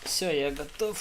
Все, я готов.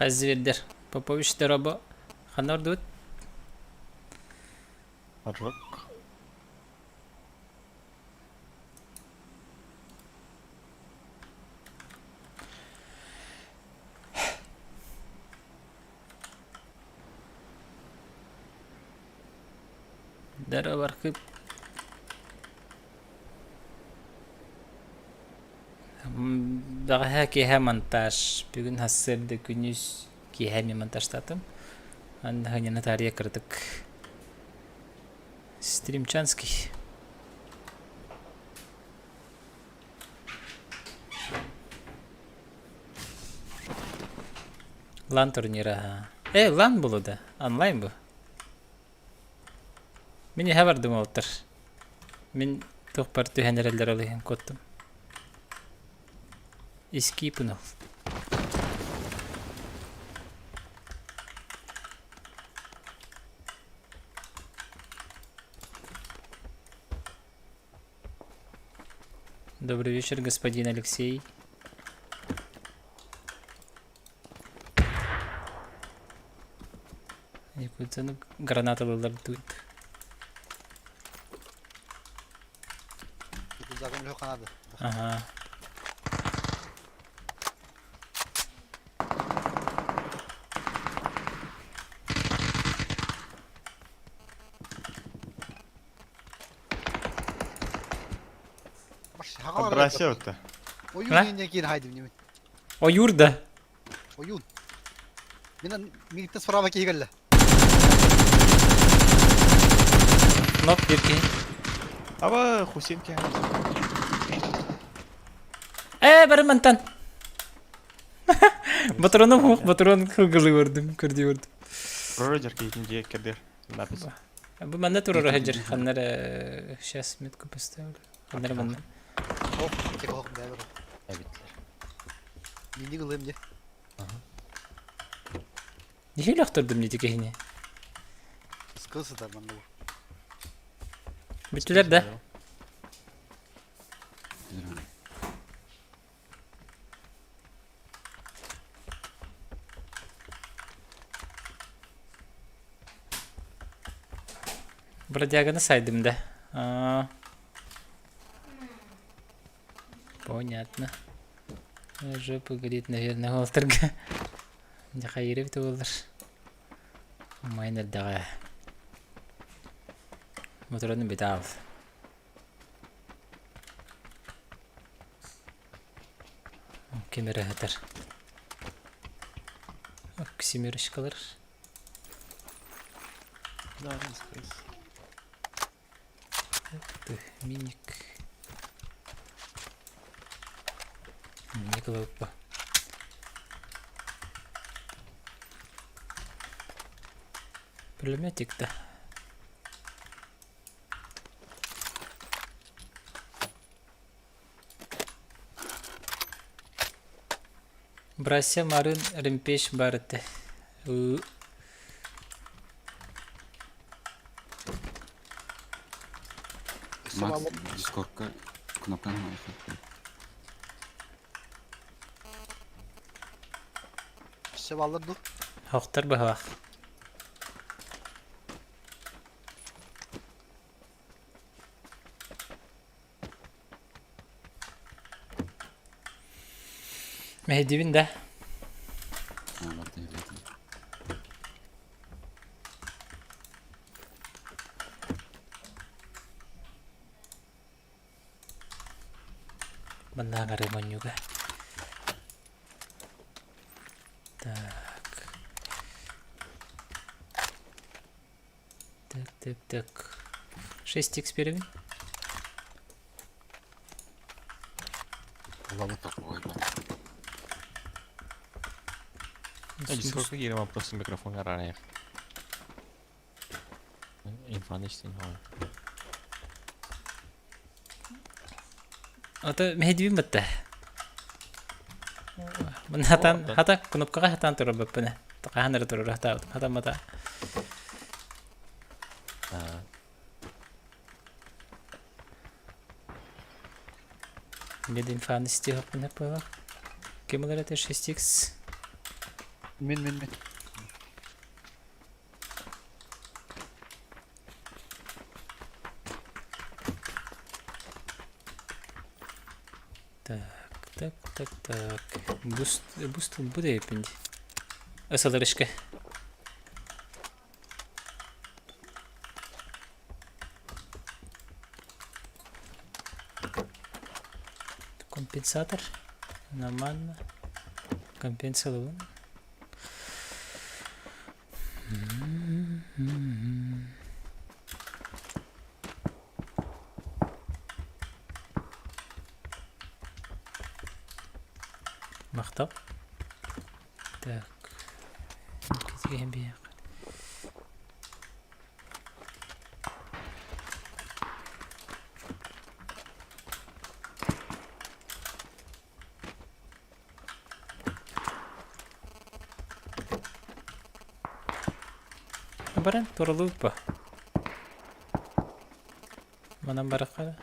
Хас звердер? Попович Доробо ханна ордубут? Арык. Здорово, Архип. Бэҕэһээ киэһэ монтаж. Бүгүн сарсыарда күнүс киэһэ эмиэ монтажтаатым. Анна Наталья кыратык Стримчанский. Лан турнира. Э, лан булу да. Онлайн бу. Мин иһэ бардым уолаттар. Мин туохпар түһэн эрэллэр ол иһин куоттум. Искипнул. Добрый вечер, господин Алексей. Якутияны граната ылаллар тут. Ага. Абрасия отта. А? Ойуур да. Ойуун. Мин мигиттен справа киһи кэллэ. Ноп биир киһи. Аба Хусин киһи. Ээ, бары мантан. Батрону хух, батрон кылгылы көрдүм, көрдүү көрдүм. Рожер киһитин дьиэ кэрдэр. Запись. Бу манна турар сылдьар. Ханнара сейчас метку поставлю. Ханнара манна. Ох, тихо, бэбэр. Эбитлер. Мини ылыам дьэ. Нихиле охтордум дии киһини. Скыл сытар манна бу. Бүттүлэр да? Бродяганы сайдым да. А, Понятно. Жопа горит, наверное, уолтарга. Дьэ хайыыр эбитэ буоллар. Умайан эрдэҕэ. Моторун бүтэ Ким эрэ сытар. Семерочкалар. Да, space. Ты, миник. Миник ылыппа. Пулеметик да. Брася Марын Ремпеш бар этэ. Макс, Дискордка кнопканы нажми. Все баллар ду. Хохтар быһылах. Мэһэйдиибин да? Маннааҕары монньуга. Так. Так, так. 6 х беребин. Улабыт ой бар. Дискордка киирэн просто микрофон араарайах. Инфаны истин хоҕой. Ото мэһэйдибин батта. Мын хатан, хата кнопкаҕа хатан турар Хаһан эрэ турар хатаабытым. Хатаммата. Мне инфаны стихаппын хаппыла. Ким ылар это 6x? Мин мин мин. Так, так, так, так. Буст, буст бу да еппин дии. Ысаларышка. Компенсатор. Нормально. Компенсалыбын. Махтал. Так. Баран туралыыппа. Манан барахха.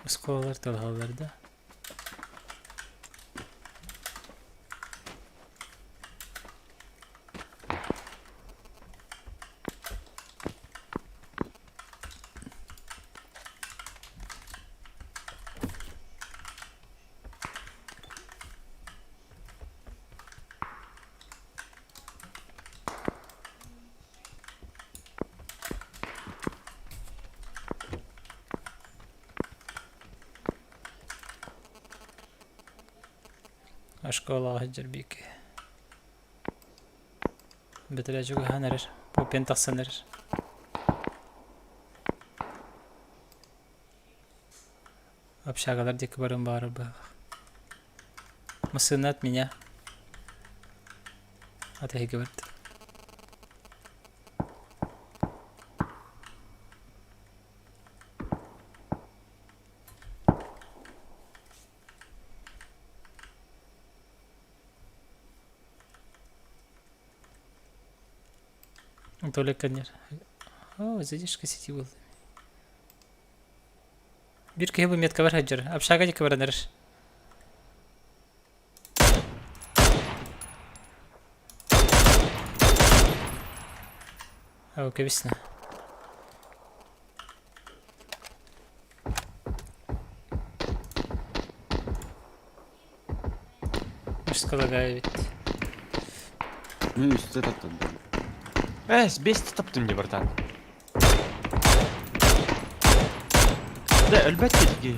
Оскуолалар талаһаллар да. Оскуолаҕа сылдьар бииргэ. Бэтэрээ чугаһаан эрэр, Пупин тахсан эрэр. Общагалар диэки барыан баҕарар быһыылаах. Массыына от меня. От эһиги барда. Толик конечно. О, задержка сети был. Биир киһи бу меткабар сылдьар. Общага диэки баран эрэр. Оо, кэбиснэ. Мышскалагай эбит. Мен үстэ таптым. Эс, бес таптым дии братан. Да, өлбөт дии.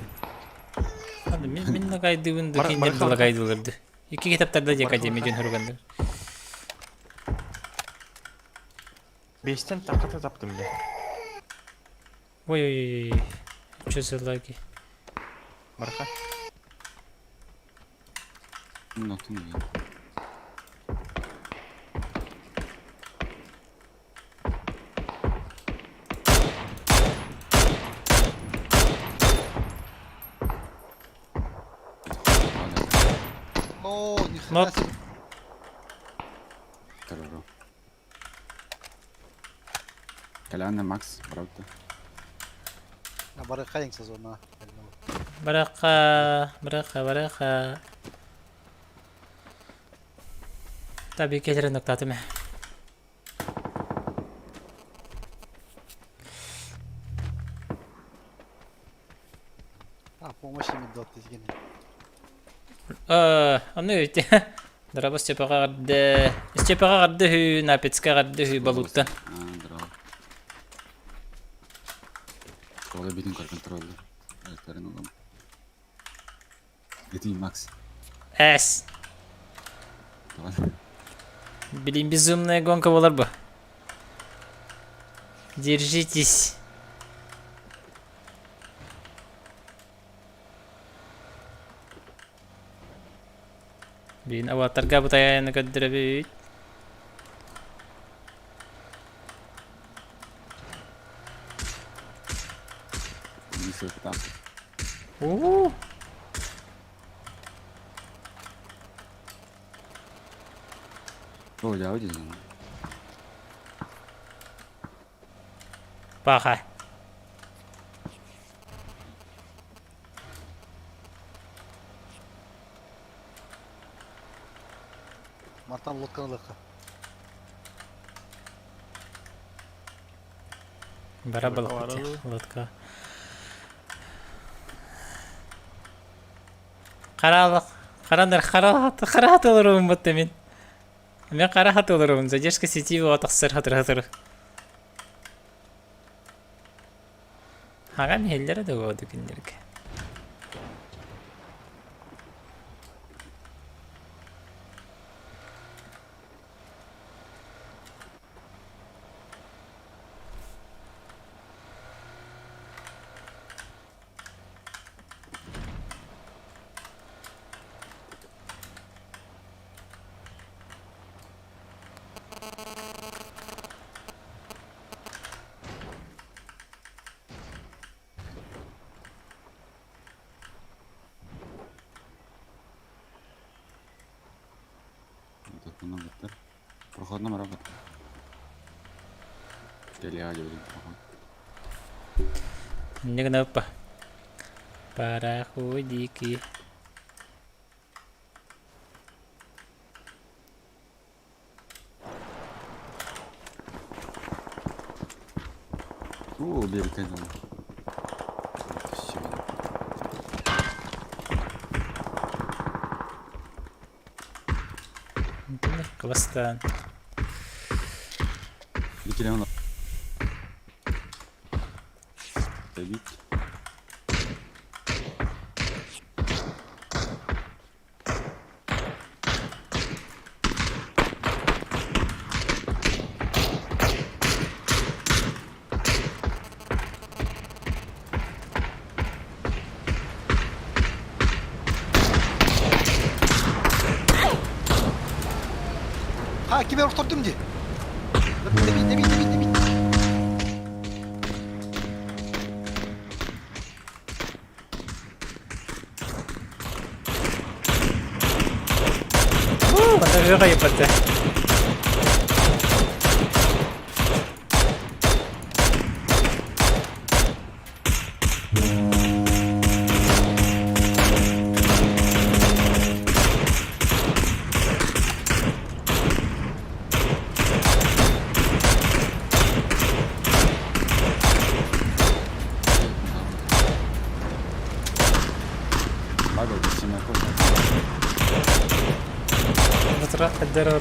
Мин мин лагайдыбын да кинилэр да лагайдыларды. Икки китаптарда дии академия дьон хоруганнар. Бестен тақата таптым дии. Ой-ой-ой, что за лаги? Барха. Нотун дии. О, ни хрена себе. Террору. Коляна Макс, правда? Барыха сезона. Бараха, бараха, бараха. Tabii келерин ноктатым. А, помощь им дот изгини. Онно өйте. Драба Степаҕа эҕэрдэ. Степаҕа эҕэрдэ үһү, Напецка эҕэрдэ үһү балыктан. А, здорово. Ола битин көр контроллу. Ayakların oğlum. Гитин Макс. Эс. Давай. Блин, безумная гонка буолар бу. Держитесь. Блин, аватарга бутайаны көрдөрөбүт. Уу. Паха. Мартан лодканы ылыахха. Бара балыкпыт лодка. Хара харандар хара хара хатылырым бутта мин. Мен хара хатылырым. Задержка сети тахсар хатыр хатыр. Хаган хеллere да году күннерге. Проходно барабат. Кэлиэҕэ диэбитин проход. Инньэ гына Пароходики. Оо, биэриккэ дылы. Кыбыстан. Икилээн Добить. Ha кими охтордум дии. Дэбит, дэбит, дэбит, дэбит. Хайыппата.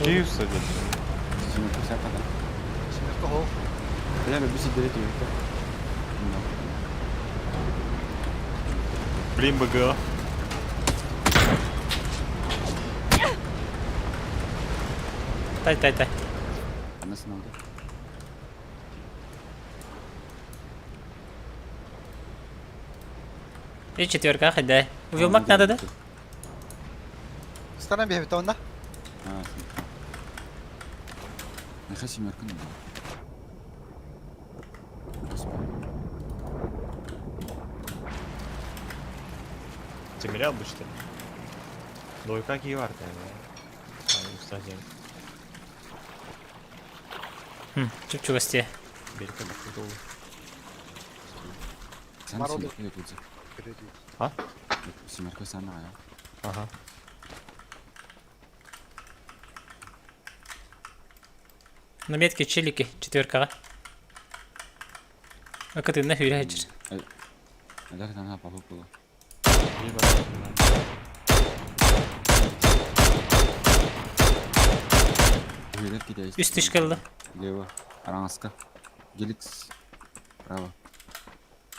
Киев садит. Блин, БГ. Тай, тай, тай. И четверка, хайдай. Увелмак надо, да? Станан биһэбит онна. Нахай семерка надо. Темирял бы что ли? Двойка киевар, наверное. А, Чуп-чугасте. Берег обохудул. Сам семерка тут. А? Семерка сама, а. Ага. На метке челики, четверкаҕа. Акытынна хүрэ хачыр. Эдэр тана папа было. Үс түшкелді. Лево. Араҥаска. Геликс. Право.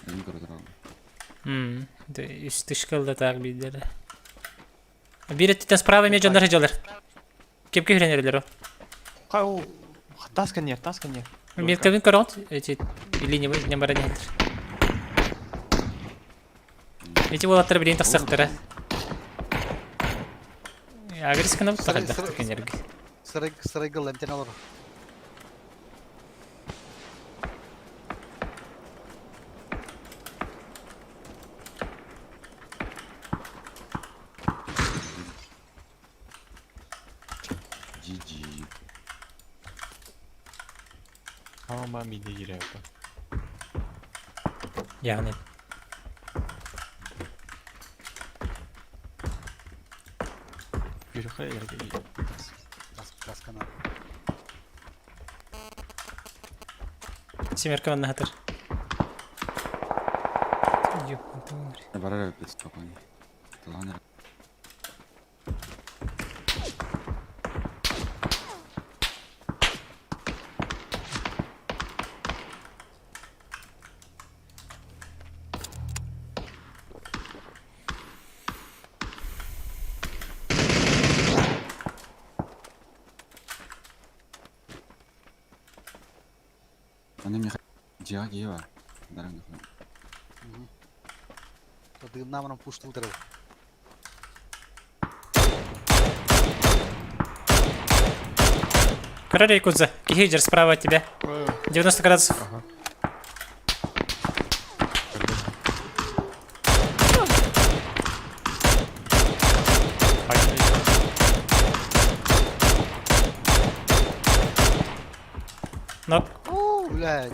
Эми көрө турабын. Үс тышка так биирдэрэ. Биир өттүттэн справа эмиэ дьоннор сылдьаллар. Кепке хүрэн эрэлэр ол. Хау, тас коньяк, тас коньяк. Меткабын көрөҕүт, эти или не баран иһэллэр. Эти уолаттар билигин тахсыахтара. Агрис гынабыт тахайдахтык кинилэргэ. Сырай сырайгыл эмтэн олорор. GG. Tamam ben mid'e giriyorum. Yani. Yürü hayır. Тас тас канал. Семерка манна хатыр. Ёпта, Барар эбиппит спокойно. Тылаан эрэ. Аны миэхэ дьиэҕэ киһи баар. Дараҥ Дымнамынан пуштулдыр. Король Якудза, Кихиджер справа от тебя. 90 градусов. Ага. Нок. О, блядь.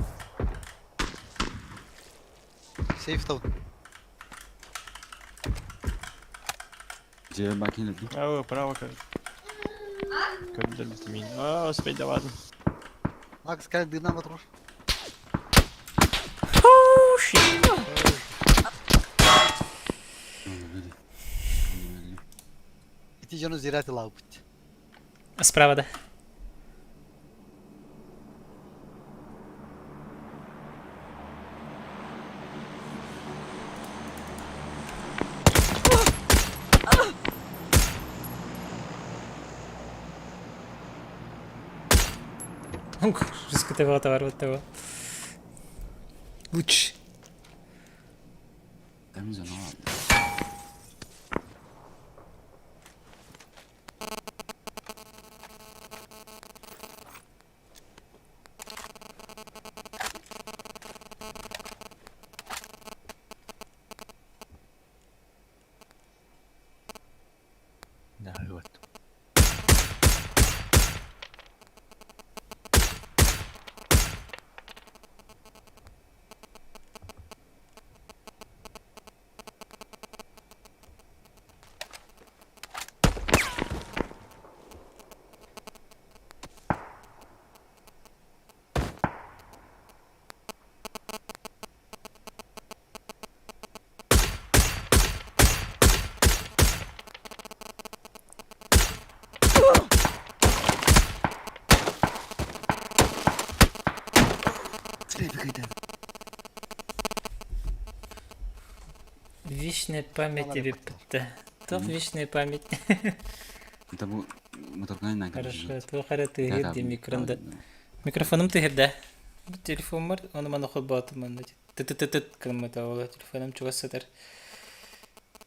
Сейф таун. Дьиэ баар киһи Aa, право как. Көрдөрбүт мин. Аа, успеть давадым. Макс, кэлэн дымнам отурар. Оу, shit. Ити дьону зирати лаупут. Справа, да. Жескотовато ворот того. Луч. Да, вот. Вечная память Мало ли тебе ПТ. Топ вечная память. Это бу моторканан Хорошо, туох эрэ тыаһыыр дии микронда. Микрофоным тыаһырда. Бу телефоммар ону маны холбоотум манна тыт-тыт гыммыта ол телефоным чугас сытар.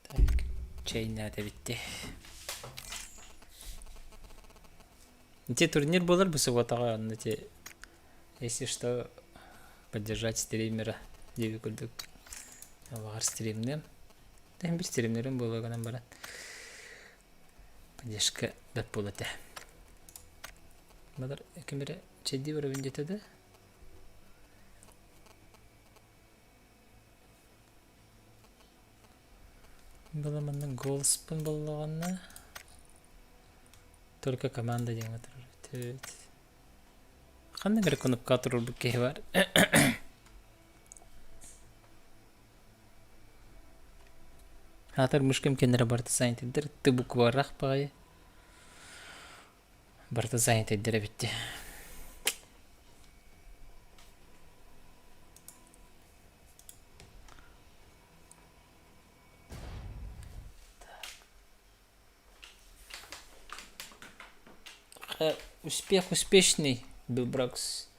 Так, чэй наада эбит Ити турнир буолар бу субботаҕа онно ити если что поддержать стримера диэби курдук баҕар стримныам. Тэһин бир стримнерим буолуо гынан баран поддержка бэрт буолуо этэ. Балар ким эрэ чэйдии барабын диэтэ да Была манна голоспун буоллаҕына только команда диэҥҥэ турар эбит. Ханнык эрэ кнопкаҕа туруорбут киһи баар. Аатар мышкам кэннэрэ барыта занятыйдар ты букварах баҕайы барыта занятыйдар эбит дии. Эйиэхэ успех успешный, Билброкс.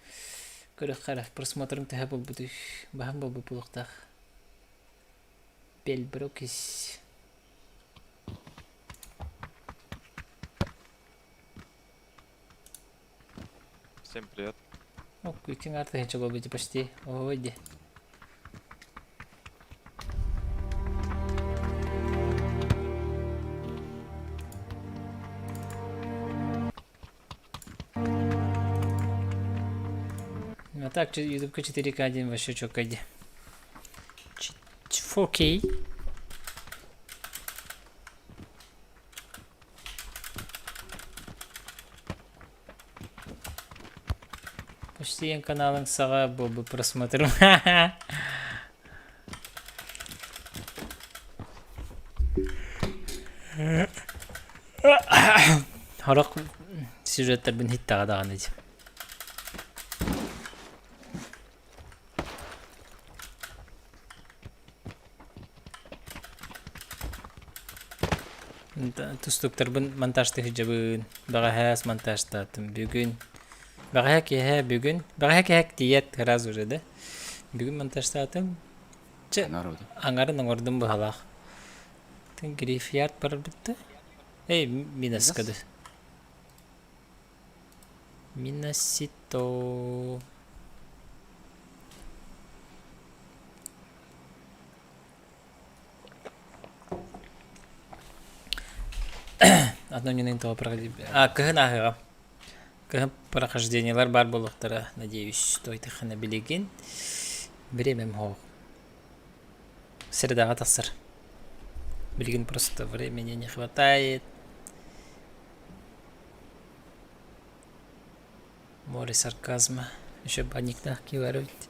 Көрүөххэ эрэ, просмотрым төһө буолбутуй? Баһан буолбут буолуохтаах. Бельброкис. Всем привет. О, икки артыһынча буолбут почти. Ой, де. А так, ютубка 4К1 вообще чё иди. 4K. Почти эн каналыҥ саҕа буолбут просмотрым. Сорох сюжеттарбын иһиттэҕэ даҕаны дии. Тустууктарбын монтажтыы сылдьабын. Бэҕэһээ монтажтаатым. Бүгүн бэҕэһээ киэһэ бүгүн бэҕэһээ киэһэ тиийээт сразу же да бүгүн монтажтаатым. Чэ аҥарын оҥордум быһалаах. Грифьярд барбыт да? Эй, минаска да. Минасито. Одно не того проходить. А, кыһын ааһыаҕа. Кыһын прохождениелар баар буолуохтара, надеюсь, той тахана билигин. Бириэмэм суох. Средаҕа тахсар. Билигин просто времени не хватает. Море сарказма. Еще банниктаах киһи эбит.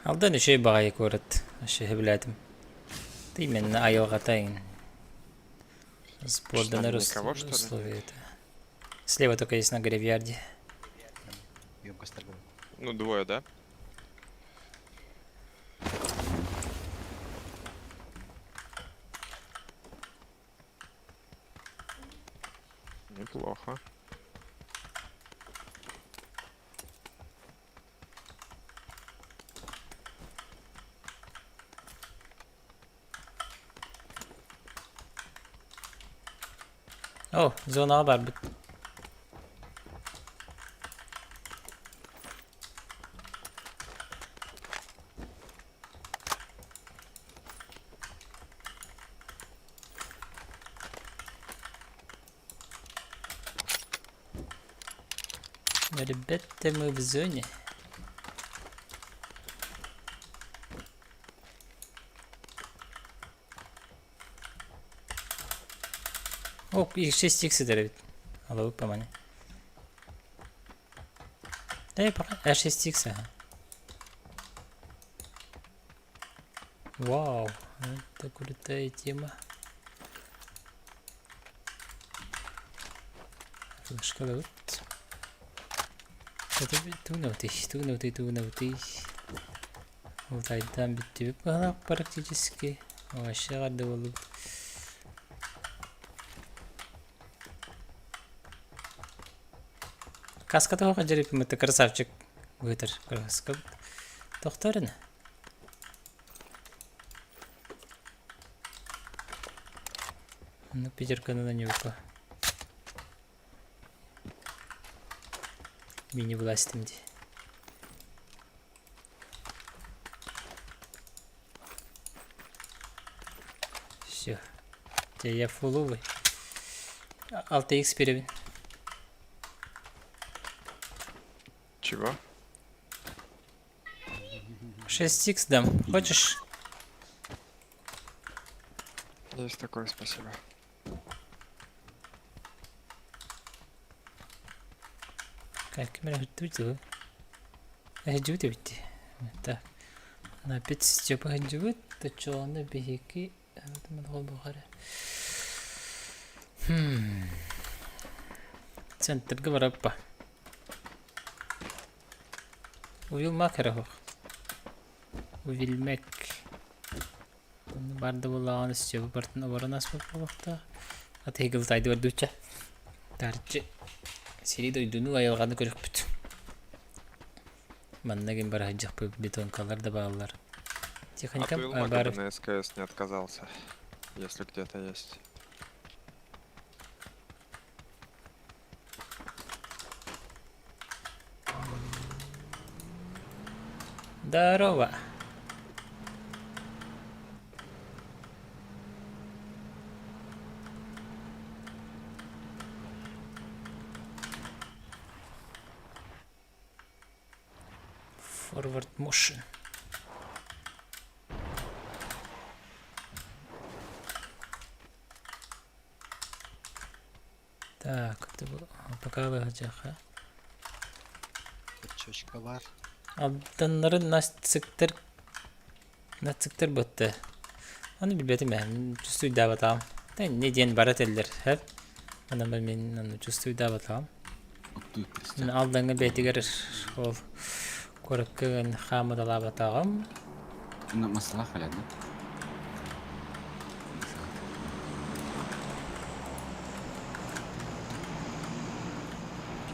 Алдан үчүгэй баҕайы куорат. Вообще сөбүлээтим. Ты именно айылҕата иҥин. Сборданар Никого, что ли? условия-то. Слева только есть на гравиарде. Емкостьтар Ну, двое, да? Неплохо. О, зонаҕа барбыт. Ребята, мы в зоне. О, и 6 икс эбит. Алабыт по Э, пока. R6X, ага. Вау, это крутая тема. Флешка вот. Это тугнутый, тугнутый, тугнутый. Алтайдан бүттүбүт быһалаах практически. Вообще эҕэрдэ буоллубут. Каска тоҕо дьарыппымыт красавчик быытар каска тохтор ини. Ну, пятерка на нюка. Мини-властым дии. Все. Те я фуловый. 6x биэрэбин. Чего? 6x дам. Хочешь? Есть такое, спасибо. Как камера тут Эһдьибит эбит дии. Так. Опять Степа эһдьибит, оччоҕуна биһиги Центрга бараппа. Уилмак эрэ суох. Уилмек. Бар да буоллаҕына Степа бартын оборон ааспыт буолуохтаах. Атыыгыл тайды бардучча. Тарчы сири дойдуну айылҕаны көрүкпүт. Манна ким бара сылдьахпыт бетонкалар да бааллар. Техника От Уилмага баар бы на СКС не отказался, если где-то есть. Здорово. Forward motion. Так, это было. Пока выходяха. Чөчкө бар. Алданнары нацыктар нацыктар бытты. Аны билбэтим ээ, чувствуйдаабатаҕым. Да не диэн бара этэллэр, һэп. Аны мин аны чувствуйдаабатаҕым. Мин Алдаҥҥа бэйэтигэр ол куоракка хаамыталаабатаҕым. Маслах кэлэн да?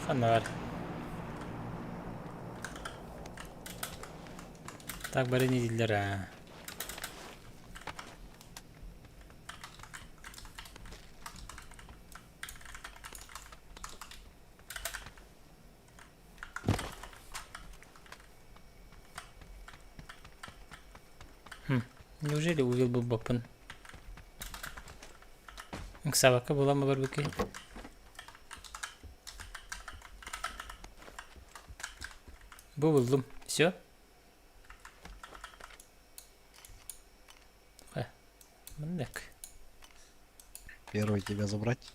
Ханна бар? Так бары не дииллэр аа. Хм, неужели увел бы баппын? Ыксаабакка буолан барбыт киһи. Бу буллум. Все? Маннык. Первый тебя забрать.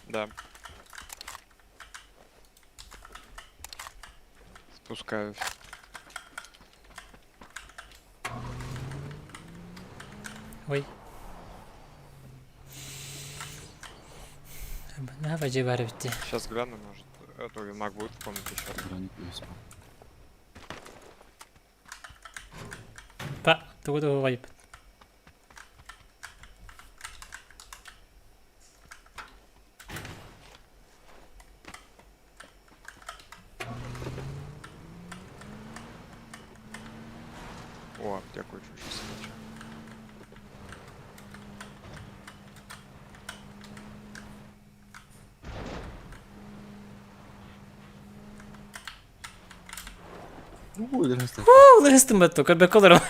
Да. Спускаюсь. Ой. На воде бар битти. Сейчас гляну, может, это Вилмак будет в комнате еще. Броник USB. Па, тугу тугу вайп. О, аптеку еще сейчас иначе. Уу, лыстым батту, көрбөккө олором.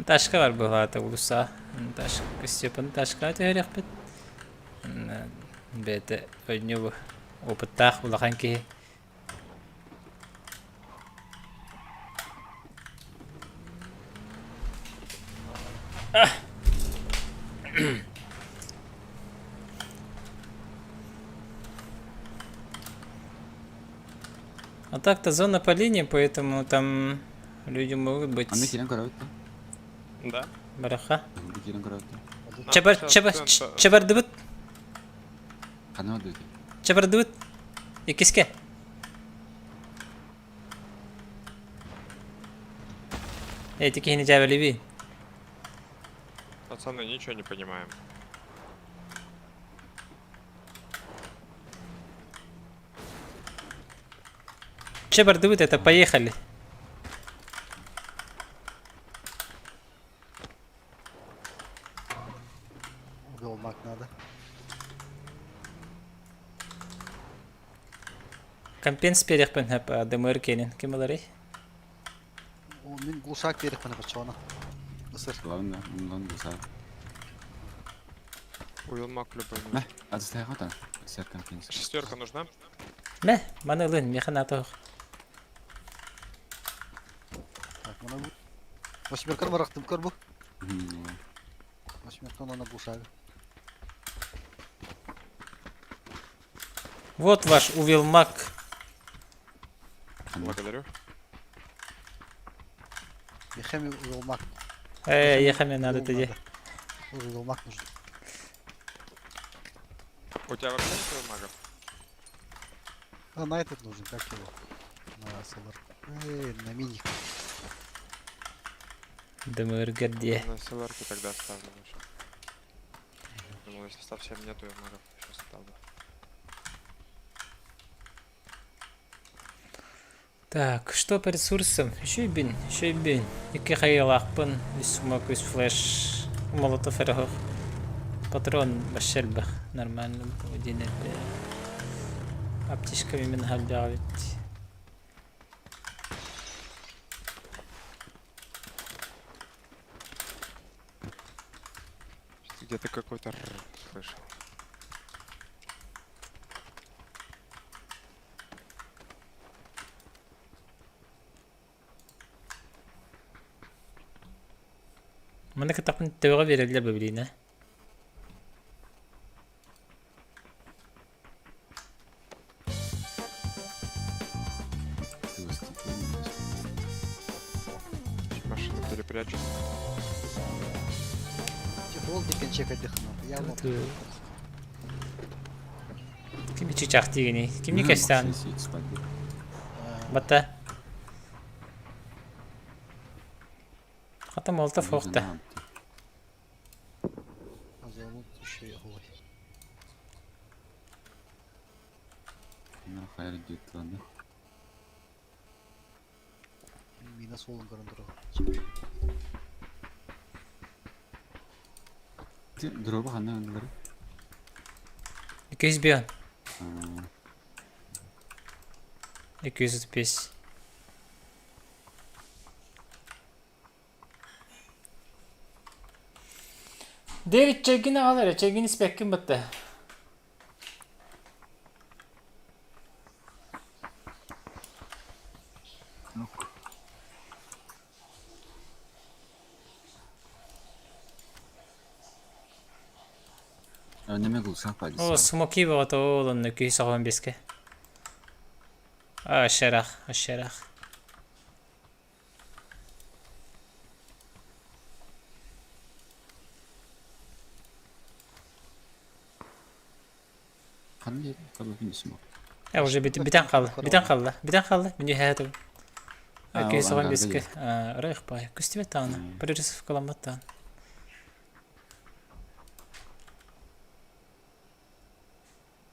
Ташка бар быһаата улуса. Ташка Степан Ташка түһэриэхпит. Бэйэтэ ойньуу опыттаах улахан киһи. А так-то зона по линии, поэтому там люди могут быть. Аны киирэн көрөбүт да? Да. Бараха. Аны киирэн көрөбүт да? Чабар, чабар, чабардыбыт. Ханна бардыбыт? Чабардыбыт. Иккиске. Эти киһини дьээбэлиибин. Пацаны, ничего не понимаем. Че бардыбыт, это поехали. Уголмак надо. Компенс перехпен хэп ДМР кенин. Ким ыларый? Мин глушак берехпин баччоҕуна. Ысыр. Главное, оннан буса. Уилмак любой Мэ, нужен. адыстайга та. Сер компенс. Шестерка нужна? Мэ, маны ылын, меха НАТО. Так, мана бу. Восьмерканы барахтым көр бу. Восьмерканы ана глушагы. Вот ваш Увелмак. Благодарю. Ехеми уилмак. Э, ехами надо тогда. Уилмак нужен. У тебя вообще нет уилмагов? А на этот нужен, как его? На Solar. Эй, на миник. Дымыргар дии. На селарке тогда ставлю лучше. Думал, если совсем нету, я могу еще ставлю. Так, что по ресурсам? Үчүгэй үчүгэй Икки хайыылаахпын, үс смок, үс флеш, молотов эрэ оһох. Патрон вообще элбэх, нормально диэн эрдэ. Аптечка именно элбэх эбит. Где-то какой-то р слышал. Манна кытахпын төбөҕө биэрэллэр бэбилиинэ. Машину перепрячу. Типа ол диэн чекайдыхына. Я вот. Ким чычах дигини? Кимни кэстээн? Батта. Хата молотов суохта. Мина суолун көрөн турар. Дроба ханна ыллары? 201. 205. Дэвид чэйгин аҕал эрэ, чэйгин испэккин батта. Неме гулсах О, смоки бөҕөтө ол онно киһи соҕон бискэ. А, шарах, шарах. Э, уже бүтэн хаалла, бүтэн хаалла, бүтэн хаалла. Мин үһэ Окей, соҕон бискэ. Ырыах баай. Көстүбэт даҕаны. Прорисовкаламмат даҕаны.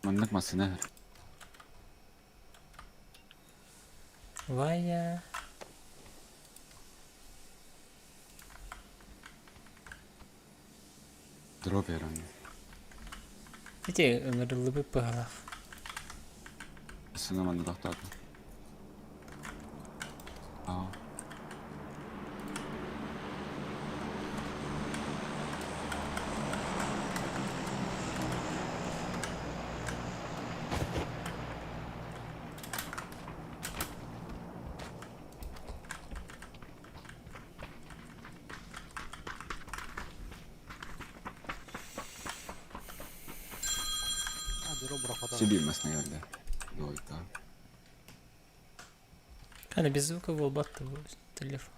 Маннык массыына Вая. Дроп яран. Ити ыҥырыллыбыт быһалаах. Массыына манна тохтоото. Аа. Сибирь массыына кэллэ. Дуойта. Хана без звука буолбат бу телефон.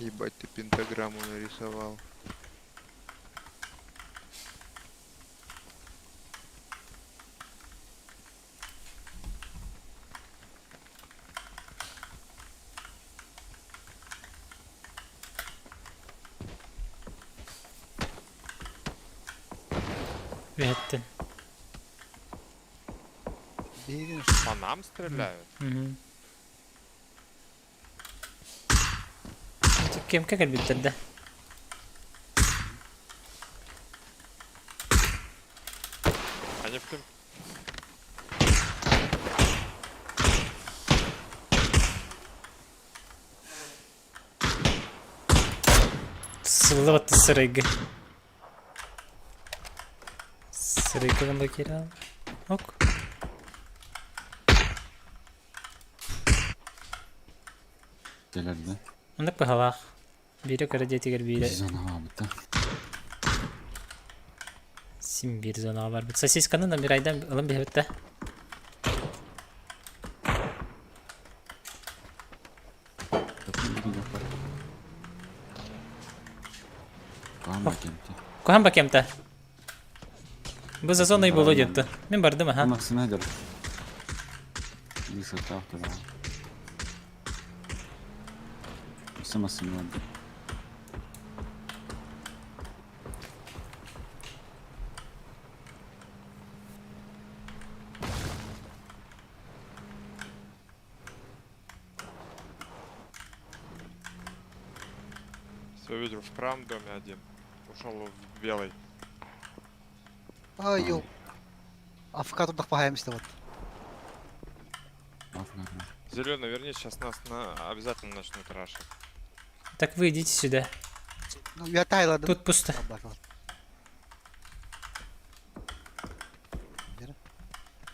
Ебать, ты пентаграмму нарисовал. Үһэттин. По нам стреляют? Мгм. Кемке кэлбиттэр да? Они в кем... Сыллыбат сырайга. Сырыйгылан бакира. Ок. Кэлэр да. Оннук быһалаах. Биирэ кыра дьиэтигэр биирэ Зонаҕа син биир зонаҕа барбыт. Сосисканы номерайдан ылан биһэбит да. Куһан бакемта. Бу за зоной было где-то. Мин бардым, аха. Максима дер. Высота автора. Сама сама. Все видел, в правом доме один. Ушел в белый. Ай, йо. Афка турдах пахаем вот. Зеленый, вернись, сейчас нас на... обязательно начнут рашить. Так вы идите сюда. Ну, я тайладым. Тут пусто.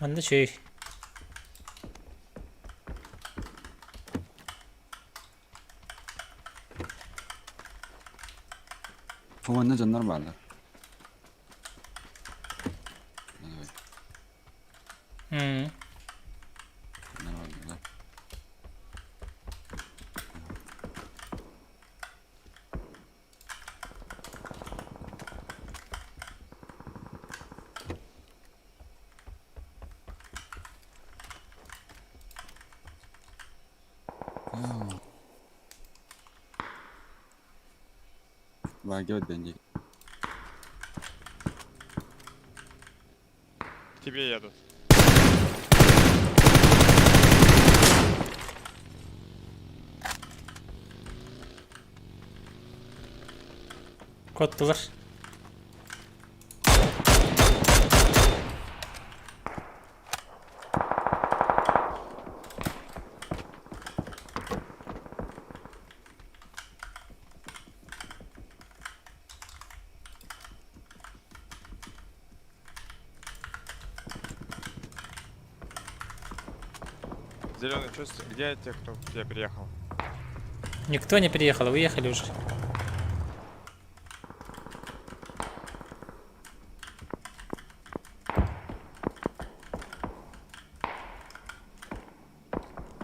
Манна чөй. Хованна дьоннор бааллар. Давай, дьоннор бааллар. Баҕа дэнди. К тебе едут. Куоттулар. Зеленый, чё, где те, кто к тебе приехал? Никто не приехал, уехали уже.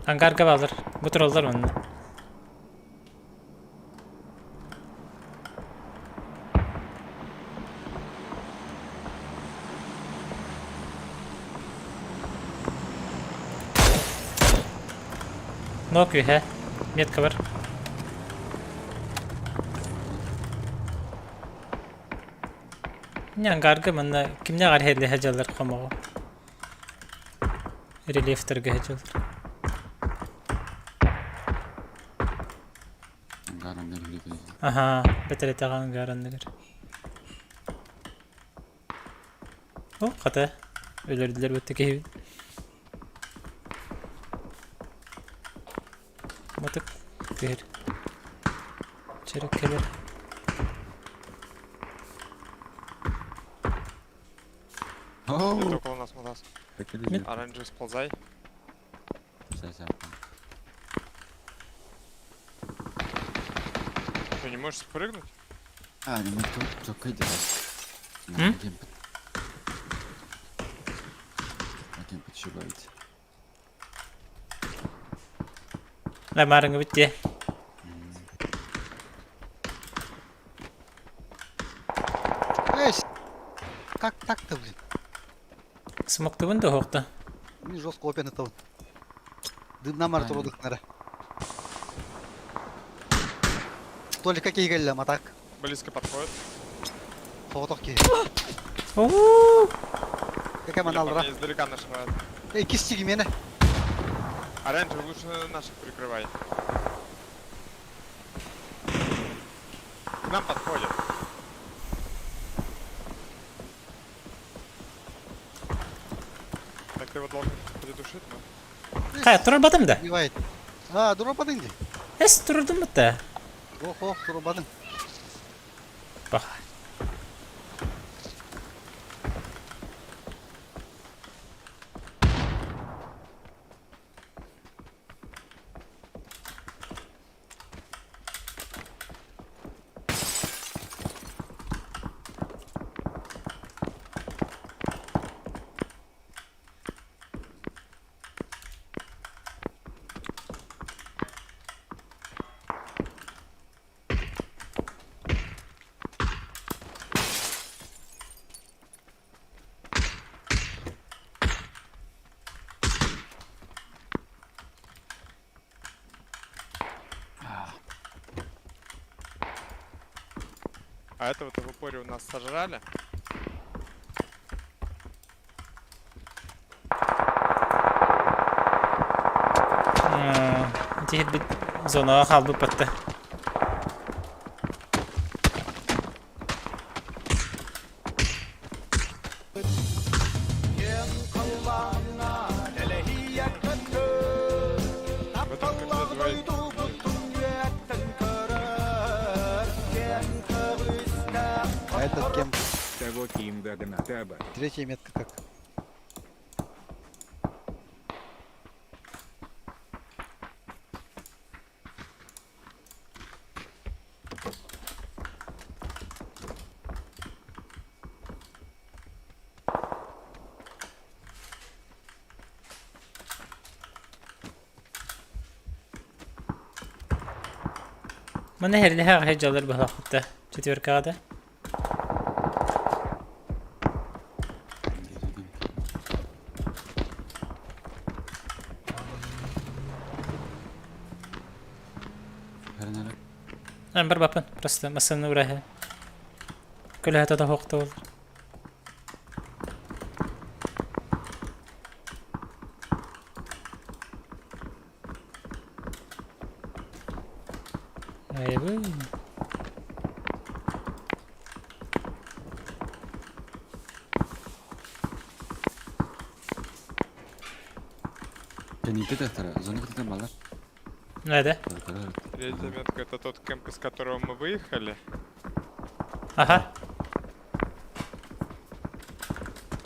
Ангарга баалар. Бу тураллар онно. Нок үһэ. Метка бар. Не ангарга манна кимнээх архиэллэһэ дьаллар хомоҕо. Рельефтэргэ сылдьаллар. Ангар анныгар үлэтэ. Аһаа, бэтэрээтэҕэ ангар анныгар. О, хата, өлөрдүлэр бытта киһибин. Матык түһэр. Чэрик кэлэр. Где-то около нас, у нас. Мин- Оранжевый, сползай. Что, не можешь спрыгнуть? А, не могу, только иди. М? Подшибаете. Да, маарыҥҥы бүттэ. Эй, как так-то, блин? Смоктубун да уһуохта. Мин жестко опен это вот. Дымна турудук нара. Только какие гэллэм, а так? Близко подходит. Соҕотох киһи. Уу! Какая Бля, манал по ра. мне издалека нашивает. Эй, кистиги мене. Оранжевый лучше наших прикрывай. К нам подходят. Так ты его должен придушить, но... Хайа, турарбатым да? Убивает. А, дурабадың ди. Эс турдум да. Ох, ох, дурабадың. Бах. А этого-то в упоре у нас сожрали. Ити бит зонаҕа хаалбыт батта. В этом конце давай А этот кем? Того ким дагнатаба. Третья метка как? Манна эһэрилэһэ аҕай дьаллар быһалаахпыт да четверкаҕа да. Бар бапын, просто массыына ураһы. Көлөһөтө да хоқтуол. Айбы. Кэнниттэ тахтара, зона кытытан балар. Nerede? Третья метка это тот кемп, из которого мы выехали. Ага.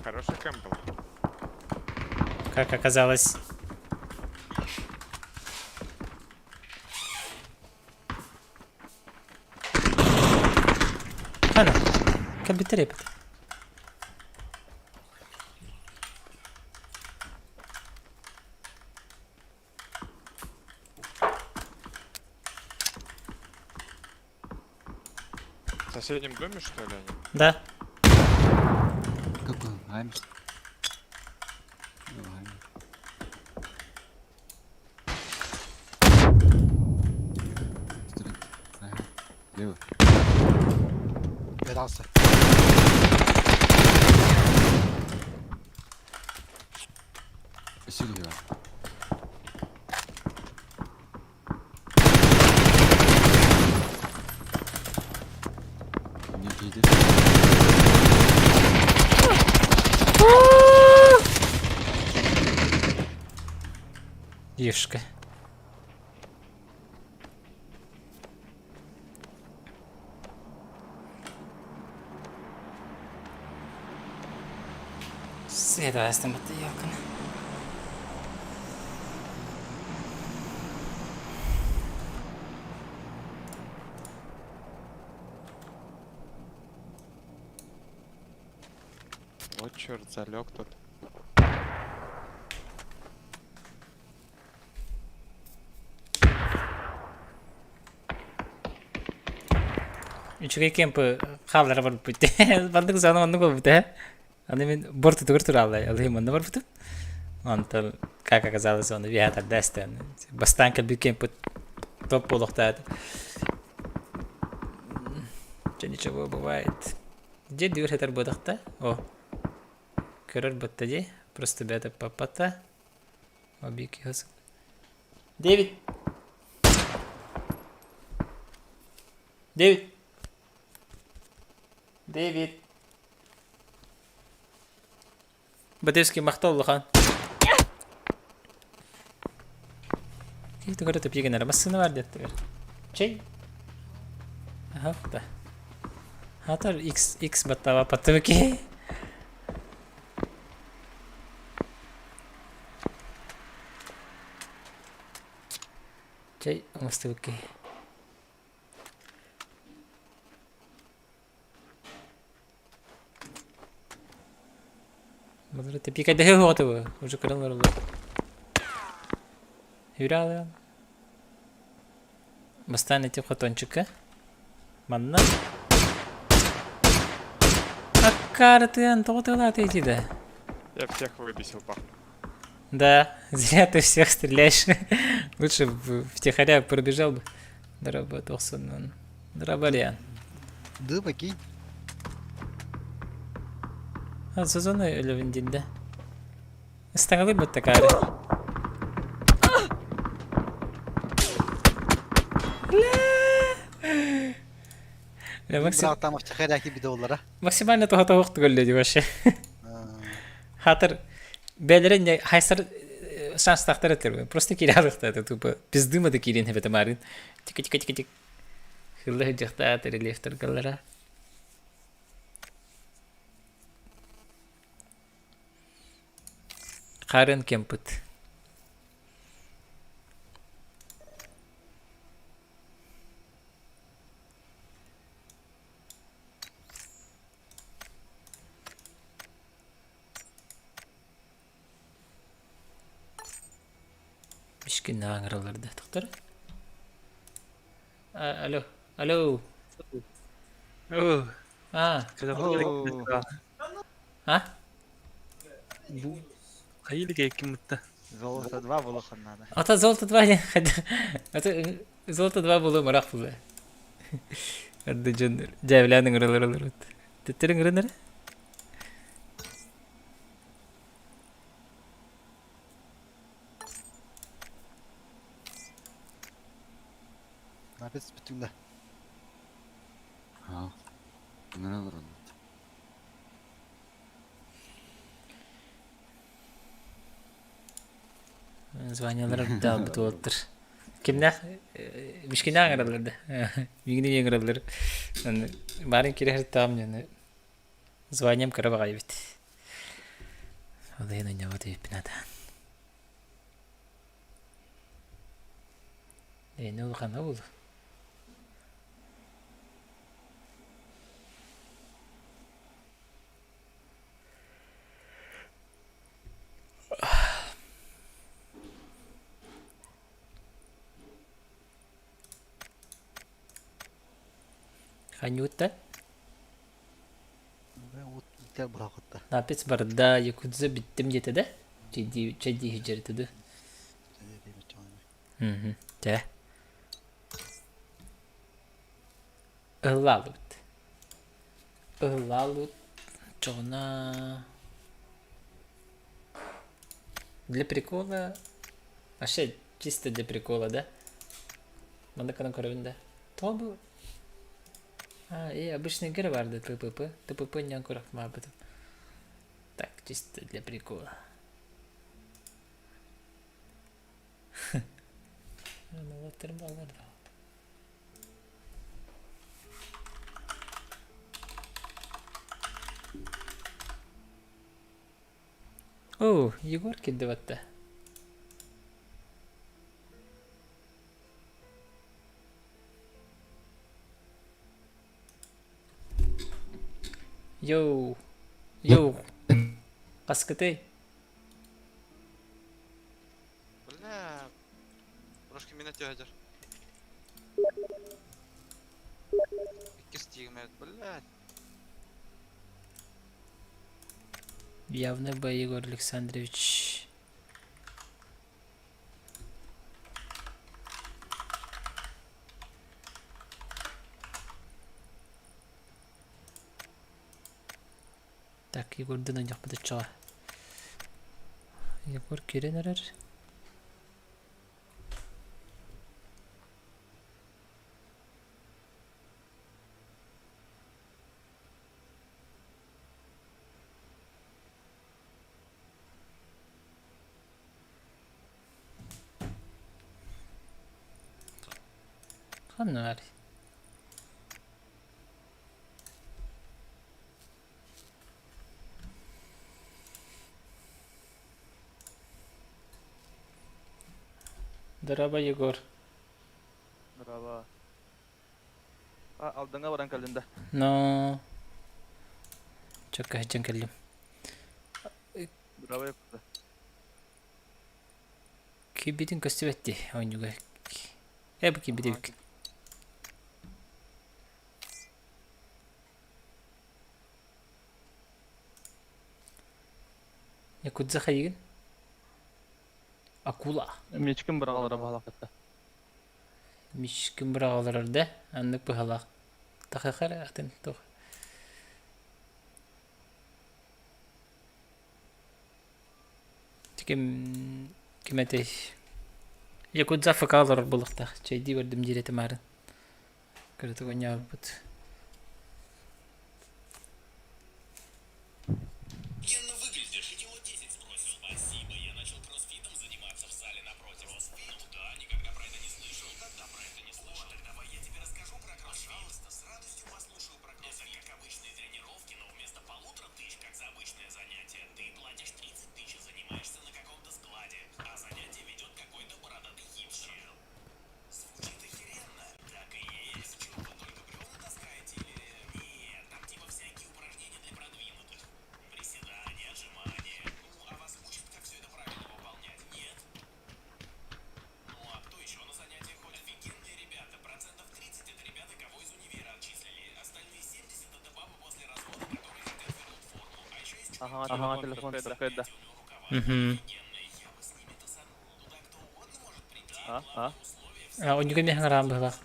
Хороший кемп был. Как оказалось. Ана, кэлбиттэр эбит. В соседнем доме, что ли, они? Да. Какой? Аймс. Аймс. Лево. Бедался. Сюда. Не едет. Ешка. Сыдастым баттыйалкын. Вот черт, залег тут. Үчүгэй кемпы хааллара барбыт. Бандык зана маннык буолбут ээ. Аны мин бортутугар тураллай, алыһы манна барбытым. Онтон, как оказалось, оны биһа тардаастан. Бастаан кэлбит кемпыт топ буолуохтаат. Че ничего бывает. Дьэ дүр хэтэр буодахта. О, көрөр бытта дии. Просто бэйэтэ папата. Обики Дэвид! Дэвид! Дэвид! Батевский махтал улахан. Киһи тугара тэпиэгин эрэ массыына бар диэттигэр. Чэй. Аха, да. Хатар X X баттаба паттыбыки. Чэй оҥостубукки. Былыр тэпиэкэйдэһэ уһуоҕа уже көрөн олороллор. Үрэ Бастаан ити хотончукка манна Аккаратыан тоҕо тыалаата ити да? Я всех выбесил, пах. Да, зря ты всех стреляешь. Лучше бы втихаря пробежал бы. Дораба тохсуннун. Дорабалиан. Дыба кий. А зазоны өлөбүн диэн да. Ыстаҥалыы баттакаары. Максимально тоһото суох көрүллэ дии вообще. Хатыр бээлэрэ хайсар шанстаахтар этилэр. Просто киирэ тупо пиздыма да киирин эбэтэ марын. Тик тик тик тик. Хылла сылдьыахтаат рельефтаргаллара. Харын кемпыт. Мишкин ааҥыраллар да тохтор. Алло, алло. Оо, А, Оо. а? бу хайы ким мытта. Золото 2 булуохун наада. Ата золото 2 диэн хайда. Ата золото 2 буолуо мыраах буолуо. Арда дьон дьээбилээн ыҥыралар олорбут. Төттөрү ыҥыран эрэ. Напис бүтүҥ да. Аа. Ыҥыра олороллор. Званиялар даалбыт уолаттар. Кимнээх Мишкинээх ыҥыраллар да. Миигини ыҥыраллар. Баарын киирэ сырыттаҕым дьону званием кыра баҕайы эбит. Ол иһин онньобот эбиппин атаан. Эйне улахана буолуо. Ханьута Напец барда Якудза биттим диэтэ да чэйдии чэйдии сылдьар да Чэ Ыһыллаалыбыт Ыһыллаалыбыт Чоҕуна Для прикола Вообще чисто для прикола да Маннык гынан көрөбүн да Тоҕо бу А, и обычный игры бар да ТПП. ТПП не көрөх маабытым. Так, чисто для прикола. О, Егор кирдибатта. Йоу. Йоу. Хаскытай. Бля. Брошки мина тягер. Иккис тиигмэт, блядь. Явно бы Егор Александрович. Так, Егордын ойдохпут оччоҕо. Егор киирэн эрэр. Ханна баарый? Дорообо, Егор. Браво. А, Алдаҥа баран кэллин да. Но... Чөккө сылдьан кэллим. Браво якутта. Киирбитин көстүбэт дии оонньууга. Ээ бу киирбит эбиккин. Якудза хайыгын? Акула. Тахыха эрэ атын туох. Ким ким этэй? Якудза ФК олорор буолуохтаах. Чэйдии бардым диир этим аарын. Кыратык оонньообуппут. Ага, телефон кайда. Мгм. А, а. А, онньуга мин хаҥараҕым быһылаах.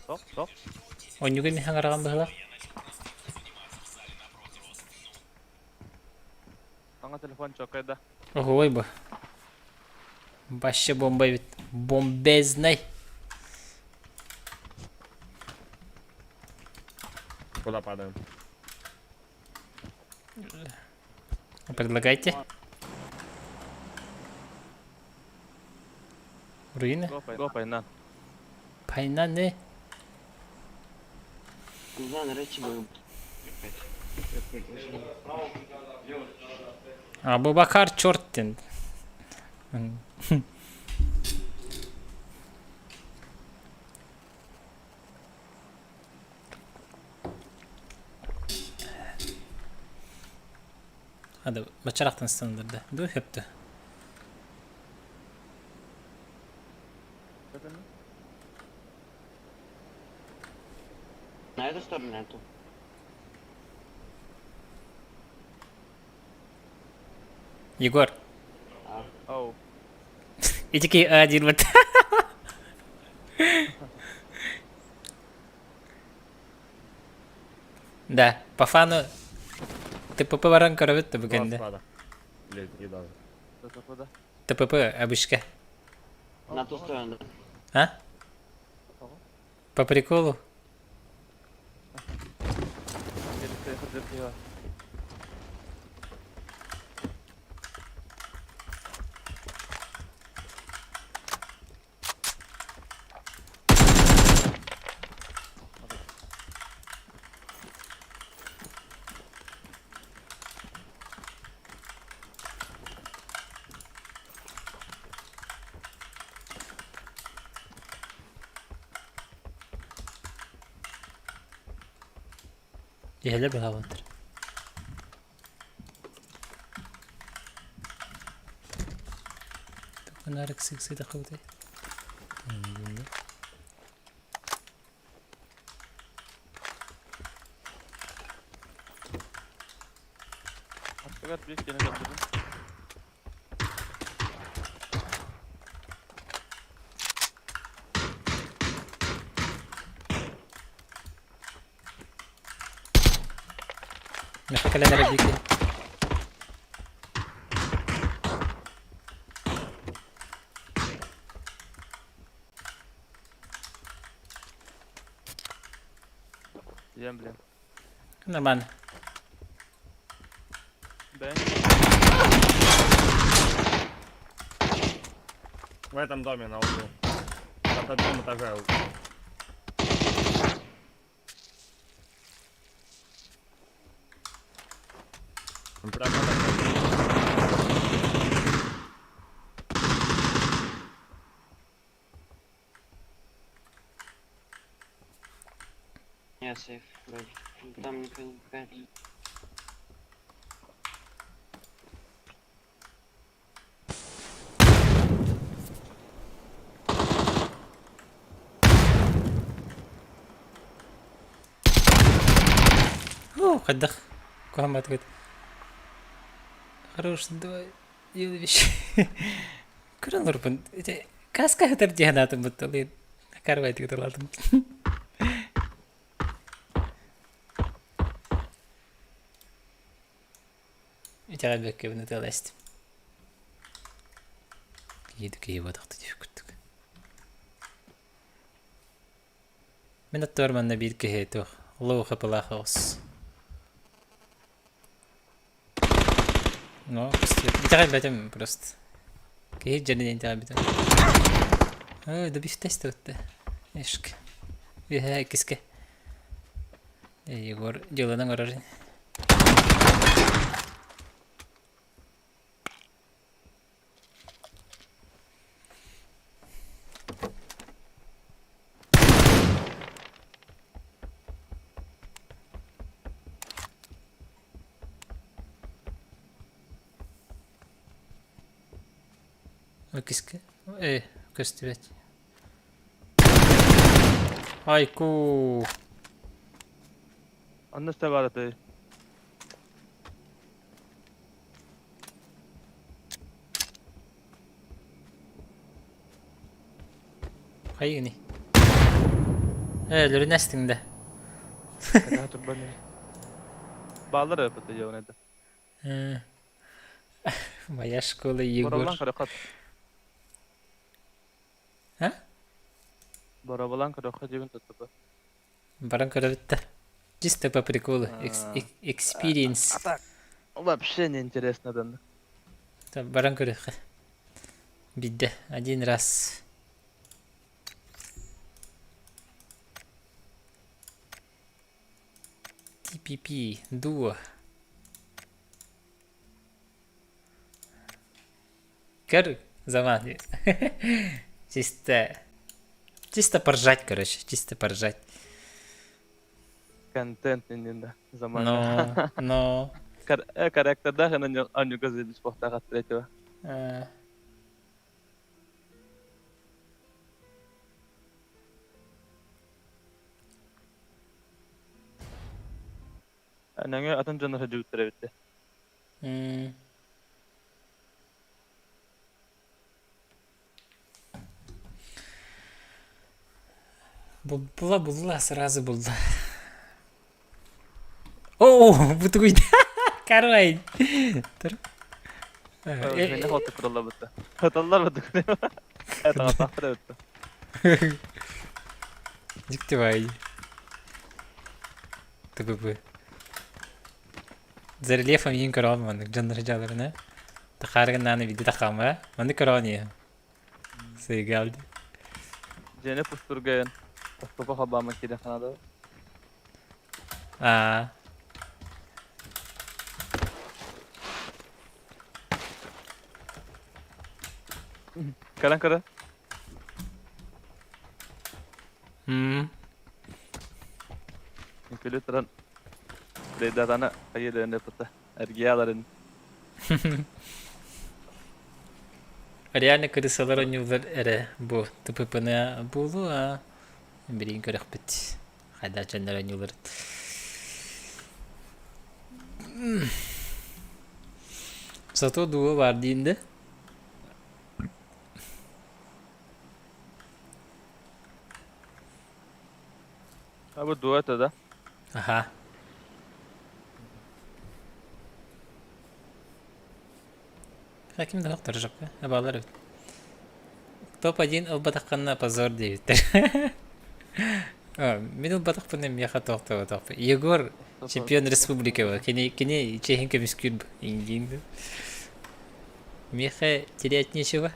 Тоқ, тоқ. Онньуга мин хаҥараҕым быһылаах. Аңа телефон чокайда. Оһуой бу. Вообще бомба эбит. Бомбезнай. Куда падаем? Предлагайте. Руины? Го пайнан. Пайна не? Не знаю, речи был. Абубакар черт Hadi бачарахтан стандарда. Ду хөптө. На эту сторону, на эту. Егор. Ау. Итики один вот. Да, по фану ТПП баран көрөбүт да бүгүндэ. Или не даже. ТПП да. ТПП обычка. На ту сторону, да. А? По приколу? Иһэлэр быһаабаттар. Тукунарык сыксыта кыбытай. Аттыгар биир киһини көрдүм. Мехэ кэлэн эрэ диэки. Ийэм блин. Нормально. Бэйэҥ В этом доме на углу. На втором этаже. Он прямо на Я сейф, вроде. Там никого не пугает. О, хайдах. Куһаҕан Хорош, давай, делай вещи. Көрөн олорбун. Ити каска хатар диэн аатым бутталыын. Карвай тылатым. Итэҕэйбэккэбин ытыаластым. Киһи да киһи буотахта диэбит курдук. Мин аттыбар манна биир киһи туох лоу хапылаах оҕус. Ну, итэҕэйбэтим просто. Киһи дьэринэн итэҕэйбитим. Ой, да бифтес да Эшк. Үһэ иккискэ. Егор дьыаланан көрөр. Иккискэ э көстүбэт. Айку. Онно сте баар Хайыгыный? Ээ, өлөрүнэстиҥ да. Кэтэх турбан Бааллар эппит дьон это. Моя школа Егор. Боробалаан көрөххө. А? Боробалаан көрөххө диэбин туттупа. Баран көрөбүт да. Чисто по приколу. Experience. А так вообще не интересно данных. Баран көрүөххэ. Бидде. Один раз. TPP. Дуо. Көр, заман. Чисто... Чисто поржать, короче. Чисто поржать. Контент иннинде заман. Но, но... Характердаах анньуга зыбис бохтаах третьего. Нөҥүө атын дьоннор сылдьыбыттар эбит Булла, булла, сразу булла. О, бу тугуй Карвай. Тур. Мені хоту кураллабыта. Хаталлар быта. Это бытта. Диктивай. ТПП. За рельефом иин көрөҕүн маннык дьоннор дьааларына. Тахаарыгын нааны види тахаама. Маннык көрөҕүн ийэ. Сыйгаал ди. Дьиэни кустургайын. Оспопа хабаама киирэ ханада. Аа. Кэлэн көрө. Күлү туран Рейдатаны хайы пыта. Эргияларын. Реально крысалар ойнуулар эрэ бу ТПП-ны буолуо билигин көрөхпүт хайдах дьоннор ойнуулар Зато дуо баар диин да А бу дуо это да? Аха. Ким да торжокка абалар эбит. Топ-1 ылбатаххына позор диэбиттэр. Мин ылбатахпына миэхэ туохтаабатахпын. Егор чемпион республики кини кини чеһин көмүскүүр ингиин. Миэхэ терять нечего.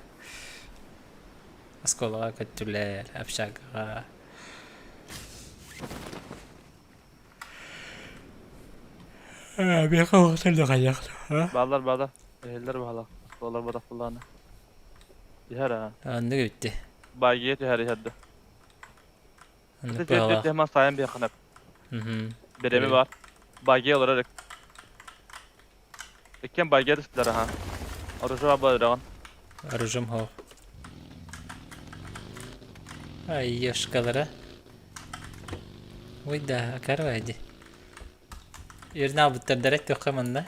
Оскуолаҕа көттүлэр, общагаҕа. Миэхэ уохтар да хайах. Баалар баалар. Эһэллэр баалар. Оскуолалар бадахпылаана. Иһэр аа. Оннук эбитти. Баайгыйа түһэр иһэрдэ. Оннук Ити быһалаах. түһэмэн сайын биэххинэп. Бирэми бар. Баайгыйа олорор Иккиэн байга түстүлэр аха. Оружие баар Оружием хоох. Ай, ешкалара. Ой да, акарвай ди. Ерін албыттар туохха манна.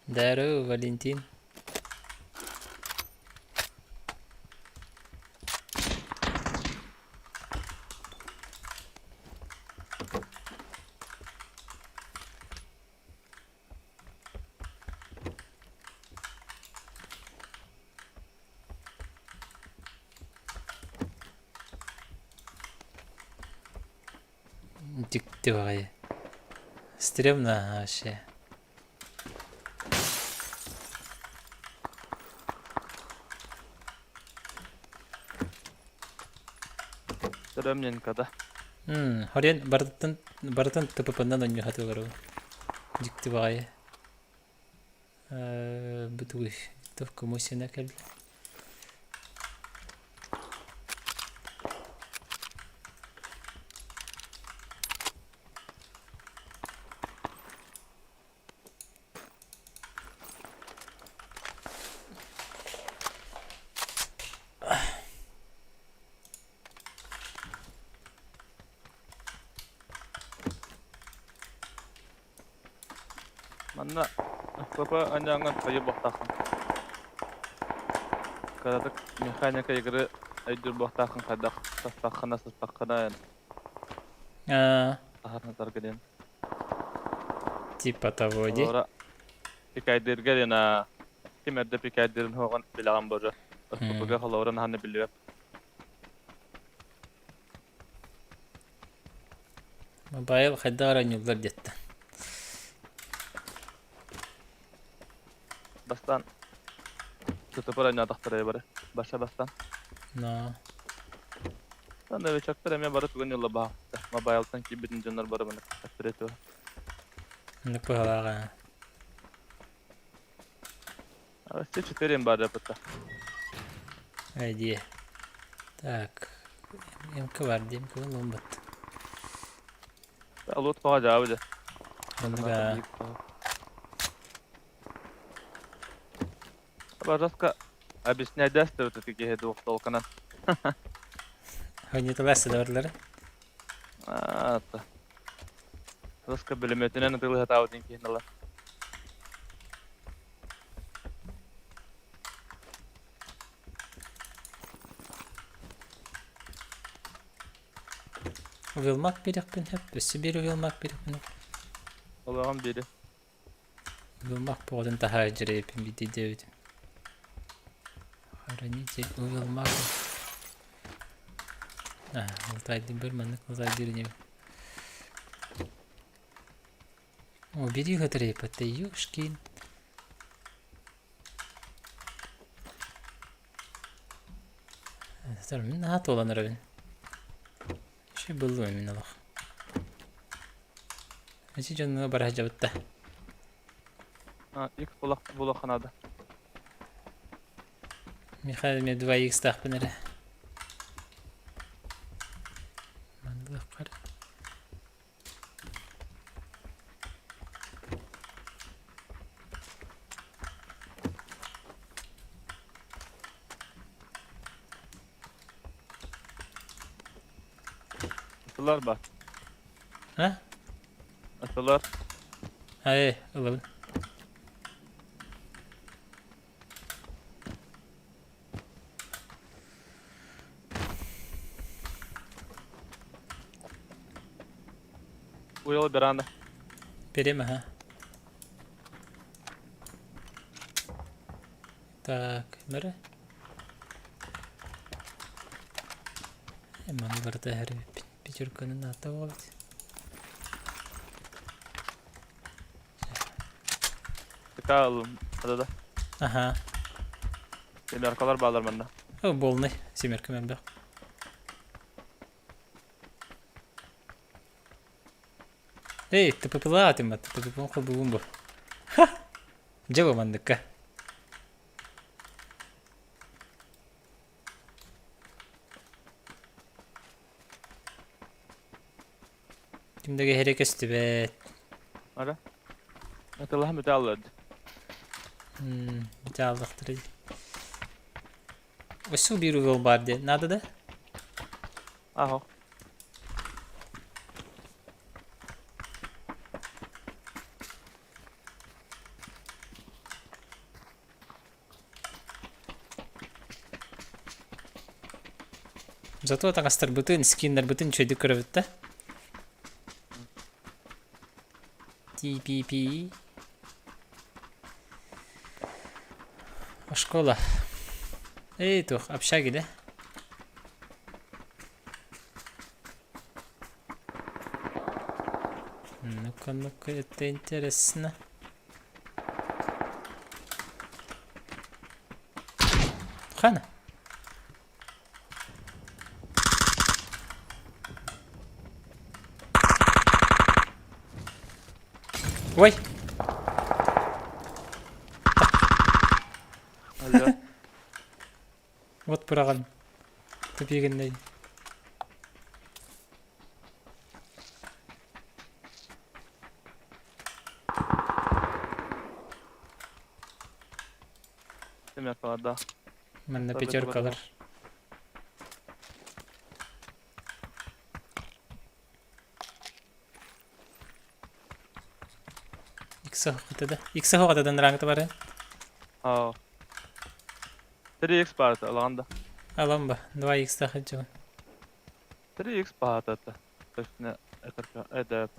Здорово, Валентин. Дьикти баҕайы. Стремно вообще. Стрёмненько да. Хорен барытын барытын ТПП-нан оонньуу сатыыллар Дьикти баҕайы. Бутугуй винтовка Мосина кэллэ. Манна ФП анньааҥҥын хайы буохтааххын. Кыратык механика игры өйдүүр буохтааххын хайдах састаххына сыстаххына Аа, аһарнатарга диэн. типа того ди. Олора пикайдыырга диэн аа, ким эрдэ пикайдыырын суоҕун билэҕин боже. ФПга холобура наһаны биллибэт. Мобайл хайдах эрэ оонньууллар диэттэ. Бастаан ТТП оонньоотохторо бары. Баша бастаан. Но. Новичоктар эмиэ бары тугун ньылла баһахта. Мобайлтан киирбитин дьоннор бары маны кытта Оннук быһалааҕа. Все четыре баар опыта. Айдиэ. Так. МК бар дии, МК ылыммыт. Лут поға жабы де. Оннуга. Бажаска объяснять даст вот это киһи дуох толканан. Хоньюталаасы да барлары. Аата. Жестко бүлөмөтүнэн ытылыһатаабытын киһин Уилмак бириэхпин сөп, өссө биир Уилмак бириэхпин сөп. Олоҕум биири. Уилмак буолан таһаар дьирэйпин биирдии диэбитим. Хранитель Уилмак. А, лутайдыр маннык лутайдыр инибин. О, бери хатырайпатта, ёшкин. Мин наһаа туолан эрэбин. Үчүгэй буоллум мин олох. Эчи дьонуга бара сылдьабыт да. А, X булах булах надо. Михаил мен 2x-таахпын эрэ. Маннык Атылар бар. А? Атылар. Ай, ылабын. Уйал беранда. Берем, ага. Так, мөрө. Маны барыта эһэр пятерканы наата буолбут. Така ылым. Да. Аха. Семеркалар баалар манна. О, полный. Семерка мэлбэх. Эй, ТПП-лаатым, ТПП холбугун бу. Ха! Дьэ бу манныкка. Ким да кэһэрэ көстүбэт. Ара. Атылаһа бүтэ аллад. Бүтэ аллахтара дии. Өссө биир угол баар диэн наада да? Аһо. Зато таҥастарбытын, скиннарбытын үчүгэйдик көрөбүт да. TPP. Школа. Эй, туох, общаги, да? Ну-ка, ну-ка, это интересно. Хана. Ой! Алло. Вот быраҕан. Тупигиннэй. Ким да. Манна пятеркалар. Икса хоҕатада. Икса хоҕатадан рангта бары. Аа. 3x баарта алаҕан да. Алан ба. 2x тахыджыбын. 3x баата. Точно это это.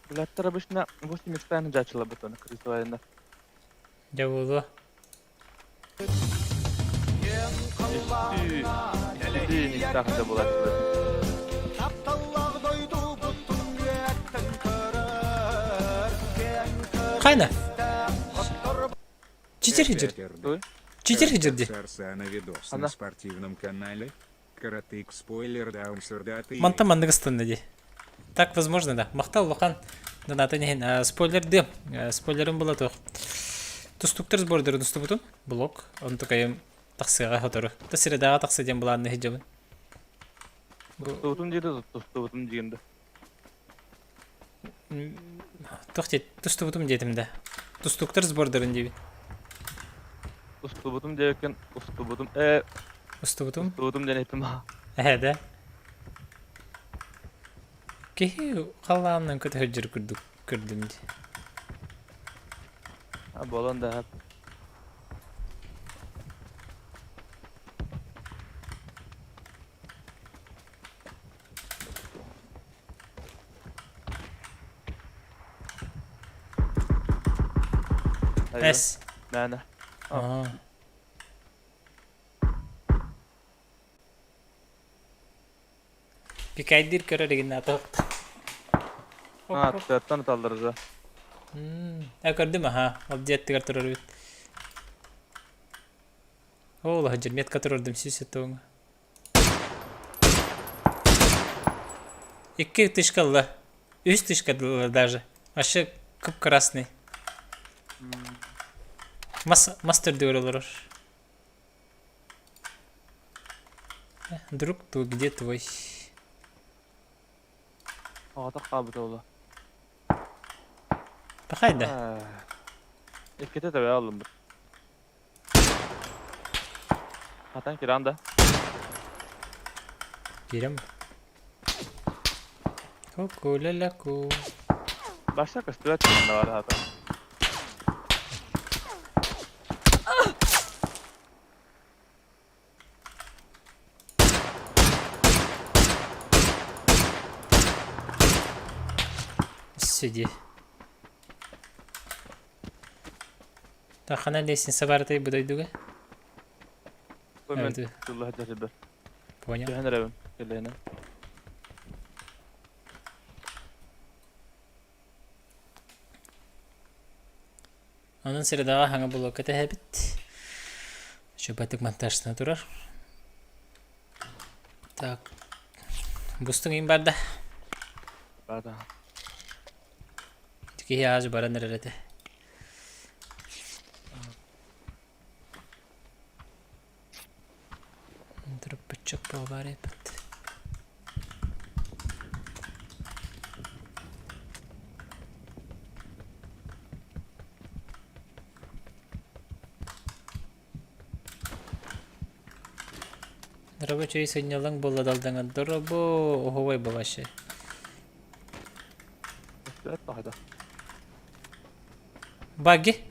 Блядь, обычно 8 x жачыла бутона крысовайна. Дьэ буолуо. Үстүү икстаахында булаччылар. Хайна? Читер хиджир. Читер хиджир ди. Сарсана видос на спортивном канале. Каратык спойлер даунсердаты. Мантан маннык ыстанна ди. Так возможно да. Махтал улахан донатын иһин. Спойлердыам. Спойлерым була туох. Тустуктар сбордарын устубутум. Блок. Онтукайым тахсыаҕа сотору. Та средаҕа тахса диэн былаанна сылдьабын. Тустубутум диэти тустубутум диэн да. Туох диэт тустубутум диэтим да. Тустуктар сбордарын диибин. Устубутум диэбиккин устубутум ээ Устубутум? Устубутум диэн эттим. Эһэ да. Киһи халлаанынан көтө сылдьар курдук көрдүм дии. А буолан да Эс. Мээнэ. Аа. Пикайдир көрөр игин атах. Аа, тыаттан ыталлар Э көрдүм аха. Ол диэттигэр турар эбит. Ол аһа метка турардым сүүс тоҥ. Икки тышка ылла. Үс тышка ылла даже. Вообще кып-красный. Мас, мас төрдүгэр олорор. Друг, ты где твой? Аҕата хаалбыта буолуо. Пахай да. Иккитэ тэбэ аллым. Хатан киран да. Кирем. Ку-ку-ля-ля-ку. Башта көстүбэт да бар хата. Сиди. Тахана лестница барытай бу дойдуга? Мен тулла хатар Понял. Түһэн эрэбин кэллэһинэ. Онон средаҕа хаҥа блокка тэһэбит. Чөпөтүк монтажтана турар. Так. Бустуҥ иин барда. Барда. Киһи ааж баран эрэр этэ. Труппуччук буолбар эппит. Рабочий сынньалаҥ буолла далдаҥа доробо оһуобай буолааччы. Багги?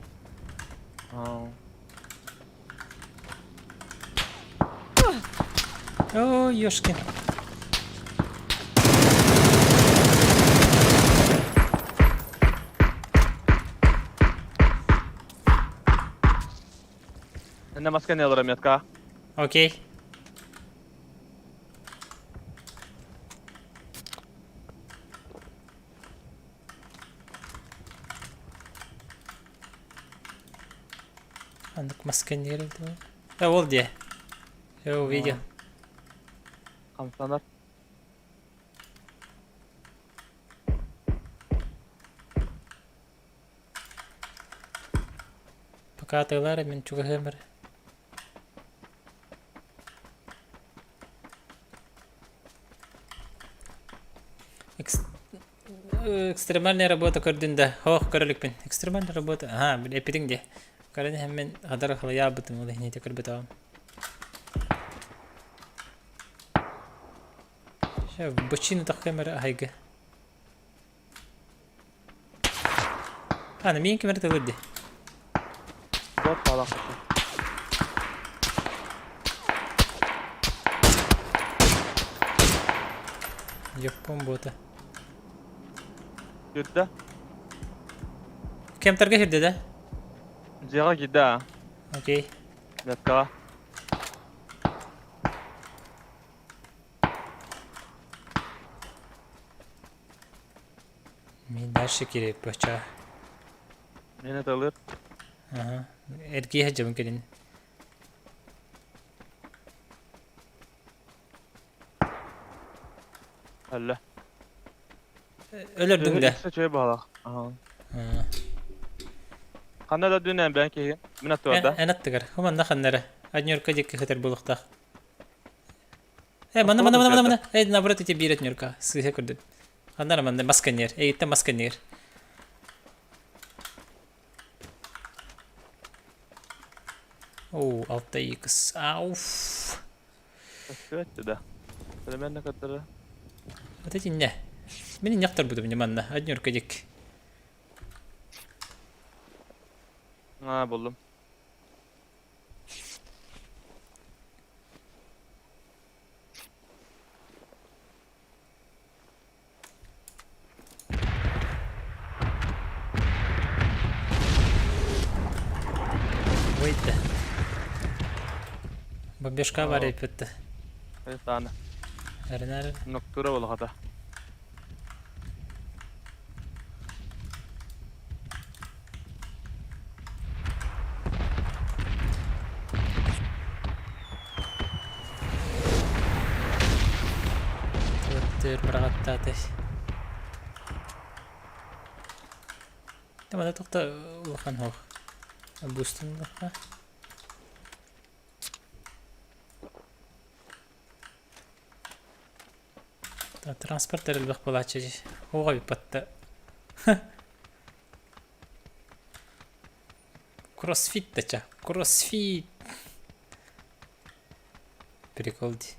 О, ёшкин. На Москве не метка. Окей. Ханнык мас кэннигэр эбитэ Э, ол диэ. Я увидел. Хамсанар. Пока атыылаар мин чугаһыам эрэ. Экстремальная работа көрдүн да, ох көрөлүкпүн. Экстремальная работа, аха, эппитиҥ дии. Көрөн иһэн мин хадар халыйаабытым, ол иһин ити көрбөтөҕүм. Ща бычын утаххым эрэ аһайга. Аны миин ким эрэ тылыр дии. Бот таалах Япон бота. Кирдэ. Кемтерге кирдэ да? Дьиэҕэ киирдэ аа. Окей. Меткаҕа. Мин дальше кириэп бача. Мин аталыр. Аха. Эргиэ сылдьабын кэлин. Өллө. Өлөрдүҥ да? Үчүгэй баҕалаах. Аха. Ханна да дүнэн бэйэн киһи. Мин аттыбар да. Эн аттыгар. Хуманна ханна эрэ. Однерка диэки сытар буолуохтаах. Э, манна, манна, манна, манна. Эй, наоборот, ити биир однерка. Сыыһа көрдүн. Ханна эрэ манна масканер. Эйиттэн масканер. Оо, 6x. Ауф. Көстүбэт да. Примерно көрдөрө. Вот эти не. Мин инньэхтэр бутум манна. Однерка дик. Аа, буллум. Wait. Бомбежка бар эппитте. Таана. Эринэр. Ноктура болохата. Түөртүүр быраҕаттаатый. Тамада тухта улахан хоох. Бустун лаха. Транспорт элбэх буолааччы дии. Ууга бүппэтте. Кроссфит дача. Кроссфит. Прикол дии.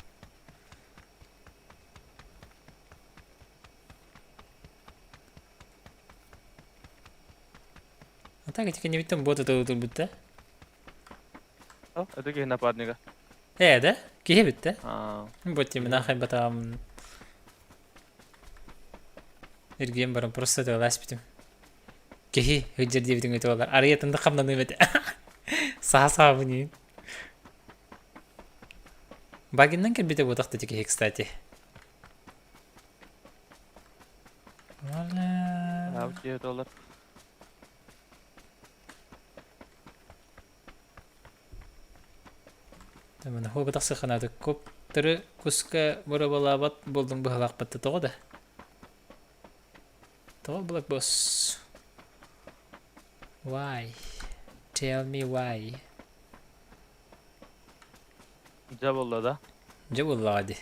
А так эти кэннибиттэн буота тылытылбыт да? Это киһи напарнига. Ээ да? Киһи эбит да? Бу тимина хайбатаҕым Эргийэн баран просто тылласпытым. Киһи сылдьар диэбитиҥ өтө Арыйатын да хамнаныым этэ. Саха саабын иин. Багиннан кэлбитэ буотах да киһи, кстати. Валя. Киһи доллар. Тамана хуобатах сыханааты коптеры куска боробалаабат буолдуҥ быһалаахпатта тоҕо да? Тоҕо Black Boss? Why? Tell me why? Дьэ буолла да? Дьэ буоллаҕа дии.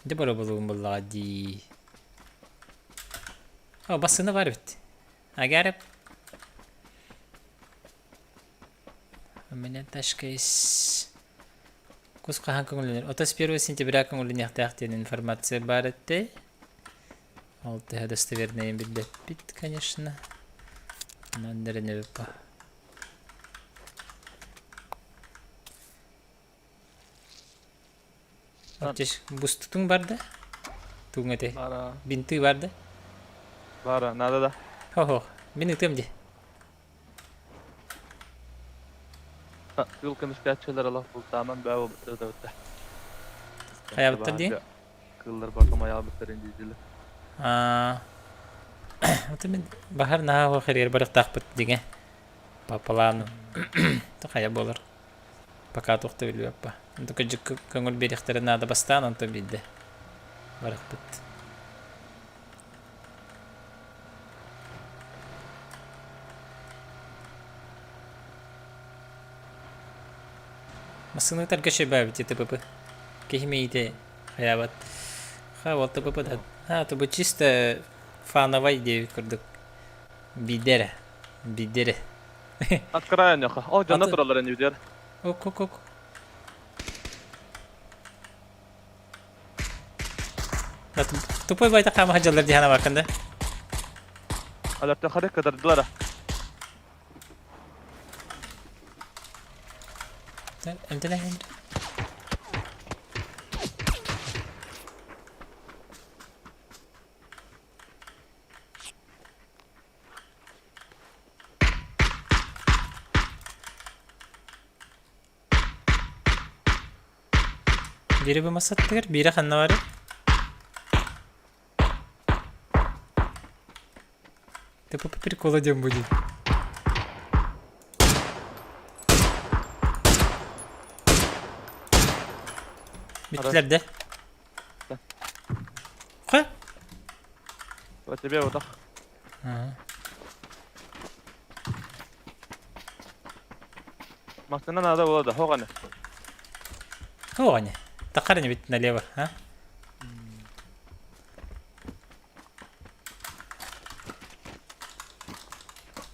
Дьэ боробалуум буоллаҕа дии. О, бассына бар эбит. I got it. У меня тачка есть. Кус хаһан көҥүллэнэр? 31 сентября көҥүллэниэхтээх диэн информация баар этэ. Ол төһө достовернайын билбэппит, конечно. Онон эрэнэбит Оттиш бустутуҥ бар да? Тугуҥ этэй? Бара. Бинты бар да? Бара, надо да. Хо-хо, мин ытыам дии. Кыыл көмүскээччилэр олох бултааман бөө буолбуттар да бытта. Хайабыттар дии? Кыыллар бакым айаабыттарын диидилэр. Аа, ото мин баһар наһаа оһох эригэр барыахтаахпыт диҥэ. По плану. Хайа буолар. Пока туох да билбэппэ. Онто кырдьык көҥүл биэриэхтэрэ наада бастаан онтон биирдэ барыахпыт. Массыына ытарга сөбөөбүт ТПП. Киһи мэйиитэ хайаабат. Ха, ол ТПП да. А, то бу чисто фановай диэбит курдук. Биирдэ эрэ. Биирдэ эрэ. Открою нехо. О, дьонно тураллар иннибитигэр. Ок, ок, ок. Тупой байта хаама сылдьаллар дии санаабаккын да? Аларта харык кытардылар. Эмтэнэ Биири бу масаттыгар, биирэ ханна барый? Ты по приколу диэн будет. Бүттүлэр да? Ха? Вот тебе вот так. Машина надо было да, хоҕаны. Хоҕаны. Тахарыны бит налево, а?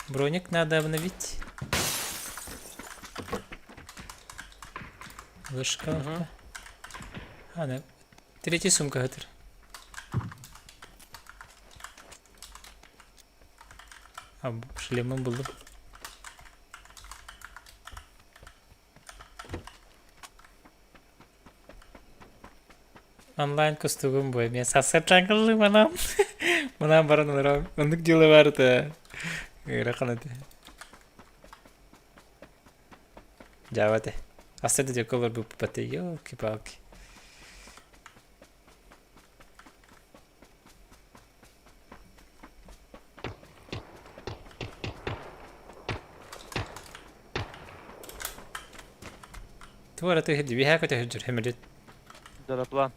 Броник надо обновить. Вышка. Угу. А, да. Третья сумка хатыр. А, шлемым булдум. Онлайн кустугум бу эмиэ сарсыардаҥҥы манан манан баран олором оннук дьыала баар этэ ыарахан этэ дьаабы этэ аста да дьокко олорбуппут елки-палки. Туора тыһы биһээ көтөһү жүр хэмилит. Жараплан.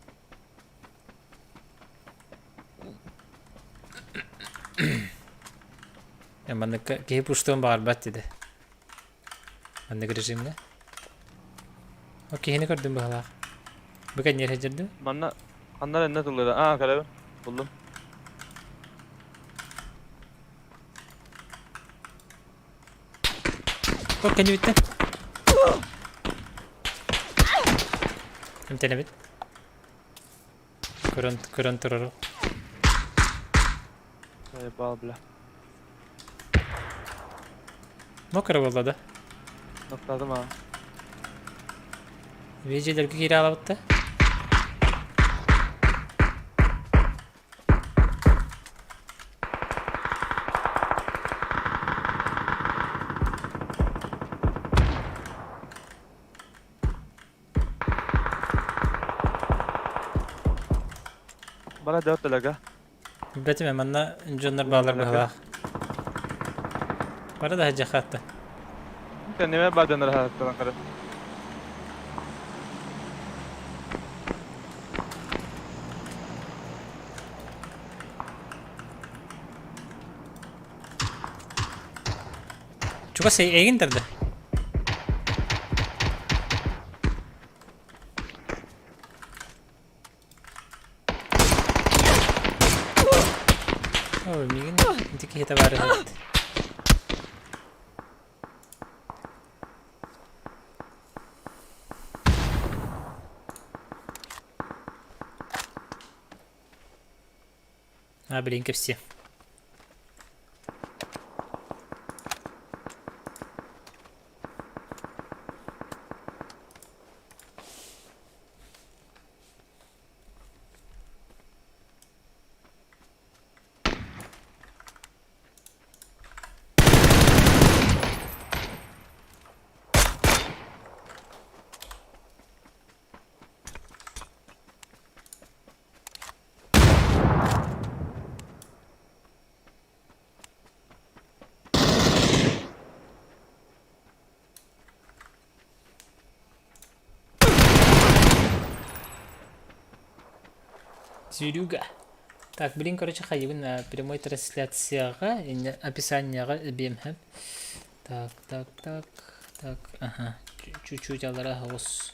Маннык киһи пуштуон баҕарбат диде. Маннык режимҥэ. О киһини көрдүм быһалаах. Бу кэнниэр сылдьырдым. Манна ханна эрэ тыллыра. Аа, көрөбүн. Буллум. О кэнни бүттэ. Эмтэнэбит. Көрөн көрөн турар. Заебал, бля. Мокро буолла да? Ноктадым аа. Видеолерге киирэ аалабытта. Бара дьэ төлөгө. Билбэтим манна дьоннор баалар быһалаах. Бары да садьахатта. Кэннибэ баар дьоннор хааттан кары. Чугас эйигин тарда. Ой, миигин ити киһитэ баар эбит. А, блин, кэпсиэ. Сүүрүүгэ. Так, блин, короче, хайыбын прямой трансляцияҕа, инне описанияҕа эбиэм хэп. Так, так, так, так, ага. Чуть-чуть алара оҕус.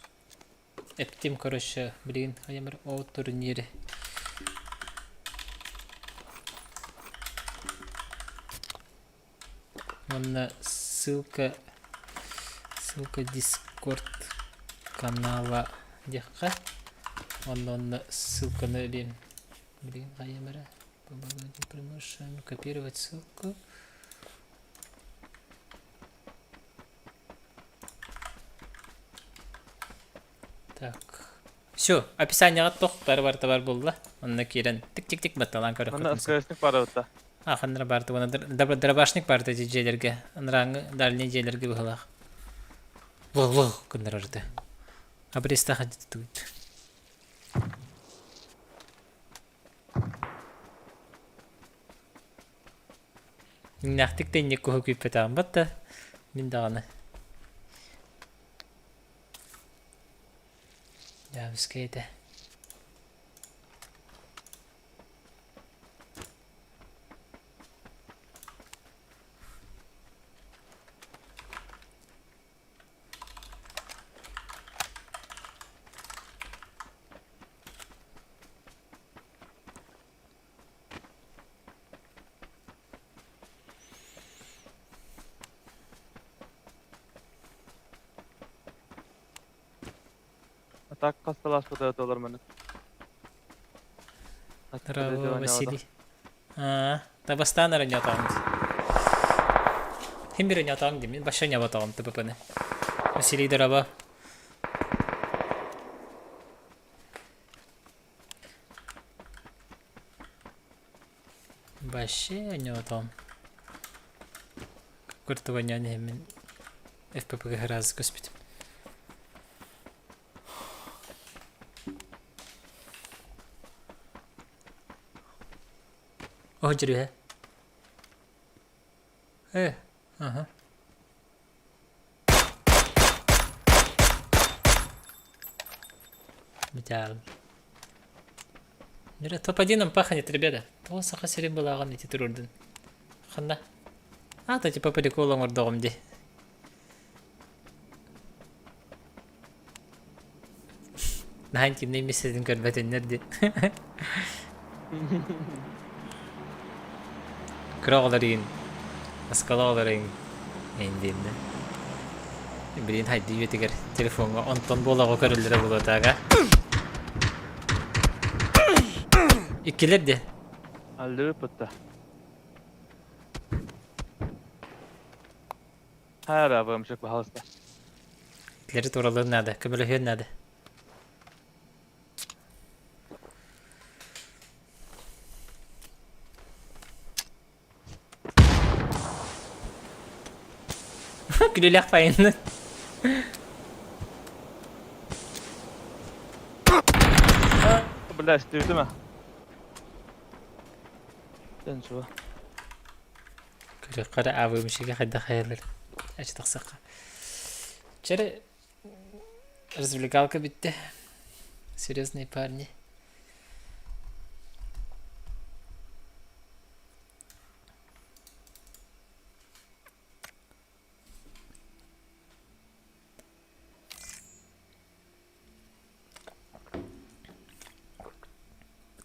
Эптим, короче, блин, хайамыр о турнире. Уонна ссылка ссылка Discord канала диэххэ. Онно онно ссылканы эбиэм. Блин, хайам эрэ. Копировать ссылку. Так. Все, описанияҕа туох бары барыта бар буолла. Онно киирэн тик-тик-тик батталаан Манна көрөххүтүн сөп. СКСник баар эбит А, ханнара баарты уонна дробашник баарта ити дьиэлэргэ. Анарааҥҥы дальний дьиэлэргэ быһалаах. Лох-лох гыннарарда. Абрестах туут. Иҥнээхтик да инник куһу күүппэтэҕим батта. Мин даҕаны. Дьаабыскай этэ. А так хасталааспыта ыталар маны. Здорово, Василий. Аа, табастаан эрэ ньотоҕум. Ким бири ньотоҕум дии, мин баша ньоботоҕум ТПП-ны. Василий, здорово. Вообще ньотоҕум. Куртуга ньон иһиммин ФПП-га сразу көспүтүм. О, дьүрүһэ. Э, ага. Металл. Мира топ-1 пахнет, ребята. Тоҕо саха сирин былааҕын ити туруордун. Ханна? А, то типа прикол оҥордоҕум дии. Наһаа интимнэй миэстэтин көрбөтүннэр дии. Кыра оҕолор игин, оскуола оҕолоро игин эйиндиэннэ. Билигин хайдыы үйэтигэр телефоҥҥа онтон буолаҕы көрөллөрө буолуотаага. Иккилэр дии. Аллыы пытта. Хайа ВМЧ, пожалуйста. Итилэри тууралыан наада, көмөлөһүөн наада. Күлүлэх пайынны. Бля, стүүтүмэ. Дэн суо. Көрүөххэ эрэ АВМ-щигэ хайдах айаллар эчи тахсыахха. Чэрэ развлекалка бүттэ. Серьезные парни.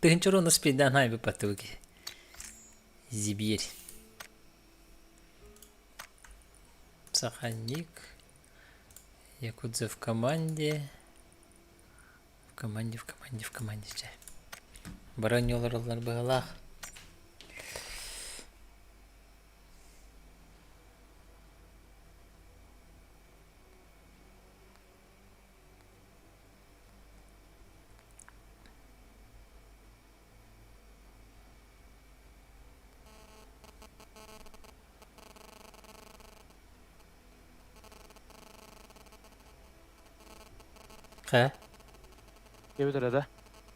Тыһынча уруну спиддан айбыппаттыбыки. Зибирь. Саханик. Якудза в команде. В команде, в команде, в команде. Чэ. Бары олороллор быһалаах. Хэ? Кебетер да?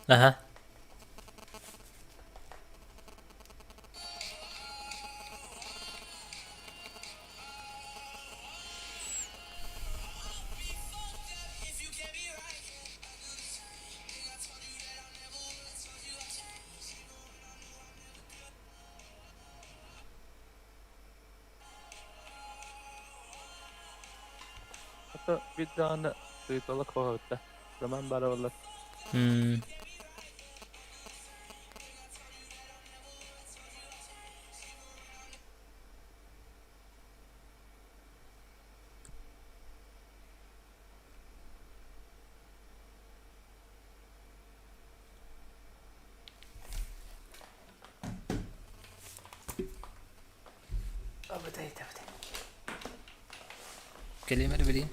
Аха. Это биир даҕаны ыйыталык хоһуйда. Роман баара буоллар. М. Кэлиэм эрэ билигин.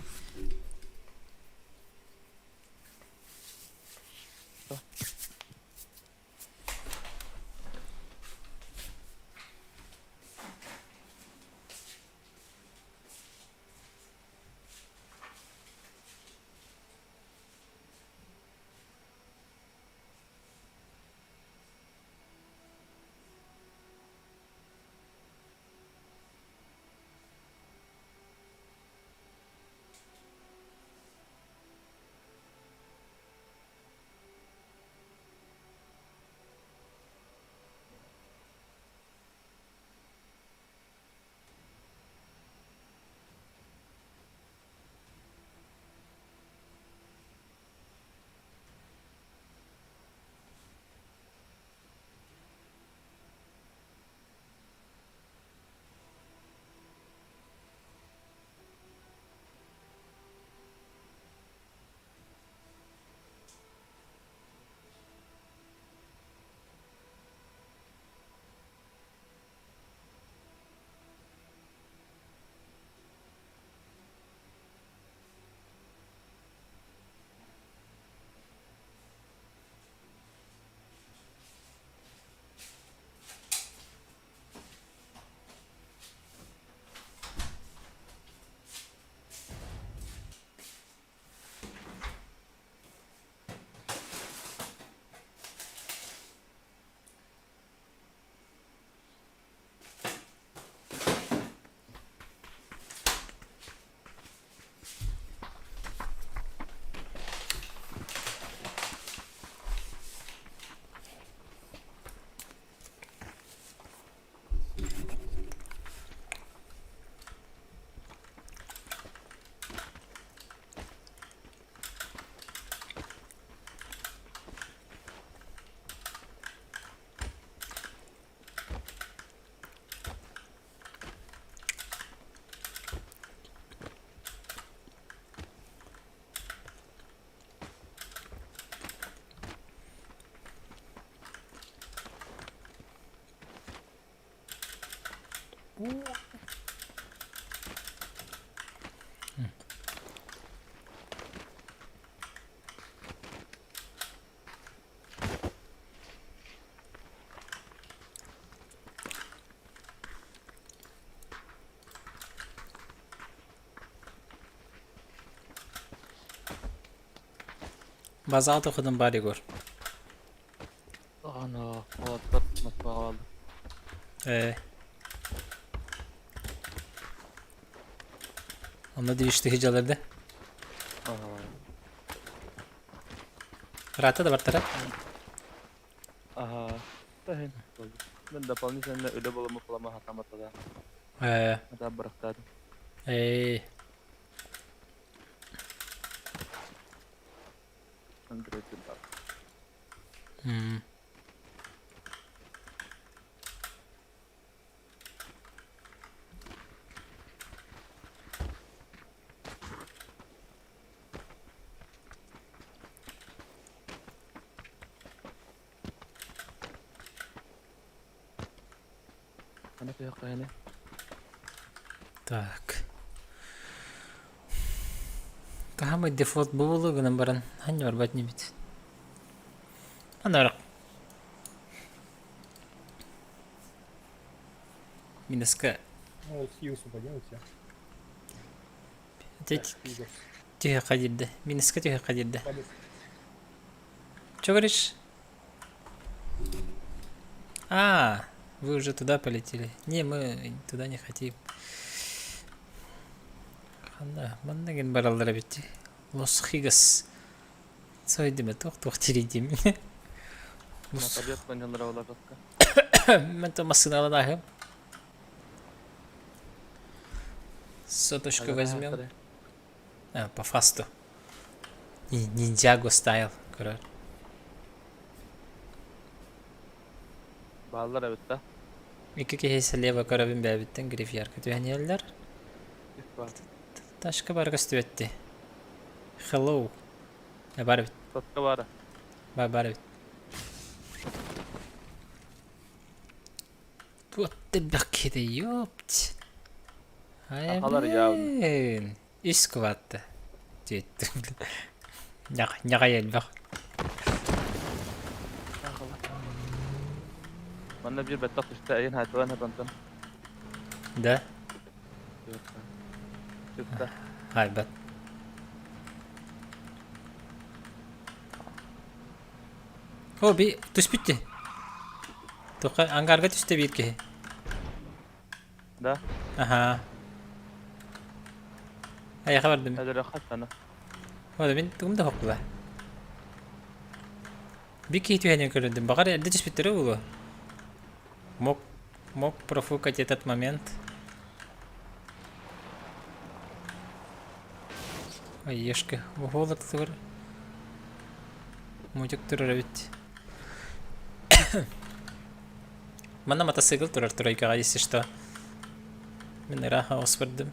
Базаҕа тохотун баар Егор. Аны уолаттар Москваҕа бааллар. Ээ. Онно движ тыһыдьалар да? Ыраата да бартара? Аха. Таһын. Мен дополнительно үлэ булуму кылама хатамата да. Ээ. Ата бырахтаатым. Ээ. Андрей бар. М. Аны кыһын Так. Хаһамай дефолт буолу гынан баран ханна барбат инибит. Анарак. Минуска. Ну, вот Хьюз упадем у тебя. Түһэ диирдэ. Минуска түһэ диирдэ. Что говоришь? А, вы уже туда полетели. Не, мы туда не хотим. Ханна, манна гин бараллар эбит. Лос Хигас. Сойдиме туох туох тирийдим. Мотобет коньялара олордохко. Мен то массыналан аһым. Соточку возьмем. По фасту. Ниндзяго style көрөр. Бааллар эбит да. Икки киһи слева көрөбүн бэйэбиттэн грифьярка түһэн иһэллэр. Ташка бары көстүбэт Hello. Бар эбит. Тотка бара. Бар бар эбит. Вот ты бакеты, ёпть. Ай, блин. Үс кубатты. Диэттим. Ньаҕай элбэх. Манна биир бэттэх түстэ эйин хаайталан хатантан. Да? Түстэ. Хайбат. О, би түспүт дии. Туха ангарга түстэ биир киһи. Да? Аха. Айаха бардым. Өлөрөххө сана. Ода мин тугум да хоккула. Би киһи түһэнин көрүндүм. Баҕар эрдэ түспүттэрэ буолуо. Мог, мог профукать этот момент. Ешка, уһуолар тугар. Мутик турар эбит. Манна мотоцикл турар тройкаҕа, если что. Мин ыраах оҕус бардым.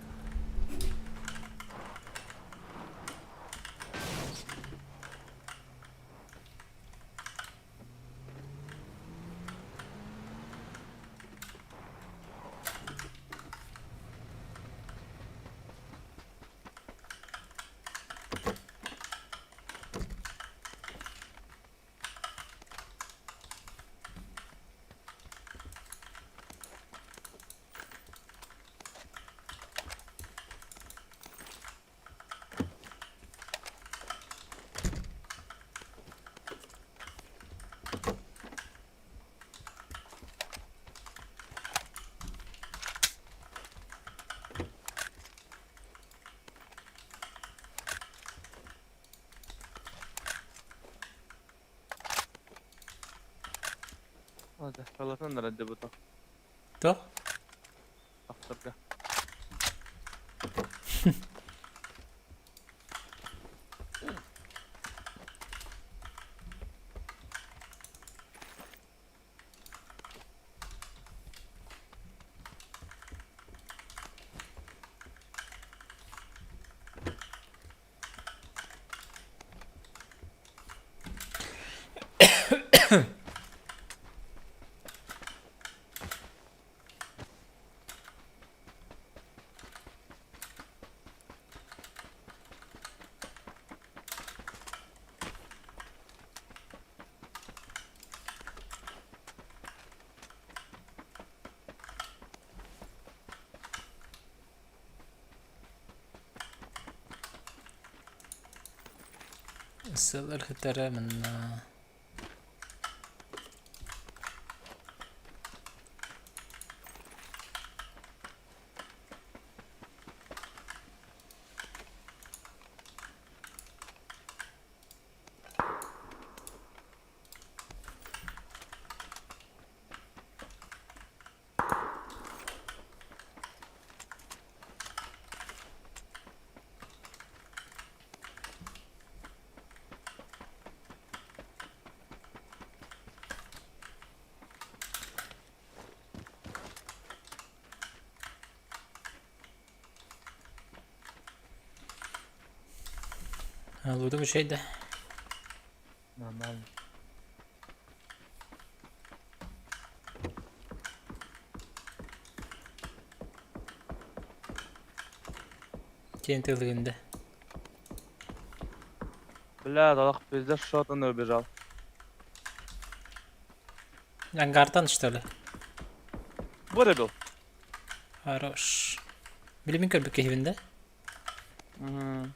Халатан дебута. Туох? Ахтарга. Сыллар хытара манна. Лудум үчүгэй да. Нормально. Киэн тылыгында. Бля, Аллах пиздец, что он убежал. Ангартан что ли? Вырубил. Хорош. Билимин көрбүт киһибин да? Угу.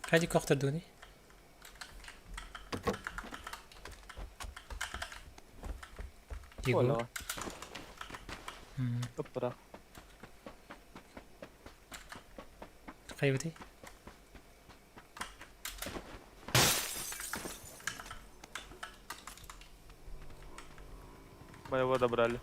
Хайди кохтордугуний? Егор. Тупра. Хайбытый? Моего добрали.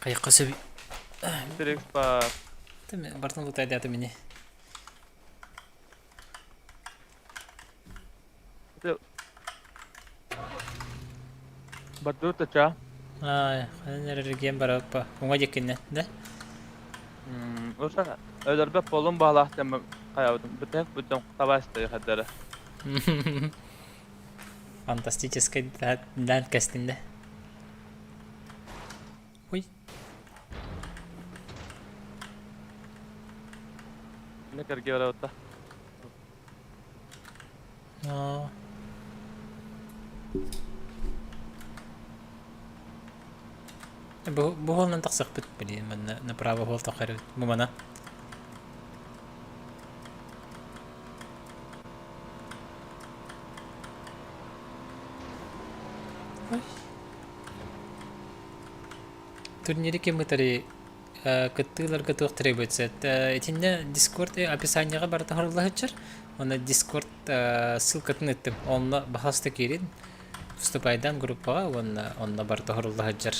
Хайыққа сөбүй. 4 бар. Бартын лутайдаты мини. Бардыр тача. Ай, ханан эрэрген бараппа. Уҥа диэкиннэн, да? Оса өлөрбөт буоллум баалаах диэн хайабытым. Бүтэһик бүтэн табаастайы хаддара. Фантастическай дан кэстинде. Ой. Не кэргэ барабыта. Но. Бу бу холнан тахсахпыт, блин, манна направо хол тахарыбыт. Бу мана. Ой. Турнири ким ытары кыттыыларга туох требуется? Итиннэ Discord описаниеҕа барыта хоруллаһыччар. Онно Discord ссылкатын ыттым. Онно баһаста киирин. Вступайдан группаҕа уонна онно барыта хоруллаһыччар.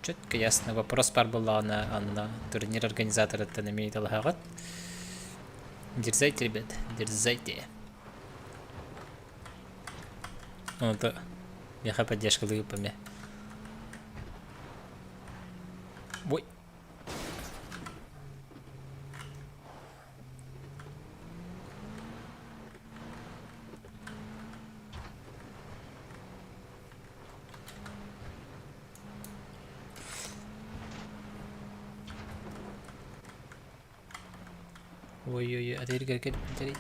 Четко ясно вопрос бар буоллаҕына онно турнир организаторыттан эмиэ ыйыталаһаҕыт. Дерзайте, ребят, дерзайте. Онто миэхэ поддержкалыы ыппа Ой. Ой-ой-ой, атыыргар кэлбиттэрич.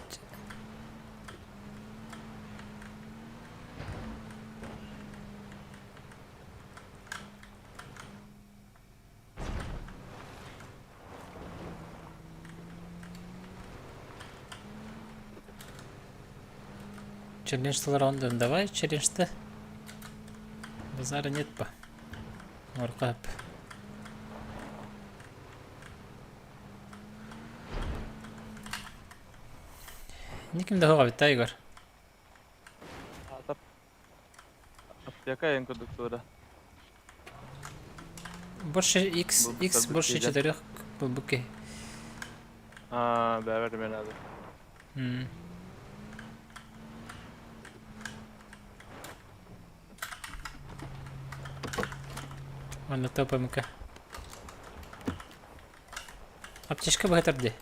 Челлендж Лондон, давай челлендж-то. Базара нет по. Оркап. Никим да хоҕа Егор. Аптека ең курдук тура. Больше X, X больше четырех буки. А, бәрі мен надо. Онно ТПМК. Аптечка быһытар дии.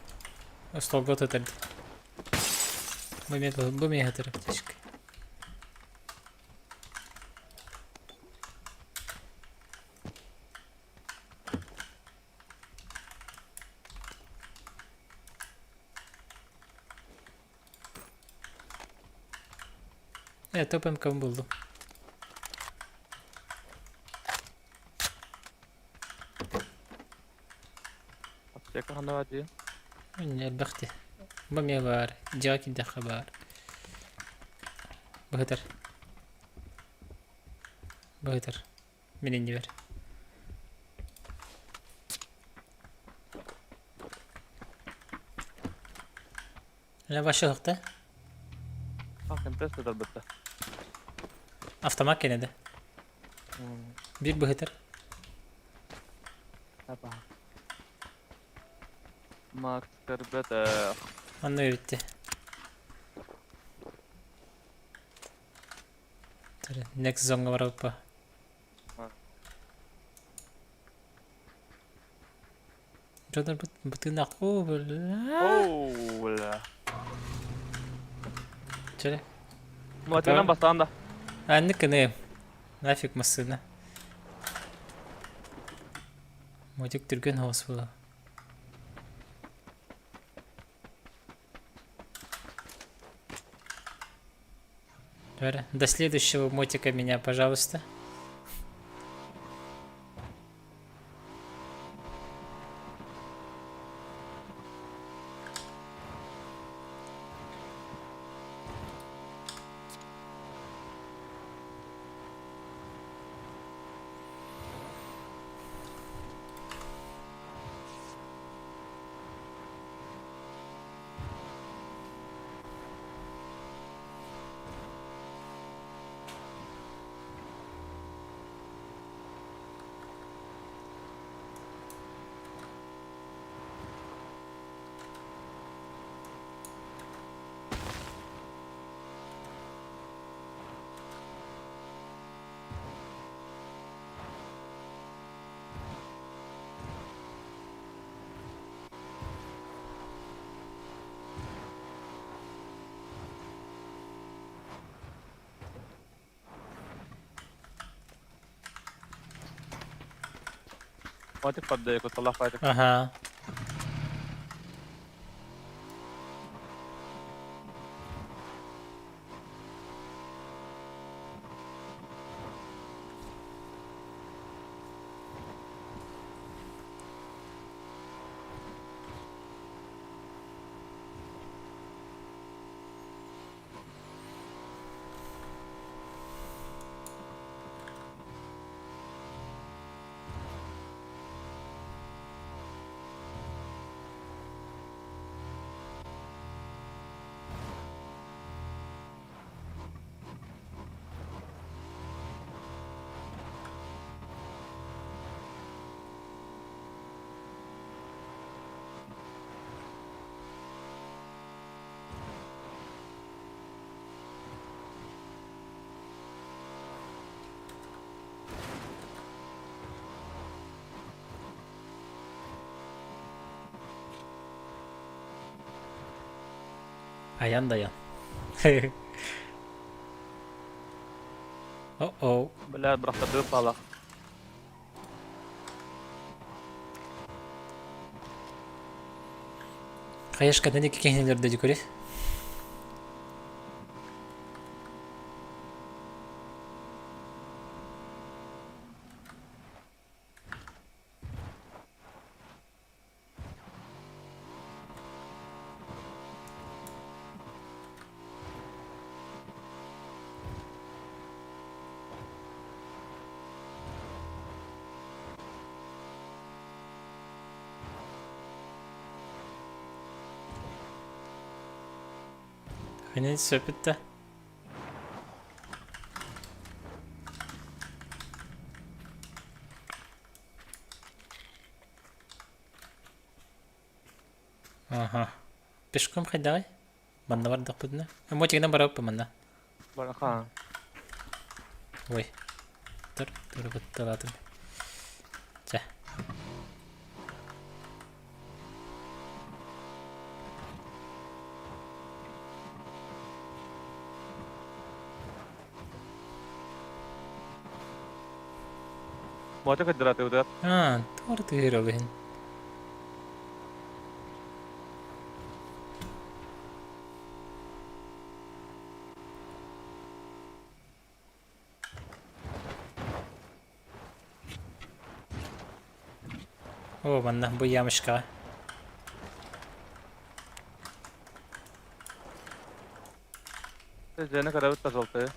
Остолго тутар дии. Бу миэхэ аптечка. Evet, TPMK'mı buldum. Аптека ханна бар дии? Элбэхти. Бу эмиэ баар. Дьиэҕэ киирдэххэ баар. Быһытар. Быһытар. Мин иннибэр. Ле башылыкта. А, компресс тутарбытта. Автомат кэнэдэ. Биир быһытар. Апа. Макс көрбөтөх. Онно бүттэ. Next zone бараппа. Дьоннор бытынаах о бля. Оу, бля. Чere. Мотивнан бастаан да. Анны кыны. Нафиг массыына. Мотик түргэн хоос була. До следующего мотика меня, пожалуйста. Мотик поддайы кутталаах баайдык. Аха. Айан да айан. О-о. Бля, бырахтардыбыт баалаах. Хаешка не киһинилер дии көрө. Ханин сөпүттэ. Аха. Пешком хайдаҕай? Манна бардахпытына. Мотигынан барабыппын манна. Бараха. Ой. Тур, тур кутталаатым. Чэ. Мотик кыдыратыбытыгар. А, туор тыыр ол иһин. О, манна бу ямочкаҕа. Дьэни көрөбүт да желтые.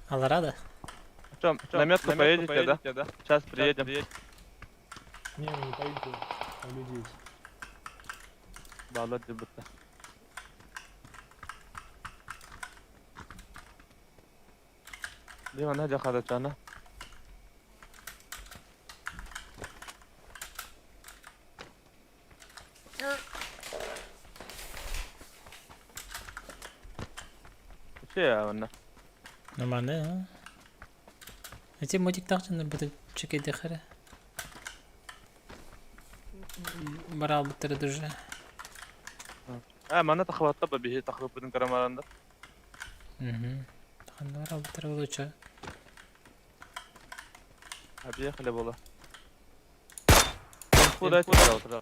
Алара да? Чем, на метку поедете, да? Сейчас приедем. Не, мы не поедем, там люди есть. Баллар дебутта. Дима, на хадачана. Че, онна? Нормально, а? Эти мотиктаах дьоннор бутун чекейдехэрэ. Бараалбыттара даже. А, мана тахватта ба биһи тахваппытын карамаранда. Угу. Ханна бараалбыттара болуча. Объехали было. Инфу дайте, пожалуйста.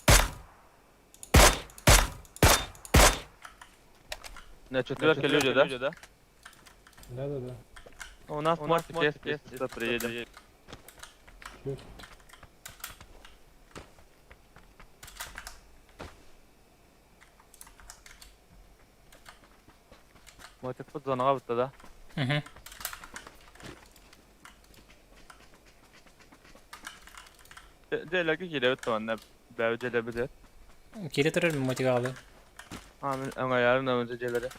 На четверке люди, да? Да-да-да. У нас мостик есть, есть, сюда приедем. Чё? Мотик под зонаға бітті, да? Угу. Дәләгі келе бітті онна. Бәу желе бітер. Кире турар мотик аҕалы. А, мен оңаярым önce желері.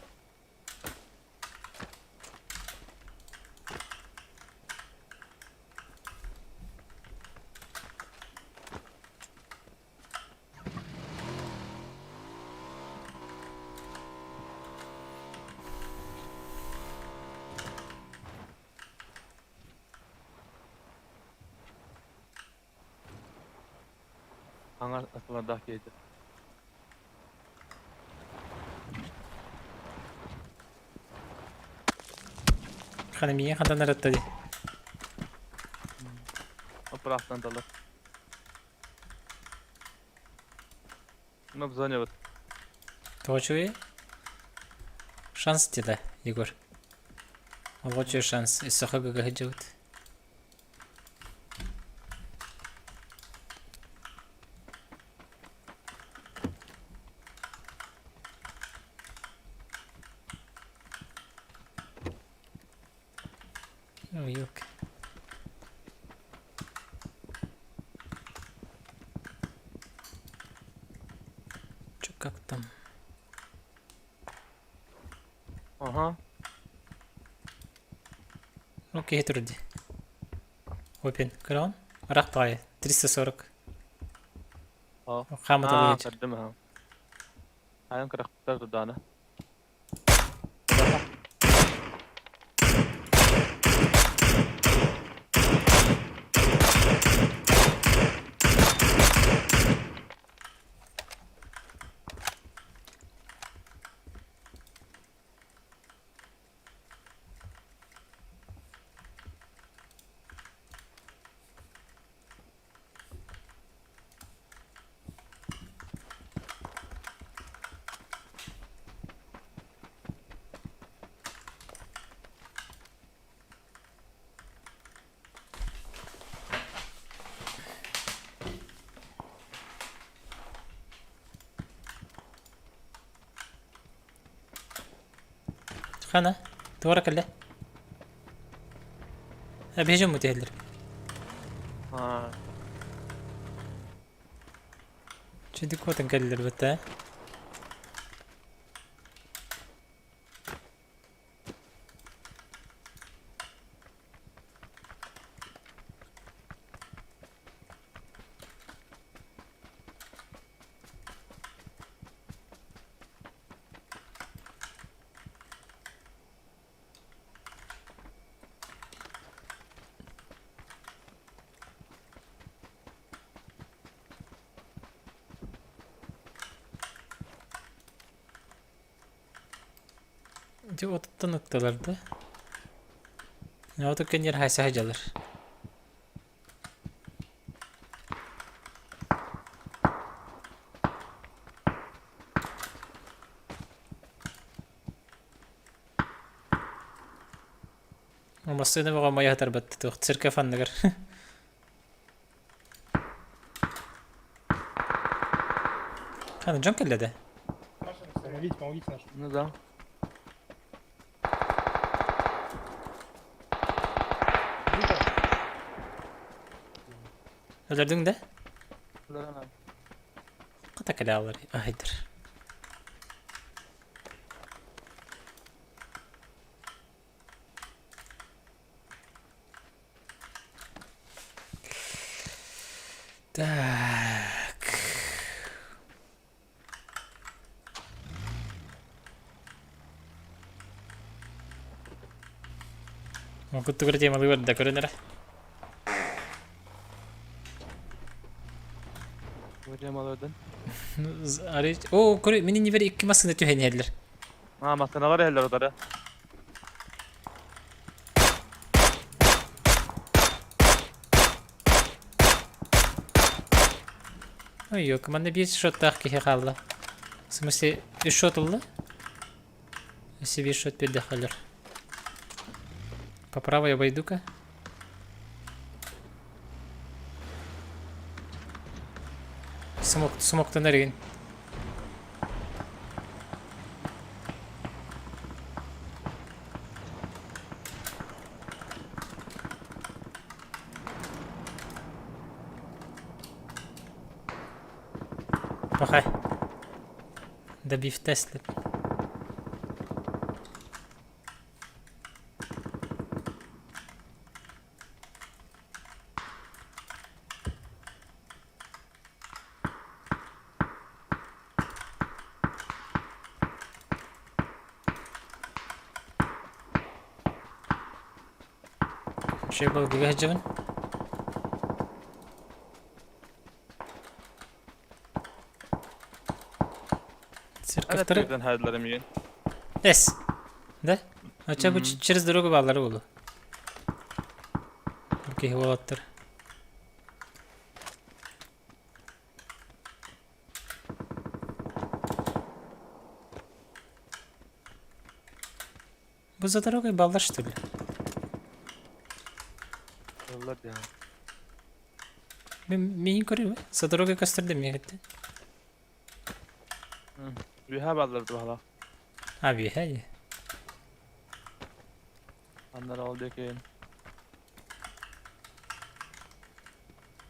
Аңар асыларда кейді. Хана миин хантан аратта ди. Быраахтан талар. Мы в зоне вот. Тоҕо Шанс деді, Егор. Олғочу шанс. Исаха гага жабыт. Ой, ёлки. Чё, как там? Ага. Ну, киһи турди. Опен. Көрөҕүн? Ырах баҕайы. 340. Аа. Хаама Аа, талыгыч. көрдүм аха. Айан кырахтар турдаана. Хана? Туора кэллэ? Бежим мутейлер. Аа. Чүдү куотан кэллэр бата. Дьэ отуттан ыттылар да. Оту кэннир хайса сылдьаллар. Массыына бөҕө майа сытарбат туох церковь анныгар. Хана дьон кэллэ да? Помогите, помогите нашим. Ну да. Өлөрдүҥ да? Да. Хата кэлэ алар аһайдар. Так. Куттугар темалыы барда көрөн эрэ. Темалардан. О, көрө, мини нибер икки массыына түһэн иһэллэр. А, массыыналар иһэллэр утары. Ой, ёк, манна биир шоттаах киһи хаалла. В смысле, үс шот ылла? Если биир шот биэрдэ халлар. По правой обойду-ка. Смок, смоктан эргин. Пахай. Добив Тесли. Şey bu сылдьабын. Церковтары... хайдылар эмиген. Эс. Да? Оча бу через дорогу бааллары буолу. Киһи уолаттар. Бу за дорогой баллар что ли? Алла бя. Мен миин көрүм. За дорогой көстөрдө мегетте. Үһә баллар дуһала. А биһэ. Аннар ол декен.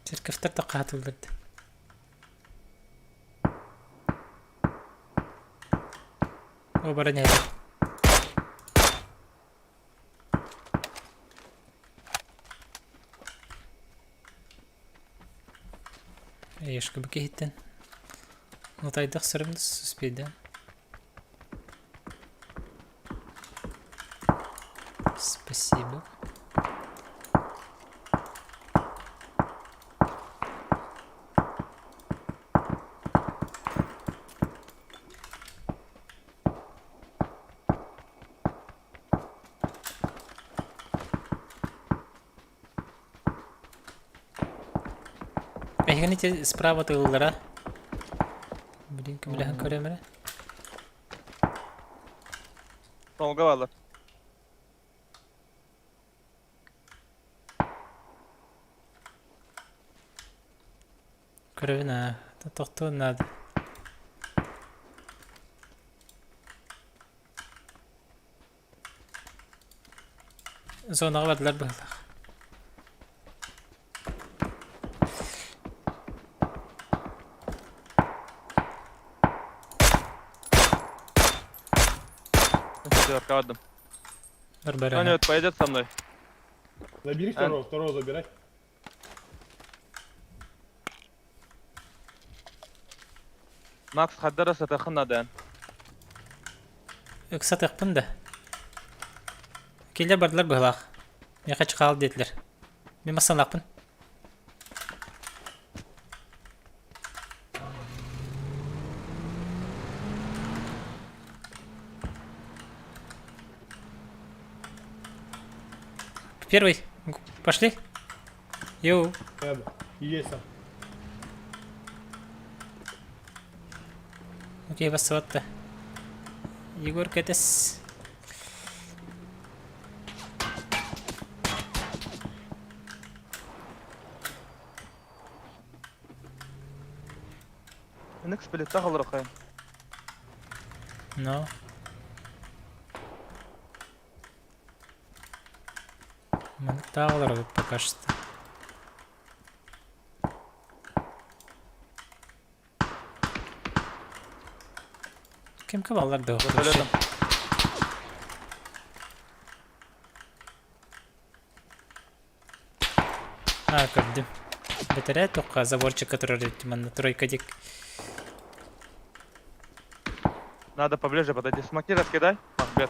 Церковтар да каатылдырды. О бара не. Ешкі бүке хиттен. Нотайдық сырымды суспейді. Спасибо. Эһигини справа тыллара. Блин, кимлэһэн көрөмөрө. Солга баллар. Көрөбүн аа. Тохтуон надо. Зонаҕа бардылар быһыылаах. Четверка бардым. Бар Кто-нибудь пойдет со мной? Забери второго, второго забирай. Макс хаддара сатахын надо. Ыксатыахпын да. Киллер бардылар быһыылаах. Миэхэ чыкаал диэтилэр. Мин массаналаахпын. Первый. Пошли. Йоу. Надо. Есть там. Окей, бассыбатта. Егор кэтес. Ник сплитта халыр кайын. Но. Манталар пока что. Кем кабаллар да Вертолетом. А, көрдүм. Бэтэре тоққа заборчик, который манна тройка дик. Надо поближе подойти. Смоки раскидай. Махбет.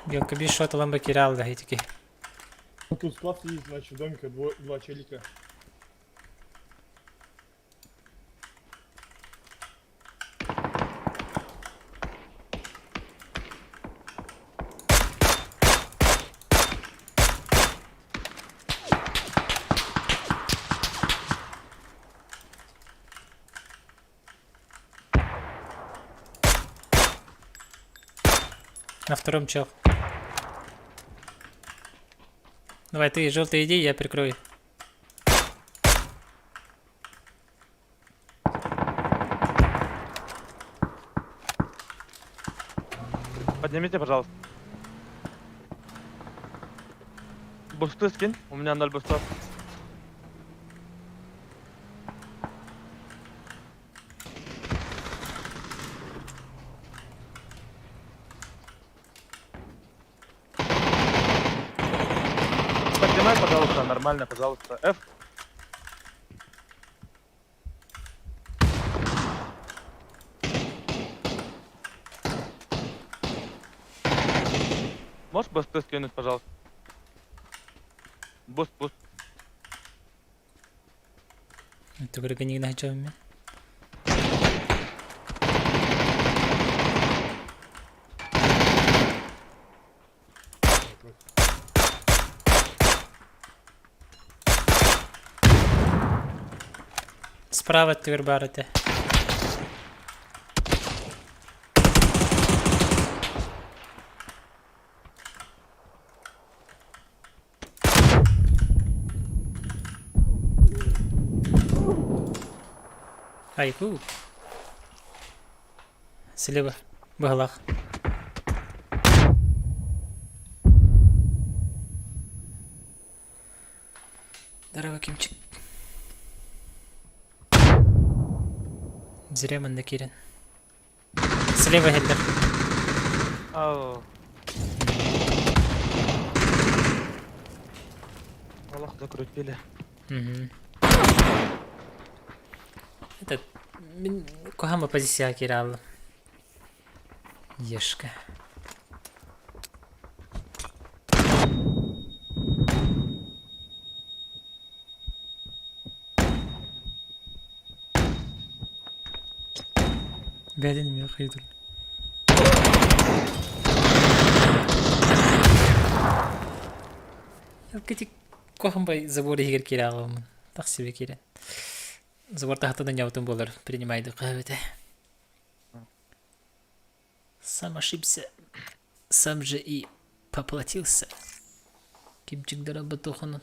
Гелка биш шот ламба кирал да хитики. Ну, Тут склад сидит, значит, в домике два челика. На втором чел. Давай ты, желтый, иди, я прикрою. Поднимите, пожалуйста. Бусты скинь. У меня 0 бустов. Поднимай, пожалуйста, нормально, пожалуйста. F. Можешь бусты скинуть, пожалуйста? Буст, буст. Түгүргэнигин аһычабын мин. Справа өттүгэр баар этэ. Айку. Слева. Быһалаах. Здорово, Кимчик. Зря манна киирэн. Слева иһэллэр. Ау. Олох закрутили. Мгм. Этот, мин куһаҕан позицияҕа киирэ хааллым. Ешка. Бэйэтин эмиэ хайытыр. Кити куһаҕан забор иһигэр киирэ аҕабыммын. Тахсыбы киирэн. Забор таһыттан ньабытым буолар принимайдык эбитэ. Сам ошибся, сам же и поплатился. Кимчик батуханын.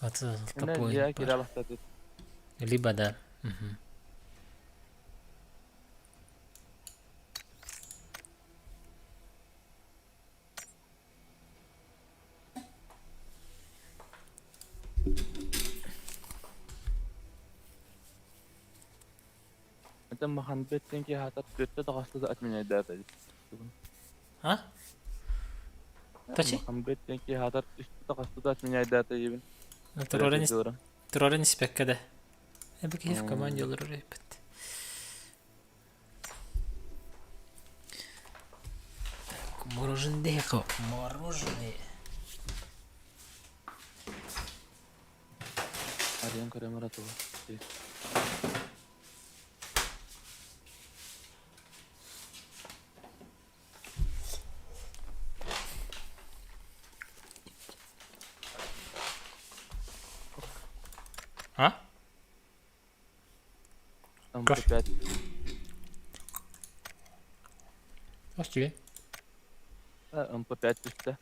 Вот тупой. Либо да. Угу. Это Маханбеттен киһата түөртэ таҕыста да отменяйдаата А? Точи? Маханбеттен киһата үстэ таҕыста да отменяйдаата диибин. Турарын испэккэ да. Эбэ киһи в команде олорор эбит. Так, мороженое, мороженое. Арыйан көрөм эрэ тугу. А? Там Каш. опять. Ас тебе. МП5 түстэ.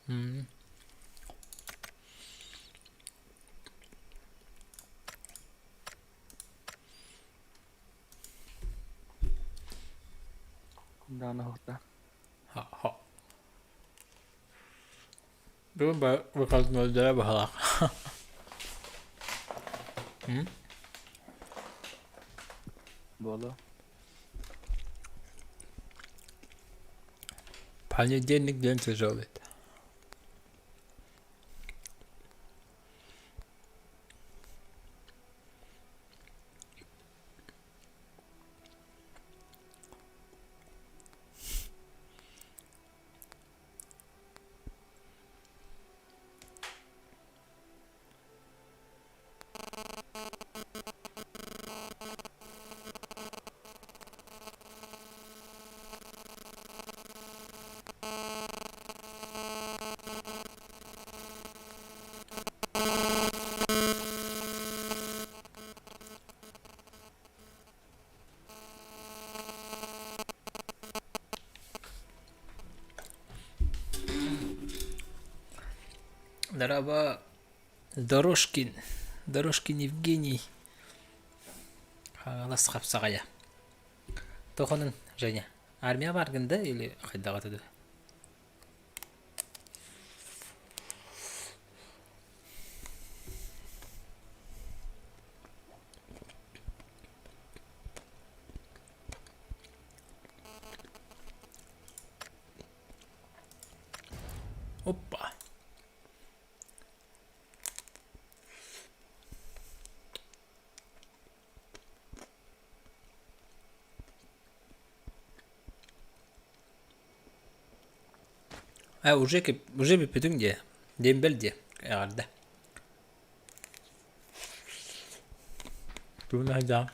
М. Даана хота. Ха-ха. Бүгүн выходнойдара баһалаах. М? Буолуо. Понедельник день тяжелый. Дороба Дорожкин, Дорожкин Евгений Хаҥалас хапсаҕайа. Тохонун, Женя, армия бааргын да или хайдаҕа да? Опа. А уже уже бүппүтүҥ дии, дембель дии, эҕэрдэ. Бүгүн аһыйдаҕым.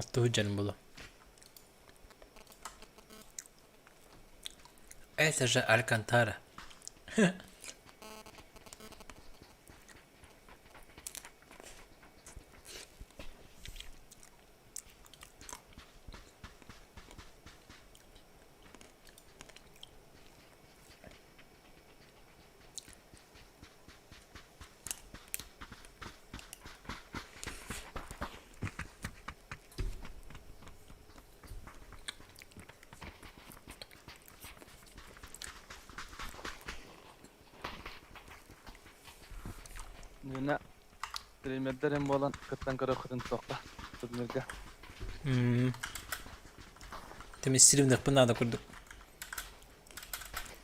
Оттуһу дьон булу. Это же Алькантара. Нина стримердэрин буолан кыттан көрөххүтүн суохха турнирга. Тем стримнехпин наада курдук.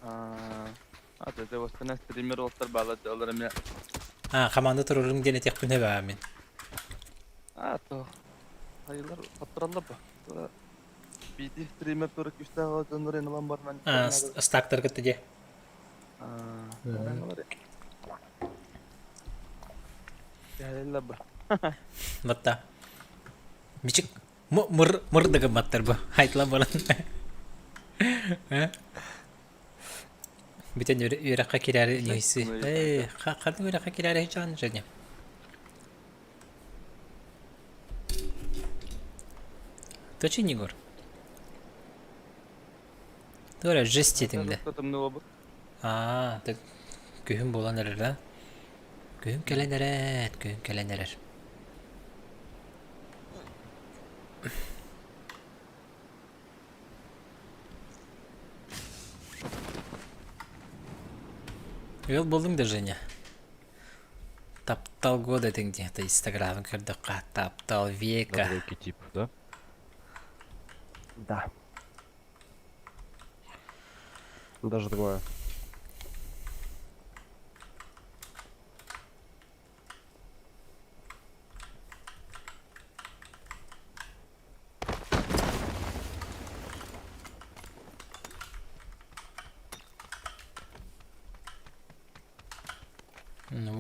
Аа, дэ бастана стример уолтар баалар дьаллар эмиэ. Аа, команда туруруҥ диэн этиэхпин эбээ мин. Аа, то хайылар хоттороллор ба. Биди стример тура күүстээх дьоннор ылан баран. Аа, стактар кытта дии. Аа, Кэһэллэр ба. Батта. Мичик мыр мыр да гымматтар бу. Хайтла баран. Бүтэн үөрэххэ кирээри ньыйсы. Ээ, ханнык үөрэххэ кирээри жан Женя? Точи Егор? Тура жесть этиңде. Аа, так күһүн буолан эрэр да? Күһүн кэлэн эрэр, күһүн кэлэн эрэр. Ыал буоллуҥ да, Женя? Таптал года этиҥ дии, инстаграмын көрдөххө, таптал века. На двойке тип, да? Да. Даже двое.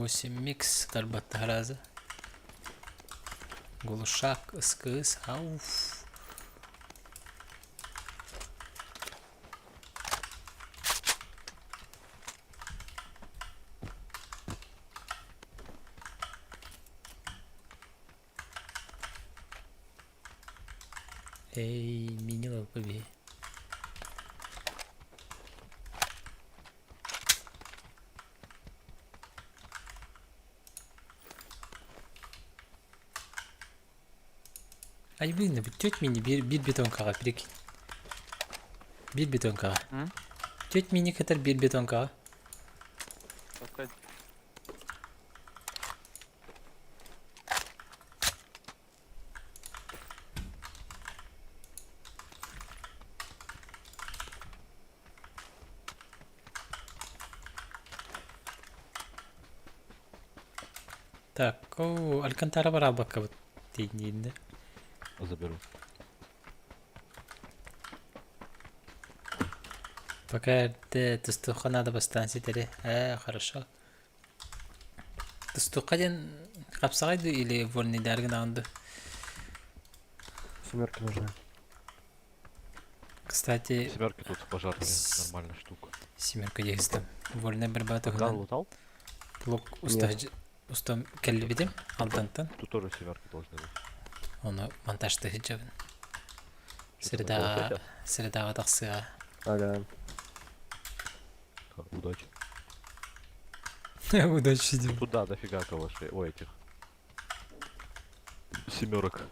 8 микс тарбатта раза. Глушак, СКС, ауф. Эй, минила побей. Ай, блин, теть мини биир, биир бетонкаҕа прикинь. Биир бетонкаҕа. Теть мини кытар биир бетонкаҕа. Так, о, Алькантара бараабаккабыт тиийдииннэ. Заберу. Пока эрдэ тустуохха надо бастаан ситэри. Ээ, хорошо. Тустуохха диэн хапсаҕай дуу или вольныйдары гынаҕын дуу? Семерки нужны. Кстати, Семерки тут пожарные, нормальная штука. Семерка диэхистим. Вольная борьба Ган туһунан лутал? блок уста устам кэллибитим Алтантан. Тут тоже семерки должны быть. Ону монтажты сылдьабын. Что-то на Средаҕа голосе? средаҕа тахсыаҕа. Ага. Ха, Удачи. Удачи, Дим. Туда дофига калашей. Ой, этих. Семерок.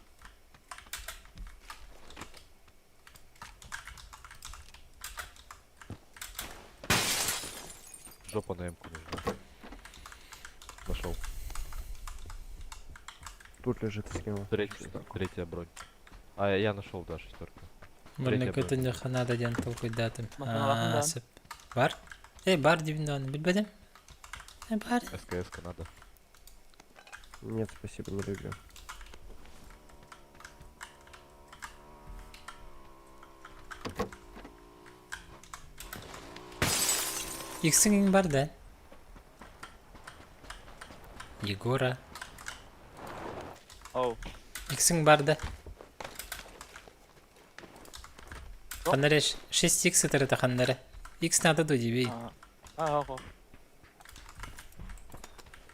Жопа на эмку нужна. Нашел. Тут лежит схема. Третья, третья бронь. А, я нашел, да, шестерку. Манна Третья бронь. көтөннөххө наада диэн толкуйдаатым. Маханалаахын да. Сөп. Бар? Э, бар диибин даҕаны билбэтим. Э, бар. СКС-ка надо. Нет, спасибо, не люблю. Иксиҥ бар да? Егора. Оу. Иксиң бар да. Ханна эрэ 6 икс сытарыта ханна эрэ. Икс надо ду дибей. А, ого.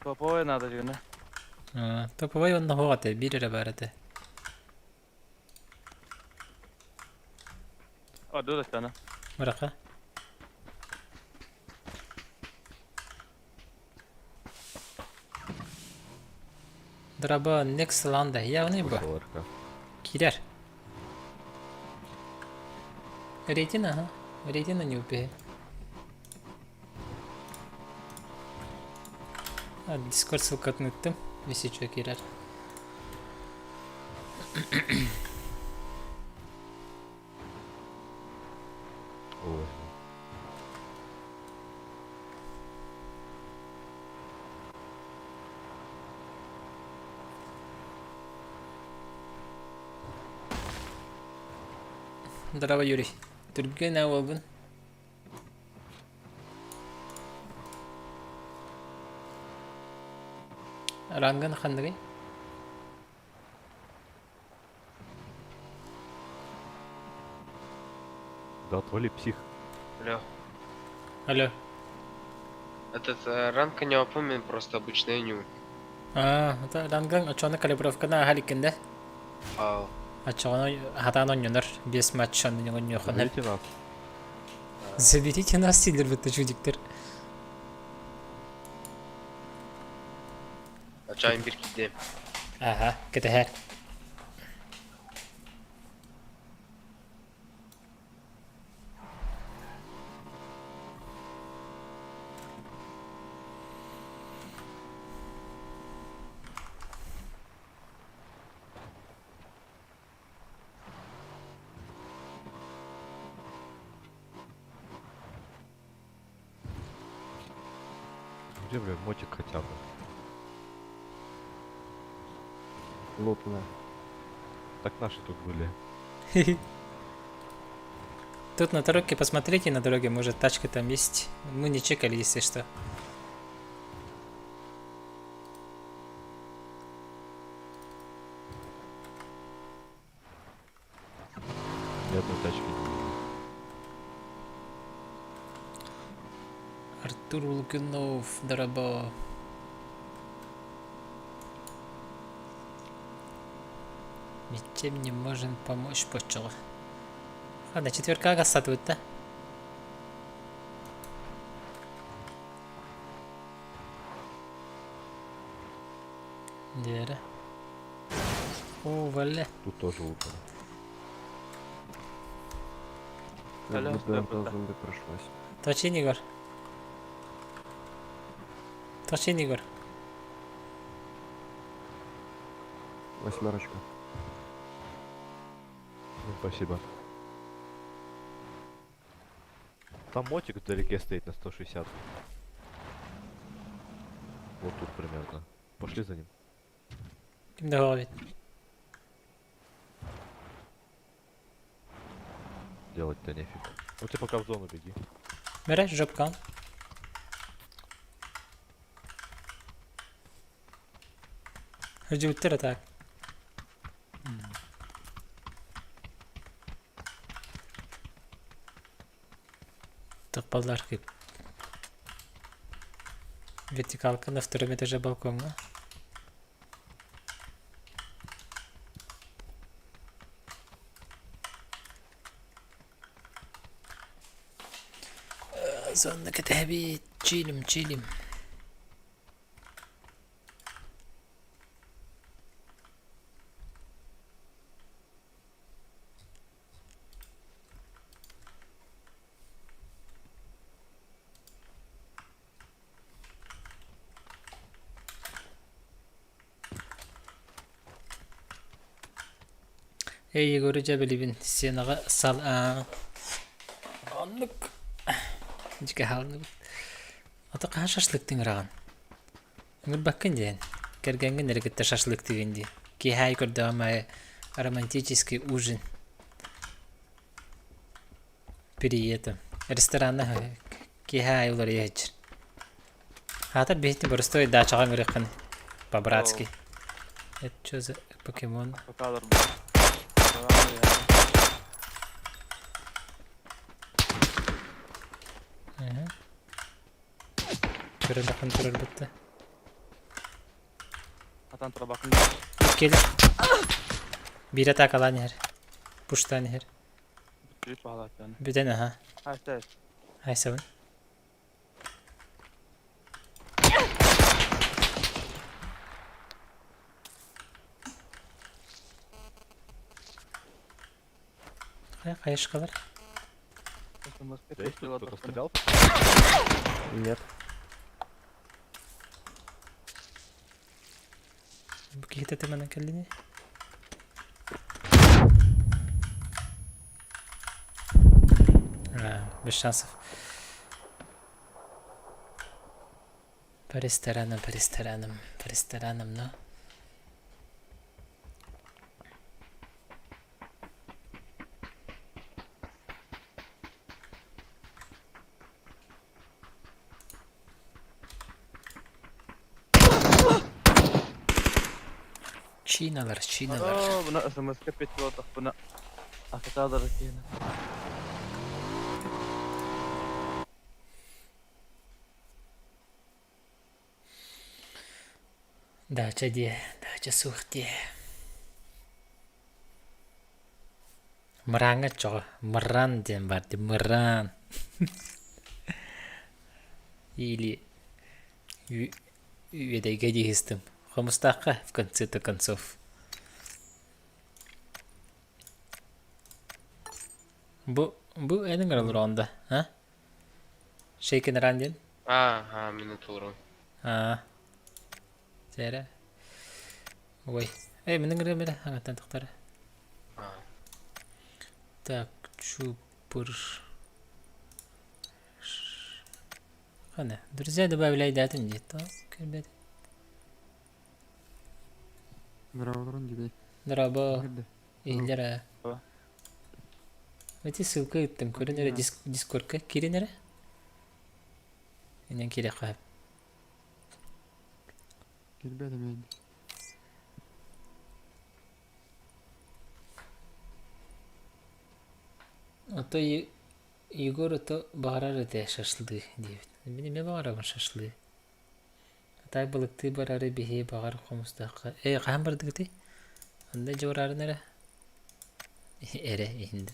Топовой надо дигэнэ. Топовой онно суох этэ, биир эрэ баар этэ. Ордук астана. Быраха. Драба next landa явный бу. Кирер. Рейтинг, ага. Рейтинг не убей. Дискорд ссылкатын ыттым. Если что, кирер. Ой. Здорово, Юрий. Түргэн ауылгын. Рангын ханныгый? Да то ли псих. Алло. Алло. Этот э, ранг не опомен, просто обычный ню. Аа, это рангын очону калибровканы аһар иккинде. Ау. Очону хатаан онньонор без матч онньонньохонор. Заберите нас. Заберите нас, силер бытты чудиктер. Ачайын бир кидем. Ага, кэтэһэр. Где, бля, мотик хотя бы? Лутная. Так наши тут были. Тут на дороге, посмотрите на дороге, может тачка там есть. Мы не чекали, если что. Ни одной тачки не видно. Артур Лукинов, Дорабо. Ничем не можем помочь почала. Ладно, четверка гасатывает, да? Дера. О, валя. Тут тоже утро. Как Алло, будто что по зомби прошлась. Точи, Егор. Точи, Егор. Восьмерочка. Ну, спасибо. Там мотик вдалеке стоит на 160. Вот тут примерно. Пошли за ним. Ким да Делать-то нефиг. Ну ты пока в зону беги. Берешь жопка. Өдүттэр так. Тыкпаллар кип. Вертикалка на втором этаже балкона. Зона кэтэһэбит, чилим, чилим. Эй, Егоры дьэ билибин сценаҕа сал аа оннук дьикэ хаалныбыт. Ата хаһан шашлыктыҥ ыраҕын? Ыҥырбаккын диэн. Кэргэҥҥин эрэ кытта шашлыктыыгын дии. Киэһэ аайы көрдөҕүм аайы романтический ужин. Приедем. Ресторана киэһэ аайы уларыйа сылдьар. Аатар биһиги боростуой даачаҕа ыҥырыаххын. По-братски. Это что за покемон? Пока Ага. Көрө бахан турар бытта. Атан тура бакын. Кел. Биир атаакалаан иһэр. Пуштаан иһэр. Бүт баалааттан. Бүтэн аха. Хайта. Айсабын. Хайа хайышкалар. Здесь тут кто-то стрелял? Нет. Бу киһитэ тыманан кэллини. А, без шансов. По ресторанам, по ресторанам, по ресторанам, но... Чиналар, чиналар. Оо, буна СМС-ка петиотах буна. Акатадар киһини. Дача диэ, дача суох диэ. Мырааҥҥа чоҕо, мыраан диэн баар дии, мыраан. Или үөдэйгэ дии сыстым. Хомустаахха в конце-то концов. Бу бу эн ыҥыралар онда, а? Шейкен ран диэн? Ага, минутуру. Аа. Сэрэ. Ой. Эй, мин ыҥырыам эрэ, аҥаттан тахтара. Так, чупыр. Хана, друзья добавляй датым дии. Кэлбэт. Здорово, дебей. Дорообо. Иһиллэр аа. Эти ссылка ыыттым, көрөн эрэ дискордка киирин эрэ. Инэн киириэххэ сөп. Кирбэт эмиэ. Ото Егор ото баҕарар этэ шашлык диэбит. Мин эмиэ баҕарабын шашлык. Атай балыктыы барары биһи баҕар хомустаахха. Ээ, хаһан бардыгытый? Онно дьэ бараарын эрэ. Эрэ иһинди.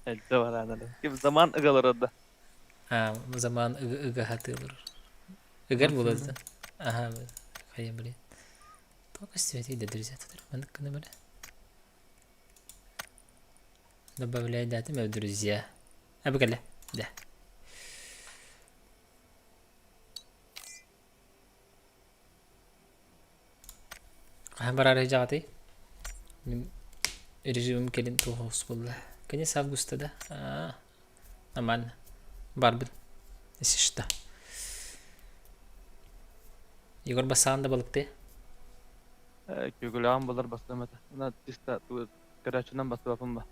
Элбэ бараанары. Ким заман ыгалар да. А, заман ыга хатыылар. Ыгар буолар да. Аха, хайа блин. Только свети да друзья тут маннык гына бара. Добавляй датым в друзья. А бу Да. Хаһан бараары дьаҕатый? Мин режимим кэлин туох буолла. Конец августа да? Аа, нормально. Барбын. Если что. Егор басаан да балыкты. Күгүлэҕин булар бастым этэ. Мына чисто көрөөччүнэн бастыбаппын ба.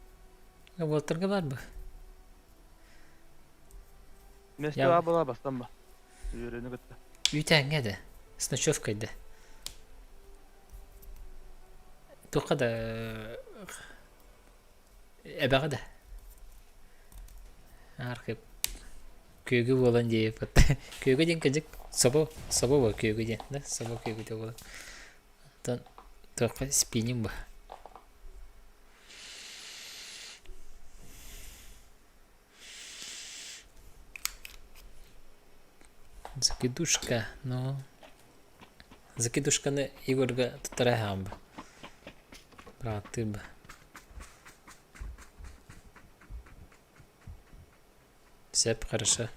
Уолтарга бар бу. Месте баа була бастан ба. Үөрүүнү кытта. Үүтээҥҥэ да. С ночевкой да. Туохха да эбэҕэ да. Архип күөгү буолан диэбит. Күөгү диэн кырдьык собо собо буо күөгү диэн да собо күөгүтэ буолан. Оттон туохха спиннинг бу. Закидушка, ну Закидушканы Егорга туттара аһаҕын ба? Бырааттыы ба? Сөп, хорошо.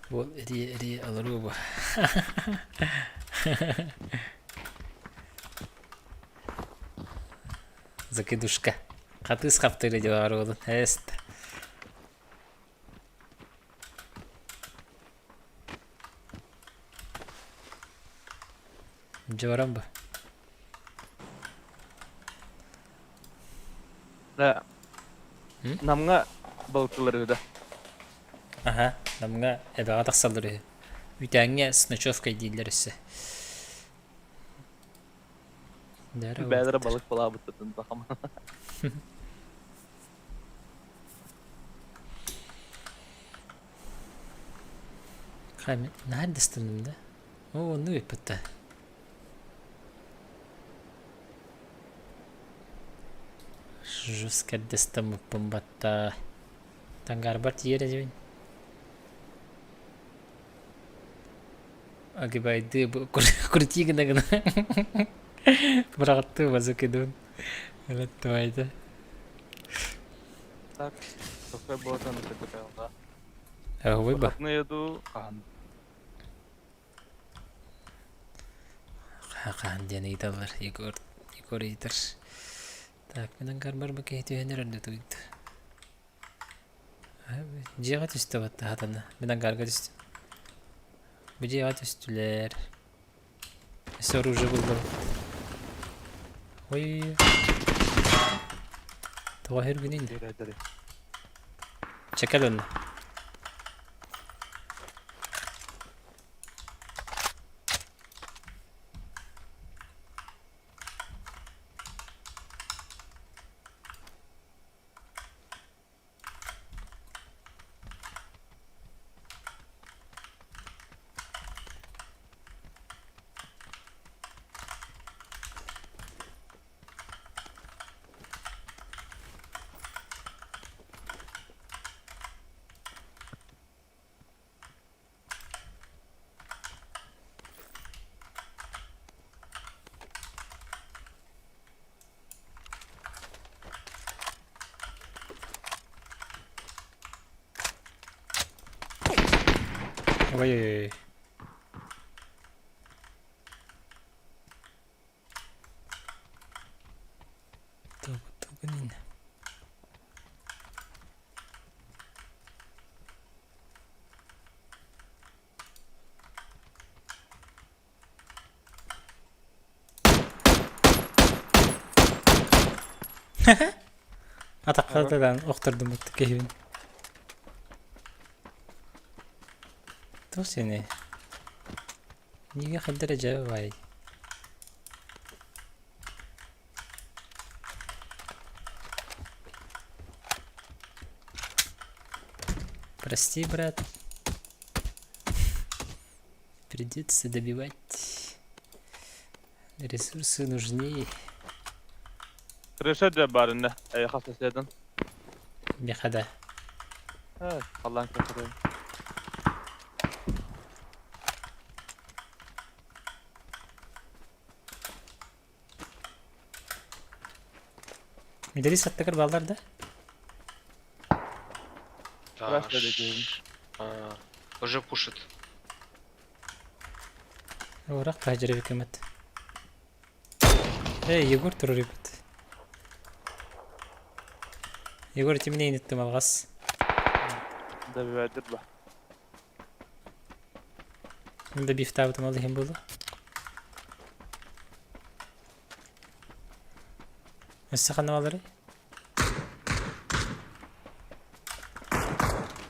Буол эрийэ эрийэ олоруу бу. Закидушка. Хатыыс хаптыыр дьэ уолун. Эст. Илдьэ баран бу. Да. Намҥа балыктыылар үһү да? Аһа, Намҥа эбэҕэ тахсаллар үһү. Үүтээҥҥэ с ночевкой дииллэр өссө. Бэйэлэрэ балык балаабыттарын бахам. Наһаа дастанным да. Оо, оннук ыппытта. Жестко дастаммыппын батта. Тангарбар тиийэр этибин. Агибайды крути гына гына быраҕаттыы базыкыдын. Өлөттүбайды. Так, такой болотан да. Выба. Выходные хаһан? Хаһан диэн ыйыталлар Егор Егор ыйытар. Так, мин ангарбар бу киһи түһэн эрэр да туйда. Дьиэҕэ түстэ батта хатана. Мин ангарга түстүм. Бу дьиэҕэ түстүлэр. Өссө оружие буллум. Ой. Тоҕо үһүргүнүй? Чэкэл онно. Ой-ой-ой. Тугун Атахха да охтордум киһибин. Туох синий? Миигин хайда эрэ дьэ баай. Прости, брат. Придется добивать. Ресурсы нужнее. Крыша дьэ баар иннэ, эйиэхэ соседын. Миэхэ да. Ээ, халлаан күн Медалист аттыгар бааллар да? Да, уже пушит. Урах таһдьыры көмөт. Эй, Егор турар эбит. Егор итимне иниттим алҕас. Добивайдыр ба. Мин да бифтаабытым ол иһин буолуо. Өссө ханна баларый?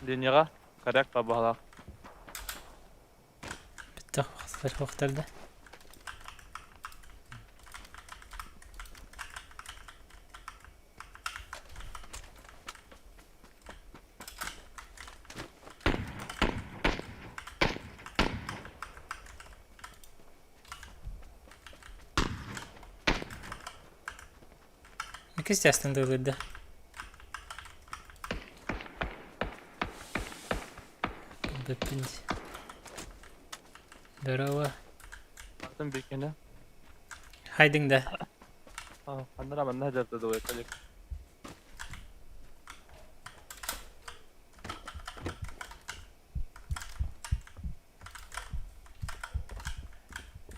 Линияҕа коряк табаһалаах. Бүттэх да. Иккис чаастан да. Здорово. Атын бикини. Хайдың да. Ханнара манна дьарда дуой коллег.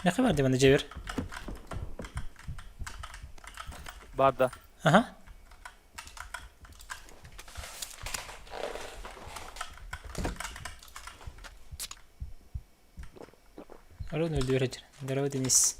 Мехе бар диманы жебер. Бар да. Ага. Арон өлдүрәчер. Здорово, Денис.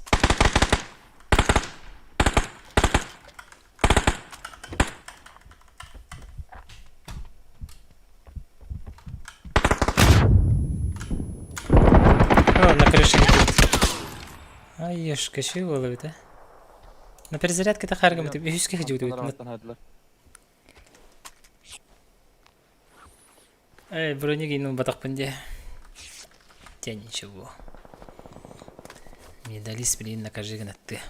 Ешка ши буолабыт э. На перезарядката хааргаммыт үһүскэ сылдьыбытыбыт. Эй, броник ылбатахпын дии. Те ничего. Медалист, блин, накажи гынаттыы.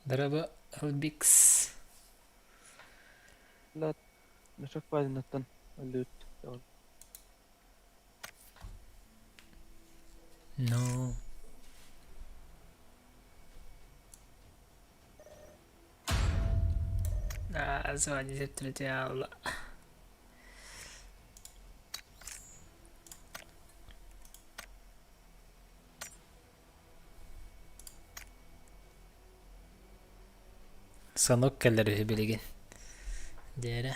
Дороба Албикс. Мешок баайынаттан өлүт. No. Аа, звони септирдиалла. Санок кэлэр үһү билигин. Диэрэ.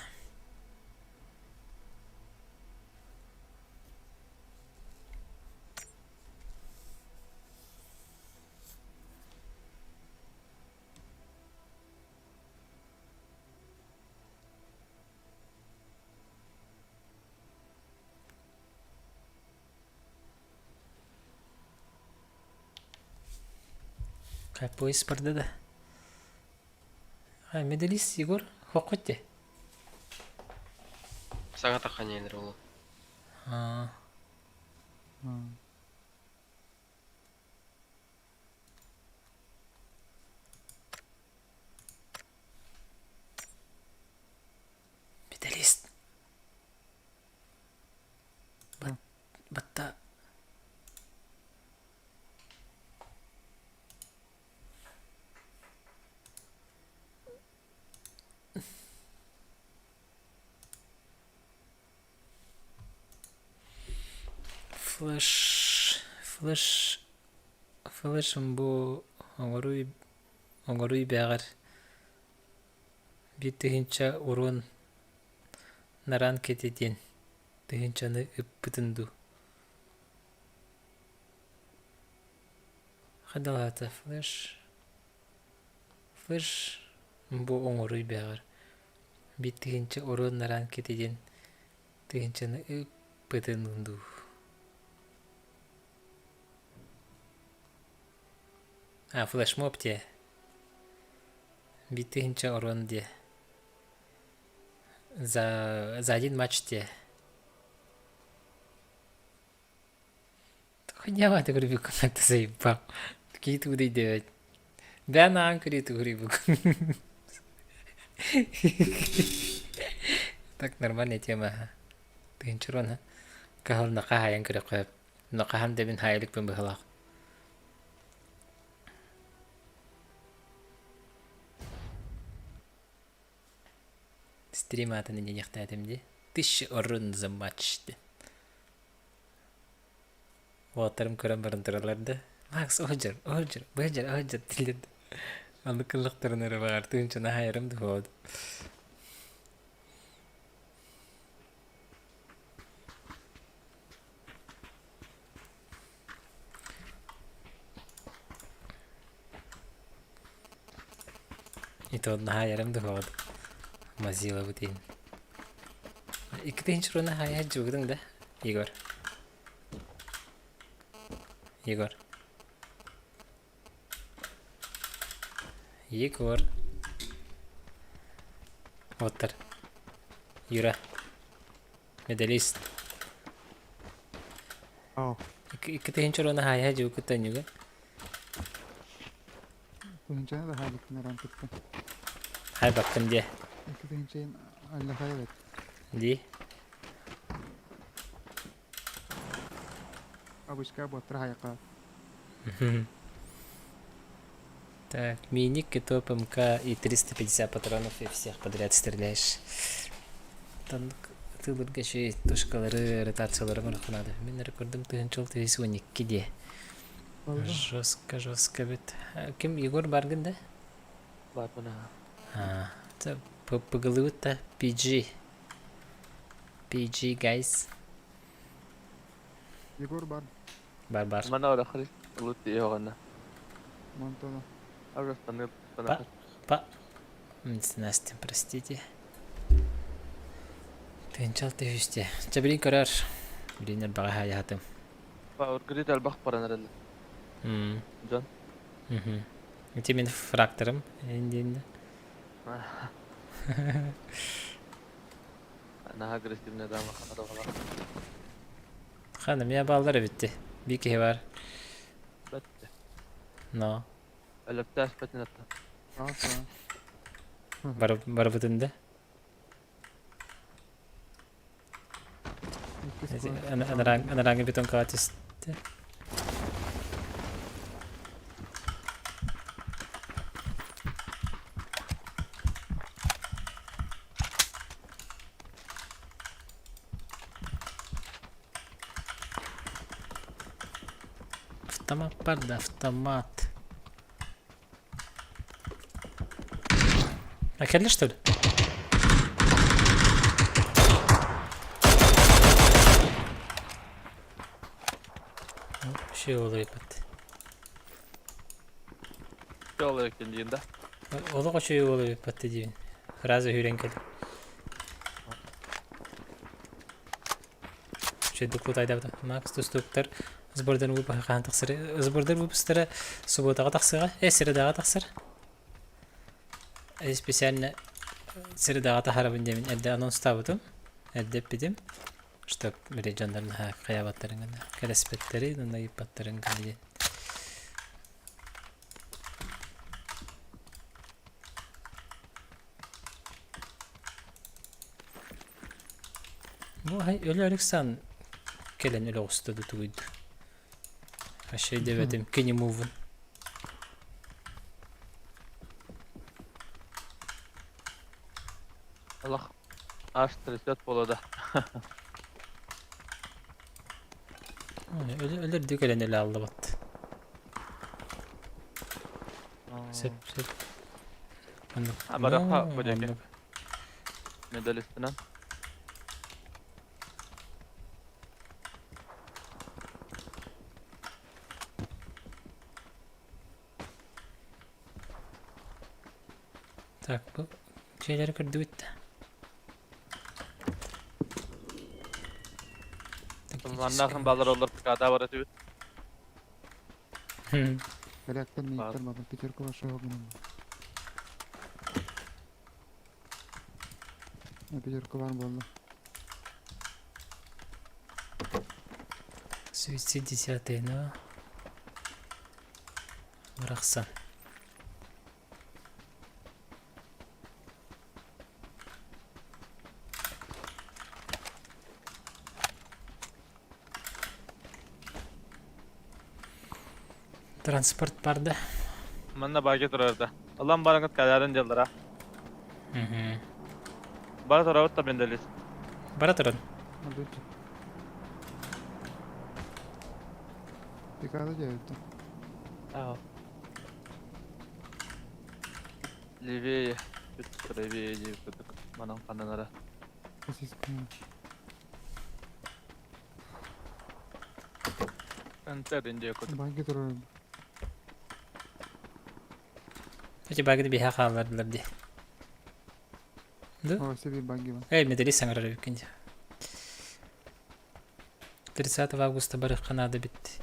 Поезд барда да. А, медалист Егор хоккут де. Саҥа тахханьыылар ол. Аа. Медалист. Батта. Флеш, флеш, флешым бу оҥоруй, оҥоруй бээҕэр биир тыһыынча уруон наран кэтэ диэн тыһыынчаны ыппытын дуу Хайдалаата флеш, флеш бу оҥоруй бээҕэр биир тыһыынча уруон наран кэтэ диэн тыһыынчаны ыппытын дуу А, флешмоб диэ. Биир тыһыынча орон диэ. За, за один матч диэ. Хуйня ты говорю, ты заебал. Такие туда делать. Да на анкоре ты говорю. Так нормальная тема. Тыһыынча Каһыл наха хайан көрөххө. Нақаһам дэбин хайалыкпын быһалаах. Стрим аатын инньэниэхтээтим дии. Тысяча орун за матч диэн. Уолаттарым көрөн баран тураллар да Макс оһдьор, оһдьор, быһдьар, оһдьор дииллэр да. Оннук кыллахтарын эрэ баҕар тыынчаны хаайарым дуо. И то наһаа дуһуоҕут Мазилабыт иһин. Икки руна хайа дьугдуҥ да, Егор? Егор. Егор. Оттар. Юра. Медалист. Икки тыһыынча руна хайа дьугуттан юга. Тыһыынчаны да хаалбыккын эрэн кытта. Хайбаккын диэ. Икки тыһыынчайын аллахай эбит. Дии. Обычка буоттар хайака. Так, миник, топ МК и 350 патронов и всех подряд стреляешь. Тан тылырга шей тушкалары, ротациялары надо. Мин рекордым тыһынчыл тыһыс 12 де. Жестко, жестко бит. Ким Егор баргын да? Баарбын Аа, пгылыбыт да PG. PG guys. Егор бар. Бар бар. Мана орахри лут иоҕана. Монтона. Арыстаныр Па, па. Настя, простите. Тыынчал түһүстэ. Чэ билин көрөр. Билин эрбэҕэ хаайаһатым. Пауэр элбэх баран эрэллэр. Дьон. Ити мин фракторым диэн. Наһаа агрессивный дама ханаралар. Хана меня баллар эбитти. Бир киһи бар. Бэтте. Но. Өлөптөөс бэтин атта. Бар барбытын да. Анараҥы бетонкаҕа түстэ. Автомат бар да, автомат. А кэллэ что ли? Вообще улайбат. Жол экен дейін да. Олох үчүгэй улайбат диибин. Сразу үүрэн кэлин. Үчүгэйдик кутайдабытым. Макс тустууктар сбордан выпуск тахсар. Сбордар выпусктара субботаҕа тахсыаҕа, средаҕа тахсар. Специально средаҕа таһарабын диэмин эрдэ анонстаабытым, эрдэ эппитим, чтоб били дьоннорун хайаабаттарын гына, кэлэспэттэри, уонна ыйыппаттарын гына диэн. Бу Өлө Александр кэлэн өлө оҕуста да тугуйда. Вообще диэбэтим кини мувун. Аллах аж трясет полода. Өлөрдүү кэлэн өлө аллыбат. Сөп, сөп. Оннук. Бараха бу Медалистынан. Так, бу дьиэлэри көрдүбүт да. Маннаахын балар олор ПКда бар этибит. Реактор мииттер бабын пятерка вашего гынан. Пятерка бар буолла. Суицид десятый, но... Бырахсан. Транспорт бар да. Манна баки турарда. Аллам бараңыт каларын дьаллара. Бара турабыт та менделис. Бара туран. Пикада дьэбит. Левее. Чуть правее деп манан хананара. Антер инде кут. Баги турар. Эти багины биһа хааллардылар дии. Да? О, себе баги бар. Эй, медали саҥарар эбиккин дии. 30 августа барыахха наада бит.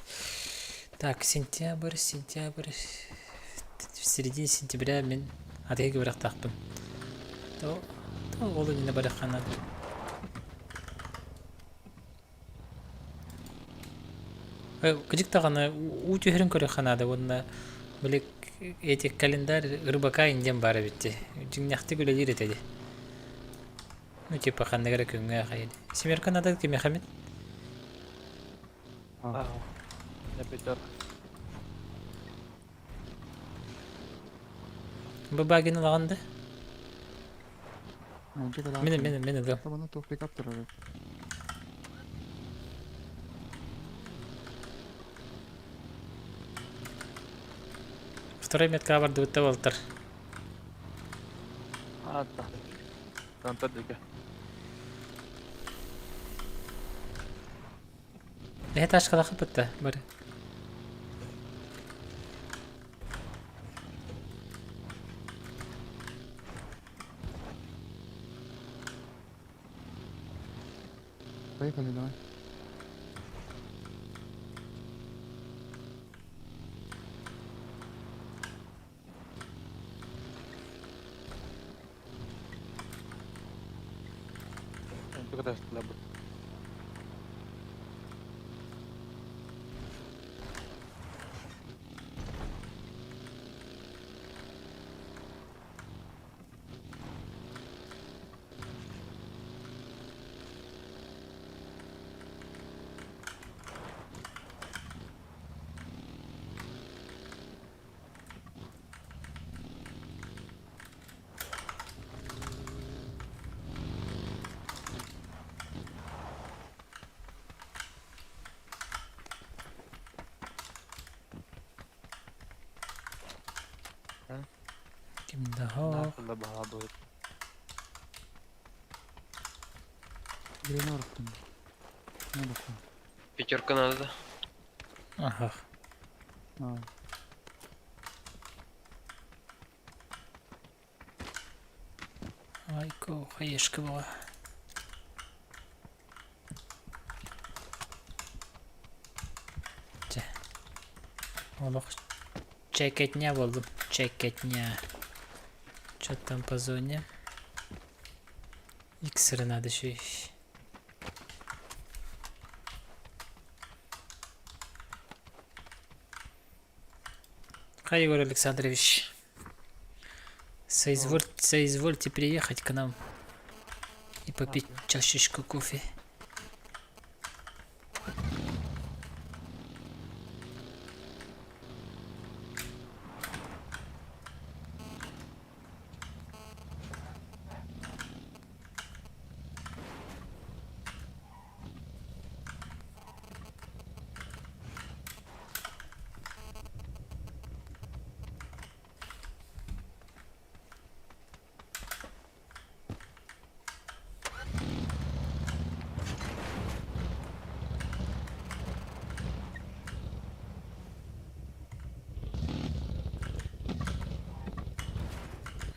Так, сентябрь, сентябрь. В середине сентября мин атыыга барыахтаахпын. То, то ол иннинэ барыахха наада. Кыдьык даҕаны уу түһэрин көрүөххэ наада уонна били эти календарь рыбака диэн баар эбит дии. Дьиҥнээхтик үлэлиир этэ дии. Ну типа ханнык эрэ күҥҥэ хайа Семерка надо кимиэхэ эмит? Пятерка. Бу багин ылаҕын да? Мин мин мин ылыам. Табаны туох пикап турар. Второй метка бардыбытта буолтар. Аата. Тантар диэки. Эһэ ташкалаах бытта бары. Поехали, давай. Ким да хоох. Пятерка надо, да? Ага. Айко, хаешка была. Чэ. Олох чекетня буоллум. Чекетня. Что там по зоне? Иксеры надо еще. Хай, Егор Александрович. Соизволь, соизвольте приехать к нам и попить чашечку кофе.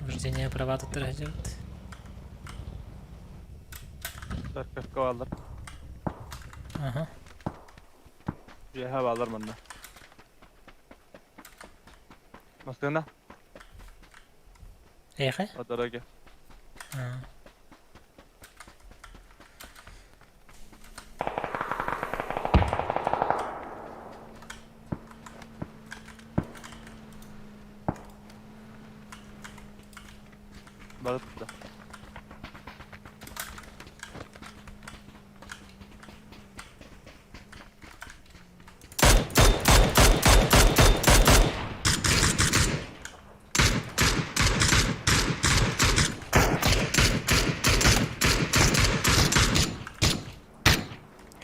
Вождение права тут идет. Церковка бааллар. Ага. Дьиэһэ бааллар манна. Массыына. Эйхэ? По дороге. А. Бары тутта.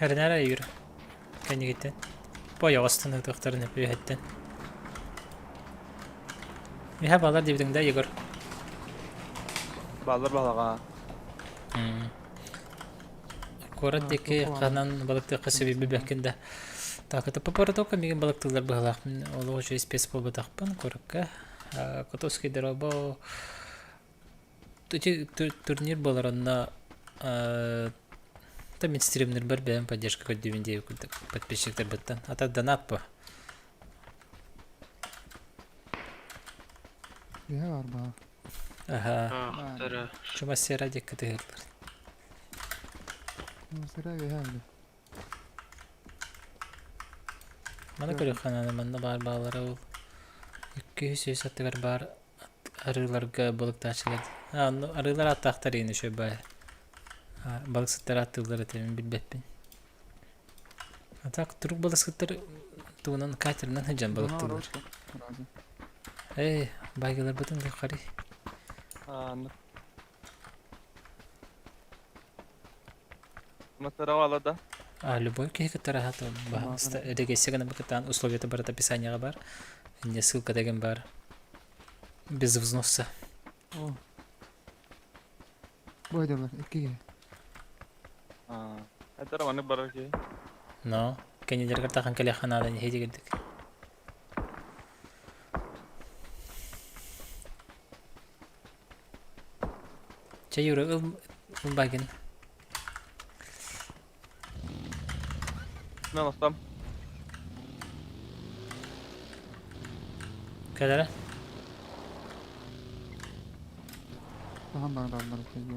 Эрэнээр Юр. Кэннигиттэн. Бу ойоҕостон ытыахтарын үөһэттэн. Миһэ балар диэбитиҥ да, Егор? Баллар балаҕа. Куорат диэки ханан балыктыахха сөбүй билбэккин да. Так, это по мигин балыктыыллар быһалаах. Мин олох үчүгэй спец буолбатахпын куоракка. Котовский дороба Ити турнир буолар онно та мин стримнербэр бэйэм поддержка көрдүүбүн диэбит курдук подписчиктарбыттан. А так донат по. Биһэ бар баа. Аха. Чума сера диэкки тыһыыллар. Сера биһэ били. Маны көрүөххэ наада манна баар баалара ол 200 аттыгар баар Арыыларга балыктааччылар аа онно арыылар ааттаахтар иһин үчүгэй баайа. Балыксыттар ааттыыллар этэ мин билбэппин. А так турук балыксыттар тугунан катерынан сылдьан балыктыыллар. Эй, байгыларбытын да харый. Материала да? А любой киһи кытта раһат региссе гына кытаан условията барыта описанияҕа бар. Инне ссылка деген бар. Без взноса. Бу айдалар, иккиге. Это маннык барар киһи. Но, кэннилэригэр тахан кэлиэххэ наада иһитигирдик. Чэ, Юра, ыл, ыл багин. Мен остам. Кэлэрэ. Тахан бардардар иккиге.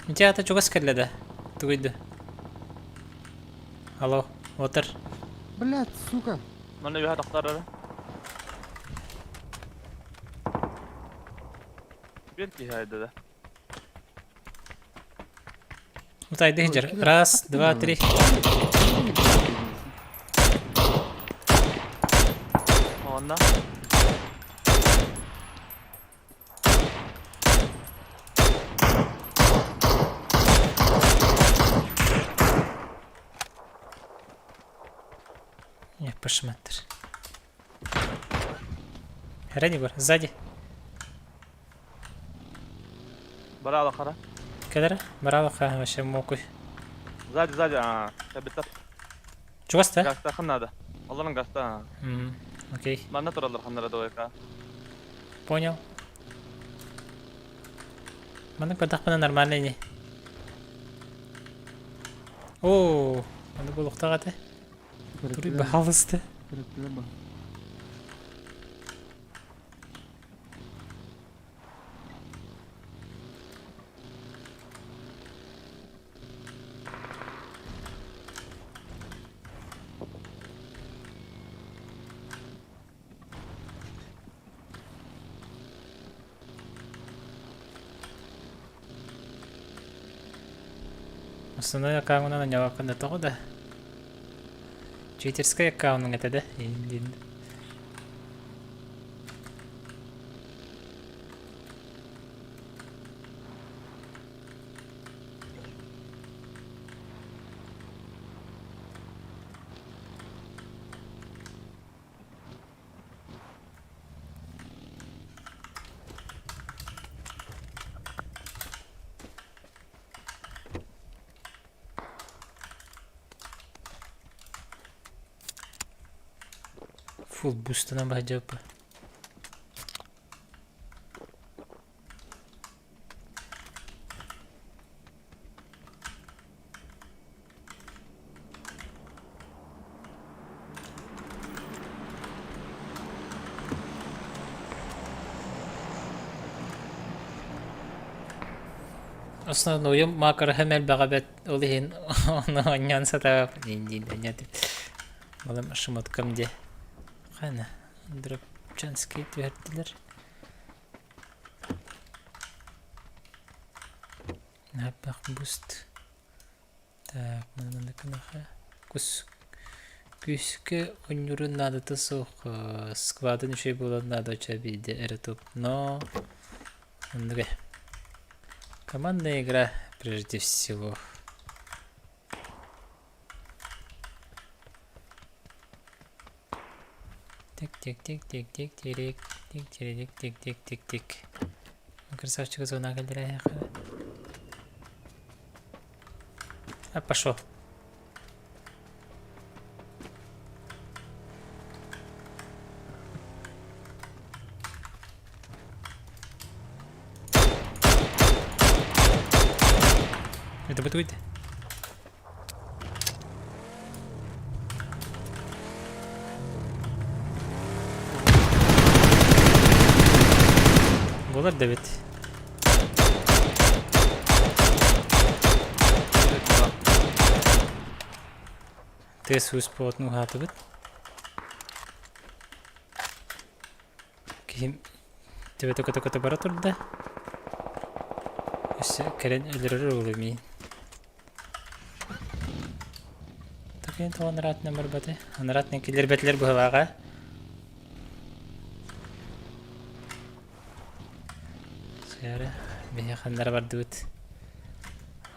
Ити аата чугас кэллэ да? Тугуй да? Алло, отыр. Блять, сука! Манна үһэ тахсар эрэ. Биир киһи айда да. Утайды сылдьар. Раз, два, три. Онно. Не, пошматтыр. Егор, сзади. Браво, хара. Кэлэрэ? Браво, ха, вообще мокуй. Сзади, сзади, а, кабита. Чугас да? Гаста ханнада. Олорон гаста. Окей. Манна тураллар ханнара двойка. Понял. Маннык бардахпына нормально ини. Оо, маннык буолуохтаах этэ. Туруй баһаалыста. Основной аккаунунан анньабаккын да тоҕо да? Читерскэй аккаунуҥ этэ да? Диэн. Фул бустанан баһдьаппа. Основнойум макараһым элбэҕэ бэт ол иһин ону анньан сатаабаппын диин диин Балым шмоткам диэ Хана Дропчанский түһэрдилэр Напах буст Так, манна гынаха кус күүскэ оонньуурун наадата суох сквадын үчүгэй буолан наада оччо биирдэ эрэ туп но оннук ээ командная игра прежде всего тик тик тик тик тик тирик тик тирик тик тик тик тик красавчик зона кэллэрэ А пошел. Это будет Буолар да эбит. Тыас уус буолатын уһаатыбыт. Киһим төбөтө көтө-көтө бара турда. Өссө кэлэн өлөрөр уолу миин. Такин тоҕо анараатынан барбатый? Анараатынан киллэрбэтилэр быһыылааҕа. Чээрэ, биһи ханнара бардыбыт.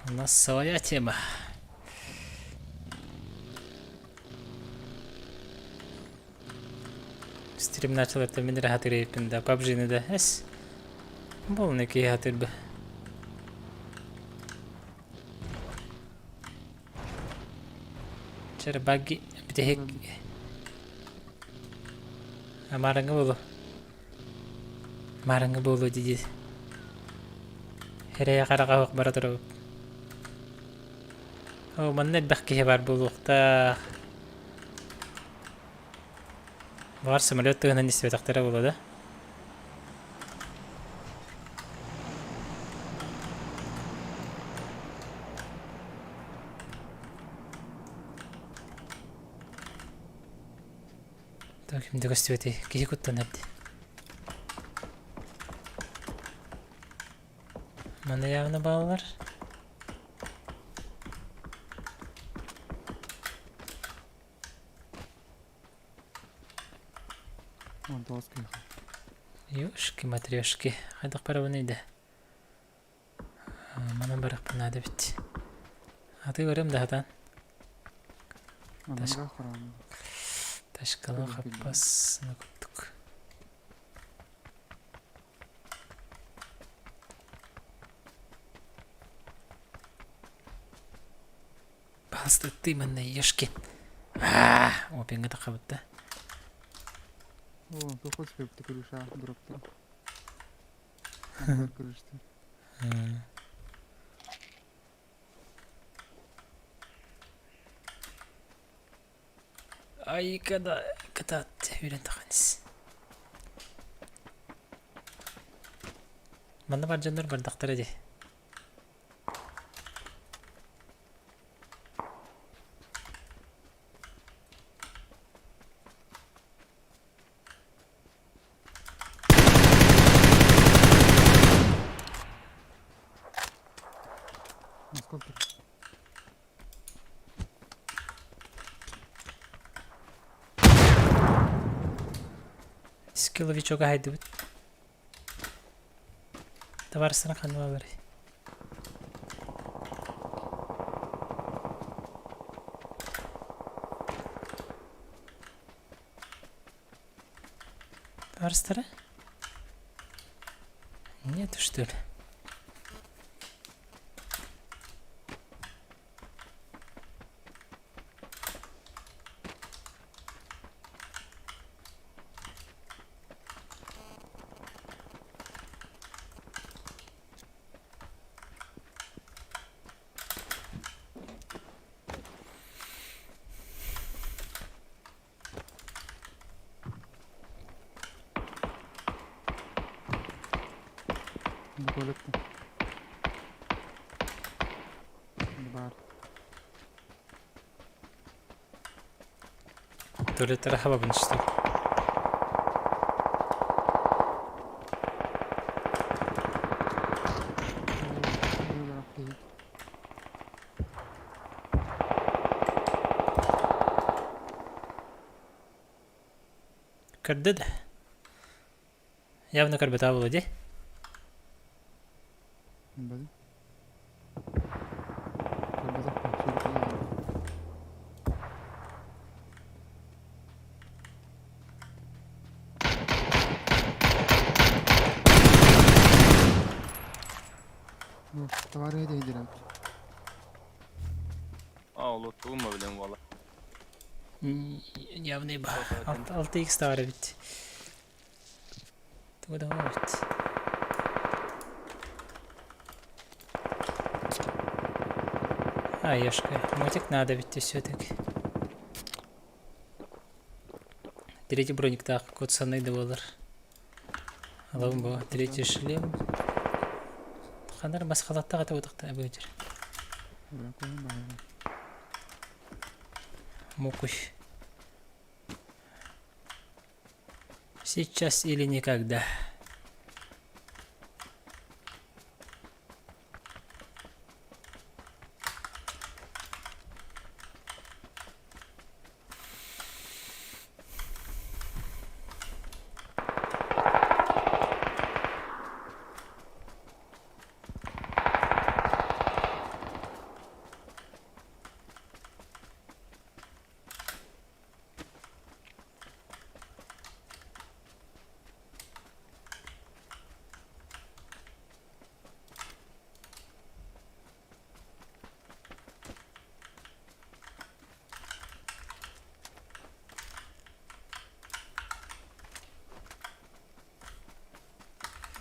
У нас своя тема. Стрим начал это мин эрэ хатырыйыппын да, PUBG-ны да эс. Полный киһи хатырбы. Чэрэ багги бүтэһик Амарыңы болу. Амарыңы болу дии. Эрэйэ хараҕа бара турабыт. О, манна элбэх киһи бар буолуохтаах. Баҕар самолет тыаһынан истибэтэхтэрэ буолуо да? Так, ким да көстүбэтэй? Киһи куттанар дии. Манна явно бааллар. Ёшки-матрешки. Хайдах барабын да. Манан барыахпын наада эбит. Аты барыам да хатан. Ташкала хаппас курдук. Пожалуйста, ты манна ешки. Аа, опинга тахабытта. О, похож ты крыша дропты. Крышты. Ай, когда катат үрэн таханис. Манна бар дьоннор бардахтара дии. Насколько? Скилловичога хайдыбыт. Табаарыстара ханна баалларый? Табаарыстара? Нету, что ли? Туалетка. Бар. Туалеттара хабабын что? Көрдө да. Явно көрбөтө буолуо дии. Явный ба. 6x да бар эбит. Тугу да эбит. А, ешка. Мотик надо ведь все-таки. Третий броник так, код санный да болар. Алабын бу. Третий шлем. Ханар басқалаттаға та утақта бөтер. Мукуш. Сейчас или никогда.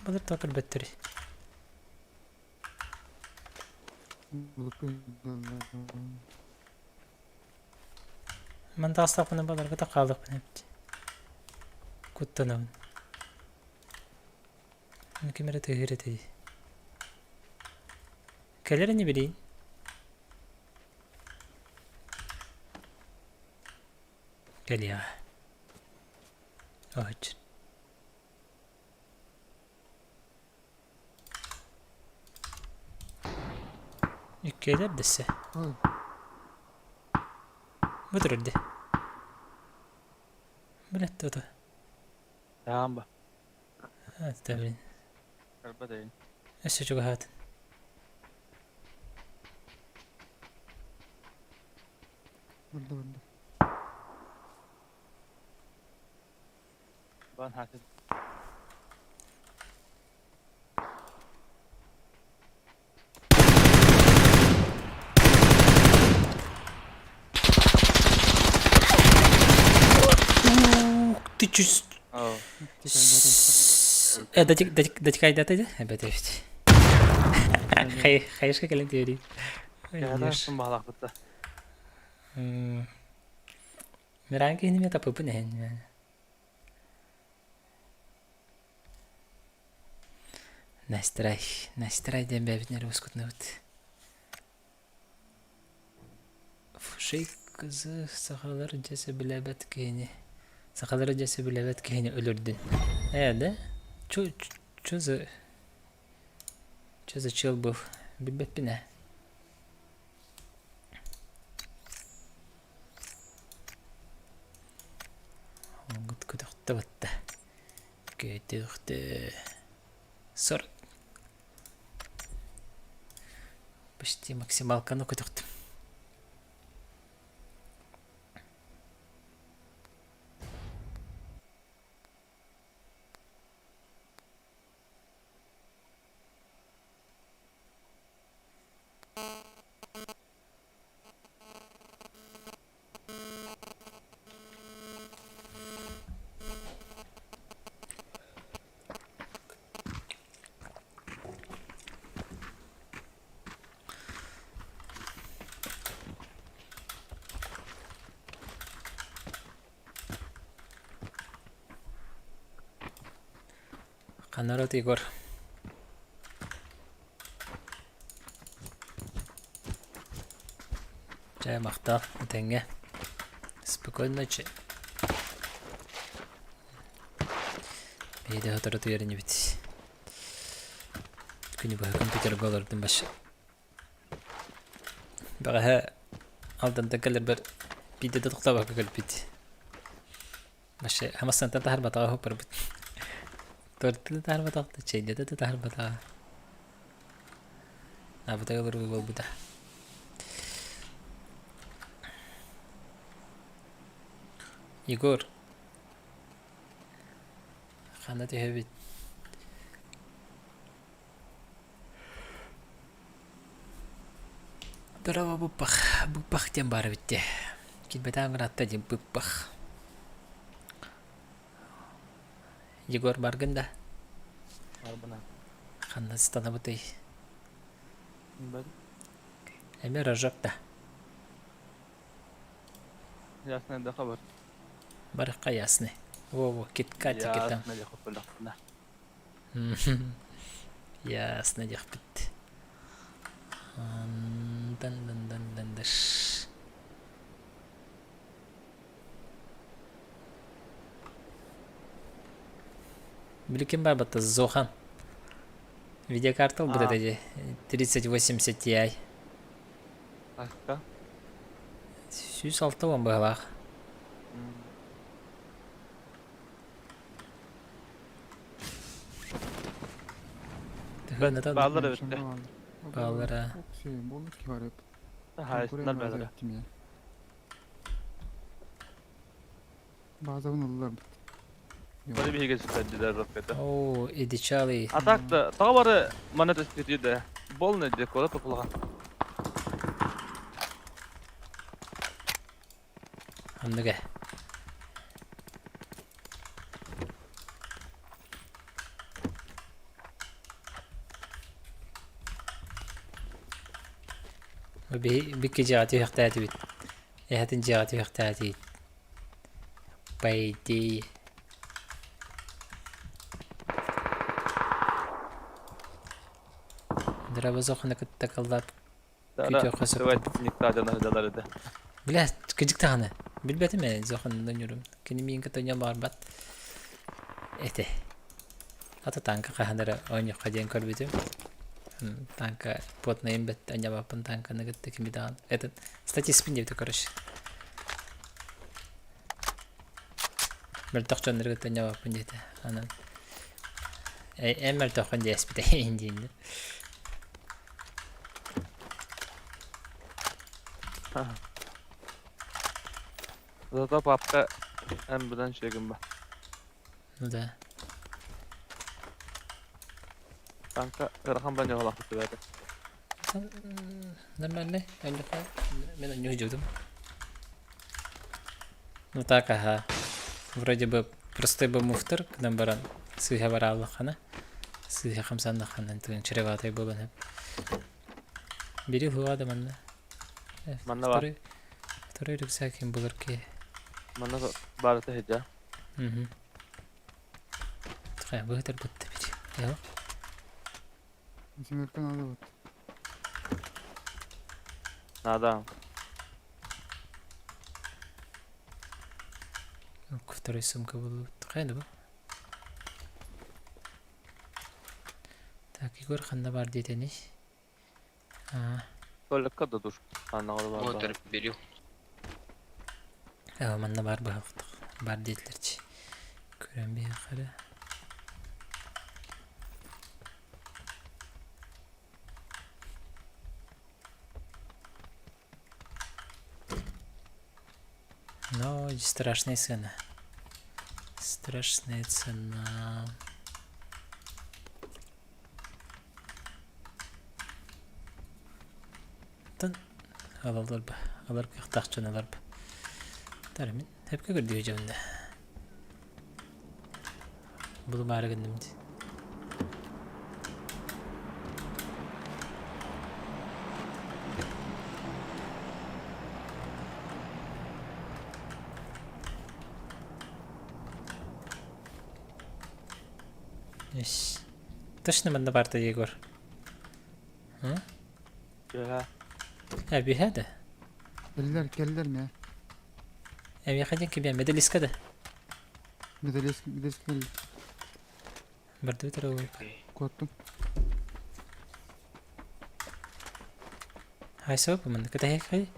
Былыр тоҕо көрбөттөрүй? Ман таҕыстахпына баларга да хаалыахпын эбит. Куттанабын. Ким эрэ тыаһыыр этэ дии. Кэлэр ини билиин. Кэлиэҕэ. Оһуччун. Иккиэлэр дэссе. Бу турар дии. Блядь, то Таам ба. Это, блин. Карбатайын. Өссө чугаһаатын. Барда барда. Бан хатын. Ух ты чуть... Датикайдата да? Эбэт эбит. Хайышка кэлэн теории. Баалаахпытта. Мираан киһини мен тапыппын эһэн. Настрай, настрай диэн бэйэбитин эрэ ускутунабыт. Фушей кызы сахалар дьэ сөбүлээбэт киһини сахалары дьэ сөбүлээбэт киһини өлөрдүн. Ээ да? Чу чу за чу за чел был? Билбэппин ээ. Оҥгут көтөхтө батта. Көтөхтө. 40. Почти максималканы көтөхтүм. Ханарат Егор. Чэ, махтал, этэҥҥэ. Спокойной ночи. Биһиги сотору утуйар инибит. Күнү быһа компьютерга олордум башы. Бэҕэһээ Алдантан кэлэрбэр биирдэ да тохтообокко кэлбит. Вообще хамассантан таһарбатаҕа уһуппарбыт. Торты да таһарбатах, чэйдэтэ да таһарбатаҕа. Абытай олоруу буолбута. Егор, ханна түһэбит? Дорообо быппах, быппах диэн баар эбит дии. Киирбэтэҕиҥ ыраатта диэн быппах. Егор баргын да? Барбына. Ханна сытанабытый? Бар. Эмиэ рожок да. Ясный да хабар. Барыхха ясный. Во-во, киткатики там. Ясно диэхпит. Ясно диэхпит. Дан-дан-дан-дан-даш. Били ким бар батта Зохан. Видеокарта ылбыт этэ дии. 3080 Ti. Аска. 160 быһалаах. Бааллар эбит. Бааллара. Хаайсыннар бааллара. Базабын ыллар. Бары биһиги сүтэрдилэр ракета. Оо, Эдичалый. А так да, тоҕо бары манна түспүтүй да. Болный декора тупулахан. Оннуга. Бу биһи бикки дьиэҕэ түһүөхтээтибит. Эһэтин дьиэҕэ түһүөхтээтигит. По идее. Дробозоханы кытта кыллаат күүтүөххэ сөп курдук. Бля, кыдьык даҕаны. Билбэтим ээ, Зоханна ньурум. Кини миигин кытта оонньоон баҕарбат этэ. Ата танка хаһан эрэ оонньуохха диэн көрбүтүм. Танка плотнайым бэт оонньообоппун танканы кытта кими даҕаны. Этот статистпын диэбитэ короче. Мөлтөх дьоннору кытта оонньообоппун диэтэ. Анан эн мөлтөххүн диэспитэ диин. Зато папка эн быдан үчүгэй ба. Ну да. Танка ыарахан бронёлаах бэйэтэ. Нормально, онньуха мен онньу сдьудум. Ну так, ага. Вроде бы простой бы муфтар, гынан баран сыыһа барааллаххына, сыыһа хамсаннаххына тыын чреватай буолан сөп. Бери хуа да манна. Манна бар. Второй, второй рюкзак им булар ки. Манна барыта сылдьа. Угу. Хайа быһытар бытта бит. Яа. Семерка надо вот. Надо. Второй сумка была. Хайа да бу. Так, Егор ханна бар диэтэний? Аа. Туалекка да душ. Аннаҕар бар. Вот берил. Манна бар быһахтах. Бар диэтилэрчи. Көрөн биһиэхэ Но страшная цена. Страшная цена. Тан алалар ба. Алар кыахтаах дьон алар ба. Тара мин хепке көрдүү дьонна. Булумаары гынным дии. Ис. Точно манна барда Егор? Үөһэ. Э, бүһэ да? Кэллэр, кэллэр мэ. Эбиэхэ диэн кимиэ медалистка да? Медалист, медалист кэллэ. Бардыбыт эрэ уол. Куоттум. Хайсоо бу манна кэтэһиэххэй.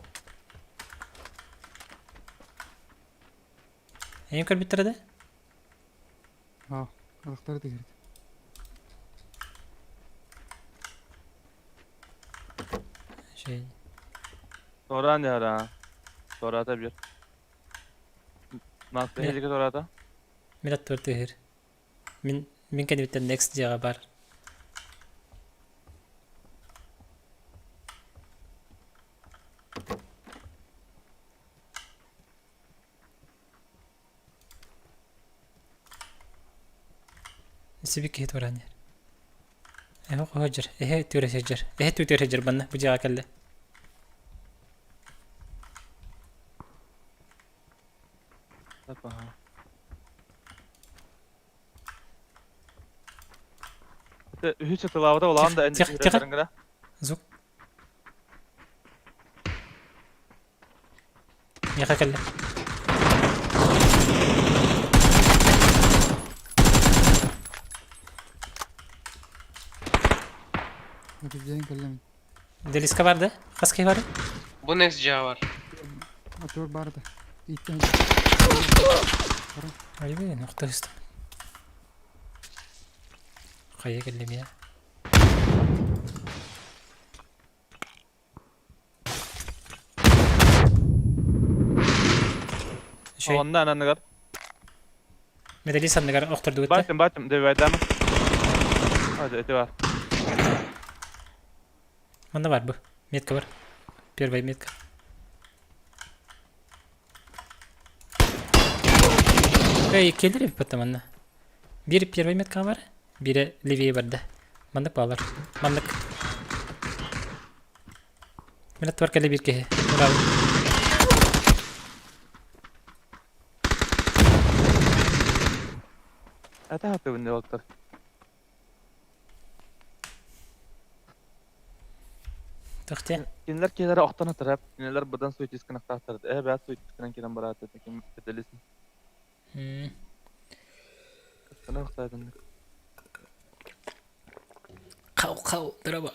Эйин көрбүттэрэ да? Аа, алахтары тигирит. Şey, Туораан иһэр аа. Туораата биир. Маска Мин- иһилики туораата. мин аттыбар тыаһыыр. Мин мин кэннибиттэн next дьиэҕэ баар. Сибик киһи туораан иһэр. Эһэ хоһо эһэ түөрэ сылдьар. Эһэ түөрэ сылдьар манна бу дьиэҕэ кэллэ. Үһүс сатылаабыта улахан да Тихо, тихо. Звук. Миэхэ кэллэ. Диэн кэллем. Делиска бар да? Хас киһи бары? Бу next дьиэ бар. Мотор бар да. Иттен. Айбы, нохто истим. Хайа кэллим я. Үчүгэй. Онно ананыгар. Медалист анныгар охтордубут да? Баатым, баатым, дэбэйдээмэ. Ити бар. Манна бар бу. Метка бар. Первая метка. Эй, келдер эбит потом манна. Биир первая метка бар, биирэ левее барда. Маннык баалар. Маннык. Мин аттыбар кэлэ биир киһи. Браво. Это хатыбын уолаттар. Тохте. Кинилэр киһилэрэ охтон атырап, кинилэр быдан суетисканахтаахтар. Э, бэт суетисканан киирэн барааты, ким петелисин. Хау-хау, дороба.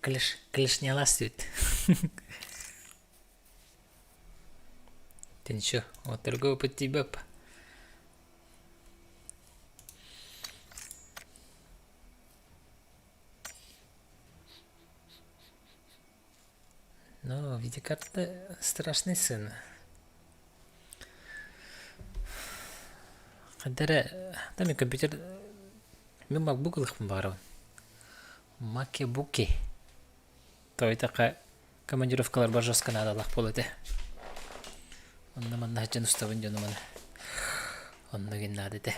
Клеш, клешнялас тут. Ты ничего, вот другого под тебя. Но видеокарта страшный сын. Хадара, там и компьютер... Мен MacBook ылыхпын баарабын. Макебуки. Тойтака командировкаларбар жестко наадалаах буолуо этэ. Онно манна сылдьан устабын дьону маны. Онно гин наада этэ.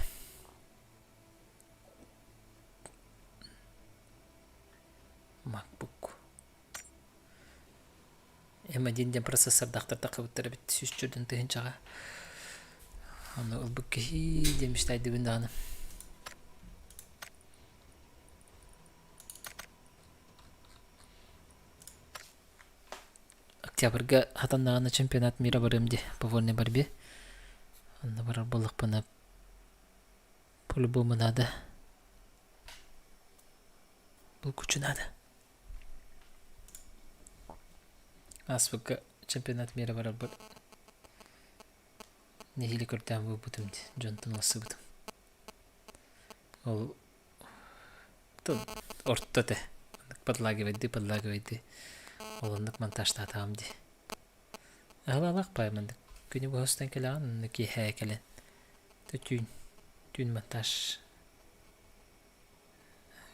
MacBook. М1 диэн процессордаахтар таххыбыттар эбит сүүс 4 тыһыынчаҕа. Ону ылбыт киһи диэн мечтайдыбын даҕаны. Октябрьга хатаннаҕына чемпионат мира барыам дии по вольной борьбе. Онно барар буоллахпына по-любому надо. Булгуччу надо. Ааспыкка чемпионат мира барарбыт нэһиилэ көрдөөн буолбутум дии, дьонтон ылсыбытым. Ол орто этэ. Подлагивайдыы, подлагивайдыы. Ол оннук монтажтаатаҕым дии. Аһылаалаах баай маннык. Күнү быһа устан кэлэҕин, онно киэһээ кэлэн. Түүн, түүн монтаж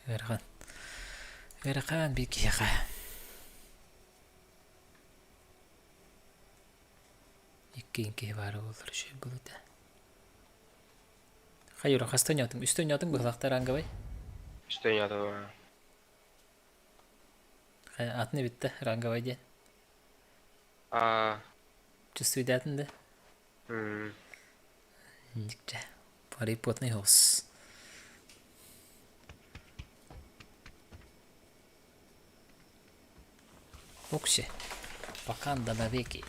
Ыарахан. Ыарахан биир киһиэхэ. Иккиэн киһи баара буоллар үчүгэй буолуо этэ. Хайыра хаста ойноотуҥ? Үстэ ойноотуҥ быһылаахтар ранговай? Үстэ ойноотум. Атын эбит да ранговай диэн. Аа. Чувствуйдаатын да? Дьэ, Пари потный хос. Окси, Поканда навеки.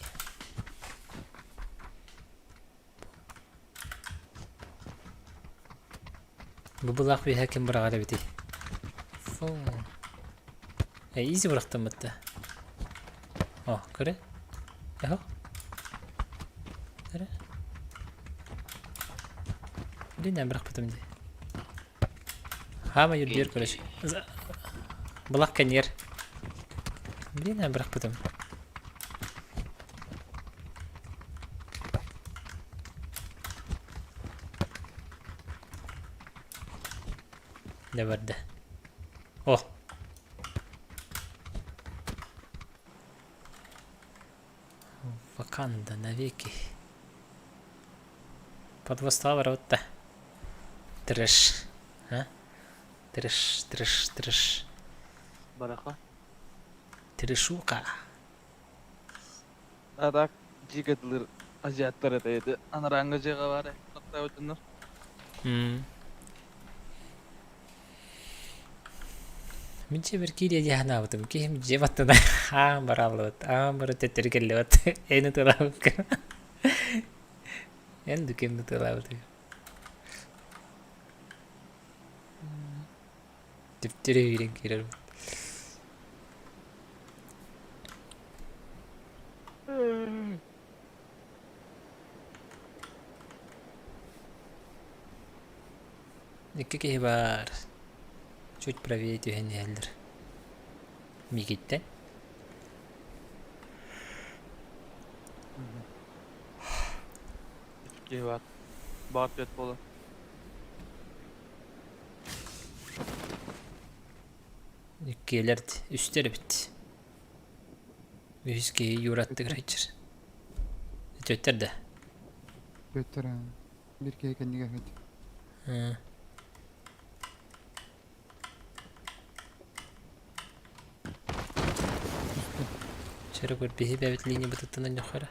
Бу былаах биһэ ким быраҕар эбитий? Фу. Э, изи бырахтаммыт да. О, көрө. Эхо. Көрө. Блин, бырахпытым дии. Хаама юрдиер короче. Былах кэньер. Блин, бырахпытым. Дэ барда. О! Ваканда навеки. Подвостава барабытта. Трэш. А? Трэш, трэш, трэш. Бараха. Трешука. А так дьиэ азиаттар этэ ити. Анарааҥҥы дьиэҕэ баар таптаабытыннар. Мин дьиэбэр киириэ дии санаабытым. Киһим дьиэ баттана аан бараллыбыт, аан бары төттөрү кэллибит. Эн ытыалаабыкка. Эн дукем ытыалаабытый. Төптөрү киирэн киирэр. Икки киһи баар. Чуть правее түһэн иһэллэр. Миигиттэн. Киһи баар. Баар түөт буолан. Иккиэлэр үстэр эбит. Үһүс киһи Юраттыгар сылдьар. Түөттэр да? Түөттэр биир киһи кэннигэр сылдьар. Чөрө көр биһи бэбит линия бытыттан онньоххо эрэ.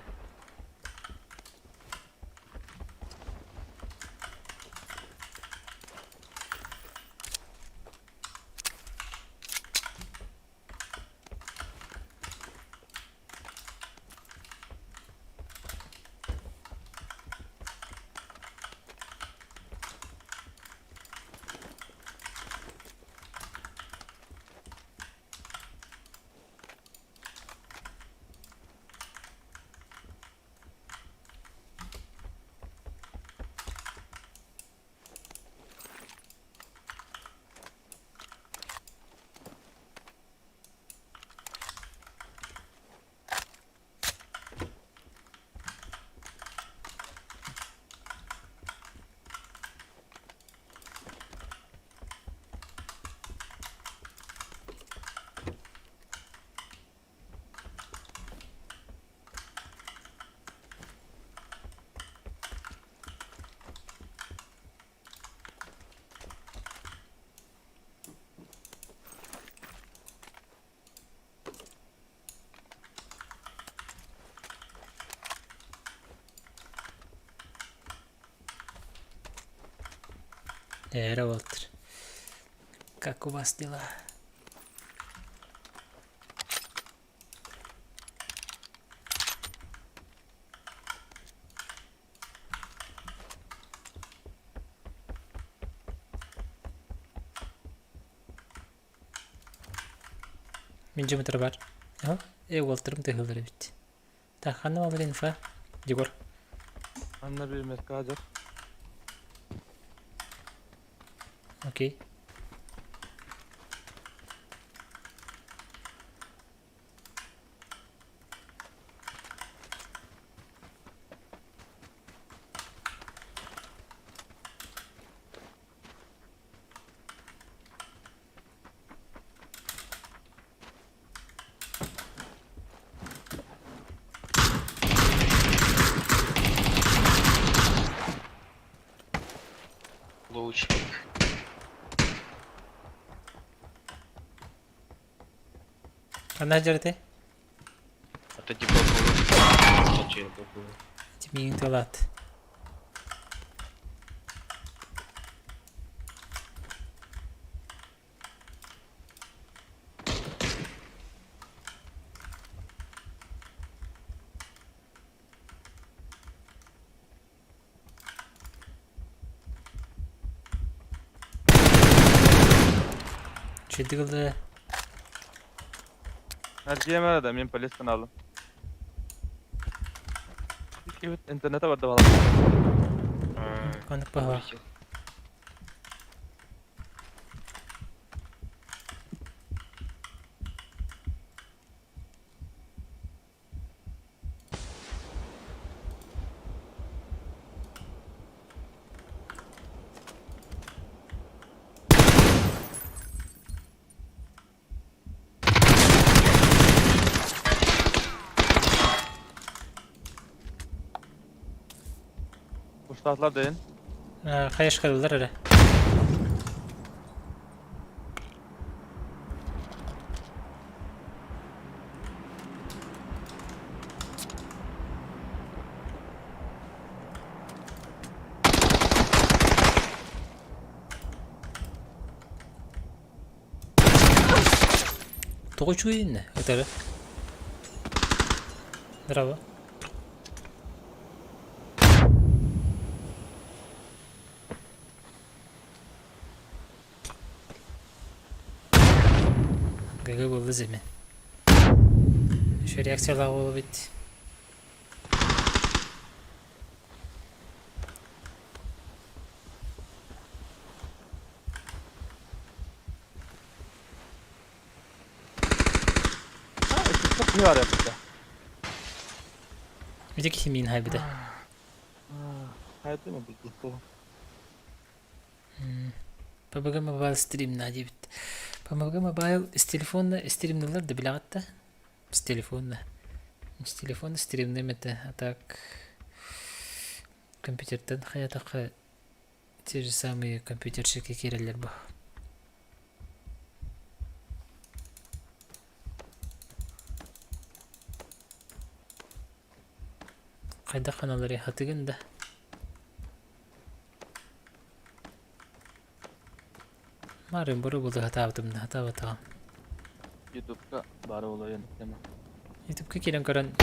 Эра Уолтер. Как у вас дела? Мин дьоммутар бар. Э, уолтарым тыһыллар эбит. Так, ханна балар инфа? Егор. Анна bir merkez. Окей. Луч. Ханна дьарытай? Это типа было. Миигин тылаат. Чөйдүк ылла. Эргиэмэ да мин полистан алым. Интернете барда балам. Ханнык баһа. Куштатлар дейин. Хайышкалылар эрэ. Тоҕо үчүгэйиннэ ытары. Браво. ГГ буолла земе. Еще реакциялаах буолбут. Çok iyi var yapıda. Ити киһи миин хайбыта. Hayatı mı buldu? PUBG Mobile стримна диэбит. PUBG Mobile с телефона стримналар да билэҕит да? С телефона. С телефона стримныам этэ. А так компьютертан хайатахха те же самые компьютерщики киирэллэр бу. Хайдах ханалларый хатыгын да? Марын бары булу хатаабытым да хатаабатаҕым. Ютубка баар буолуо тема. Ютубка киирэн көрөн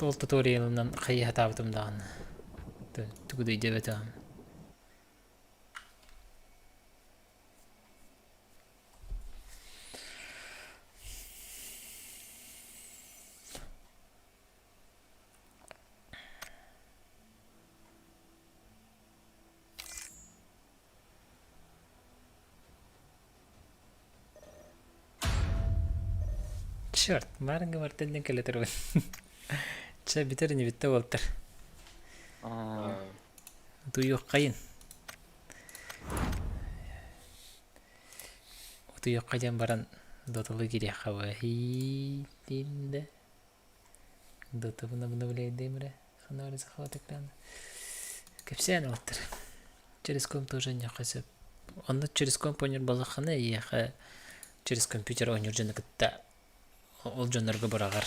ол туториалынан хайыы хатаабытым даҕаны. Тугу да өйдөөбөтөҕүм. Черт, маарыҥҥа бартан диэн кэлэ турабын. Чэ, бүтэр ини бүттэ буолтар. Утуйуоххайын. Утуйуохха диэн баран доталыы киириэххэ баһиитин да. Дотабын обновляйдым эрэ. Ханна захват экрана. Кэпсээн ылаттар. Через комп тоже онньуохха сөп. Онно через комп оонньуур буоллаххына эйиэхэ через компьютер оонньуур дьону кытта ол дьоннорго быраҕар.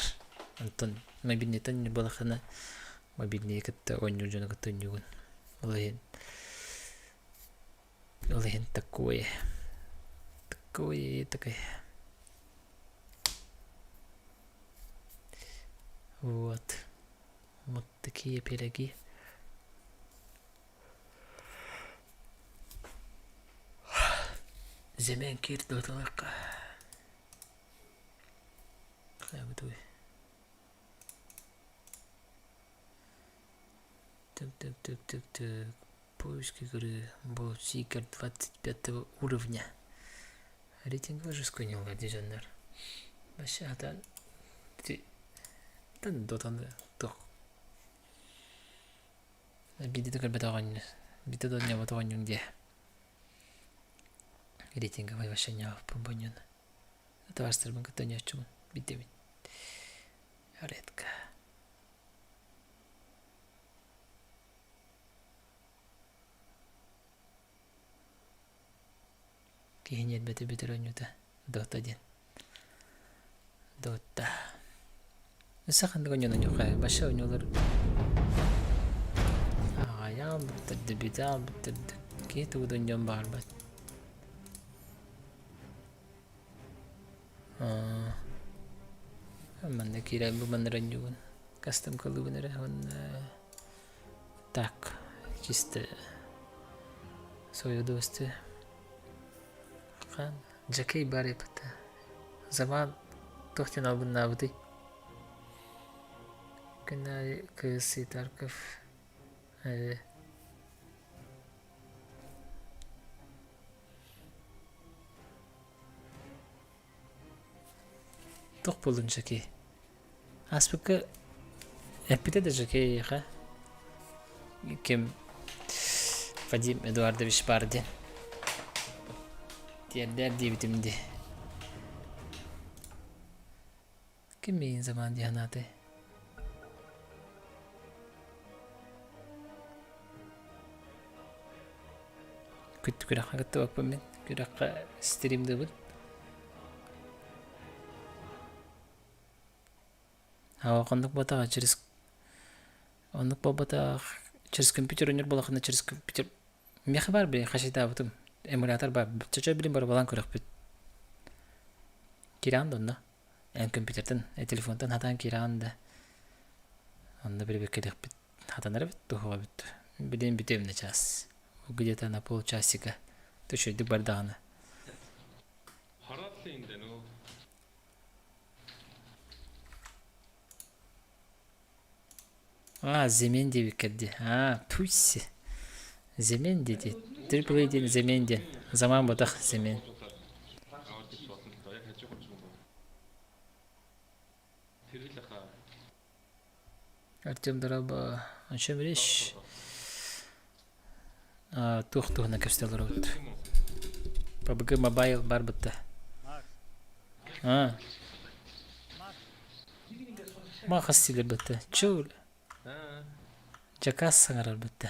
Онтон мобильныйтан оонньуур буоллаххына мобильныйы кытта оонньуур дьону кытта оонньуугун. Ол иһин ол иһин такое такое такое Вот. Вот такие пироги. Земен кир доталыкка. Хайабытый. Так, так, так, так, так. Поиск игры был Сикер 25 уровня. Рейтинг выжесконил дизайнер. Вообще, это... Тан дотан туох. Биирдэ да көрбөтөх оонньуу. Биирдэ да оонньооботох оонньууҥ диэ. Рейтинговай вообще оонньообоппун бу оонньууну. Табаарыстарбын кытта оонньооччубун. Биирдэбин. Редко. Киһи ньиэрбэтэ бүтэр оонньуута Дота диэн. Дота. Өссө ханнык оонньууну оонньуохха Вообще оонньуулар аҕайаан бүттэрдэ, бүтээн бүттэрдэ. Киһи тугу да оонньуон баҕарбат. Манна киирэн бу манна оонньуубун. Кастом кылыыбын эрэ уонна так чисто свое удовольствие. Хаан Дьэкэй баар эбит Заман туох диэн албыннаабытый? Күн аайы кыыс Ситарков ээ Туох буоллун Жакей? Ааспыкка эппитэ да Жакей эйиэхэ ким Вадим Эдуардович баар диэн тиэрдээр диэбитим дии. Ким миигин заман дии санаатый? Күрэххэ кыттыбаппын мин. Күрэххэ стримдыыбын. Аа ханнык буотаҕа через оннук буолбатах через компьютер өнөр буолахына через компьютер миэхэ баар били хачайдаабытым эмулятор баар чочой билин барбалаан көрөхпүт кирэҕин да онно эн компьютертан телефонтан хатаан кирэҕин да онно бирибэккэлиэхпит хатанар эбит туһуга эбит билин бүтүөм на час где-то на полчасика үчүгэйдик бардаҕына А, Земен диэбиккэр дии. А, пусть. Земен диэти. Triple A диэн Земен диэн. Заман ботах Земен. Артем дорообо. О чем речь? Туох туһунан кэпсэтэ олоробут? PUBG Mobile бар бытта. А. Ма хас силер бытта. Чуул. Жакаас саҥарар бытта.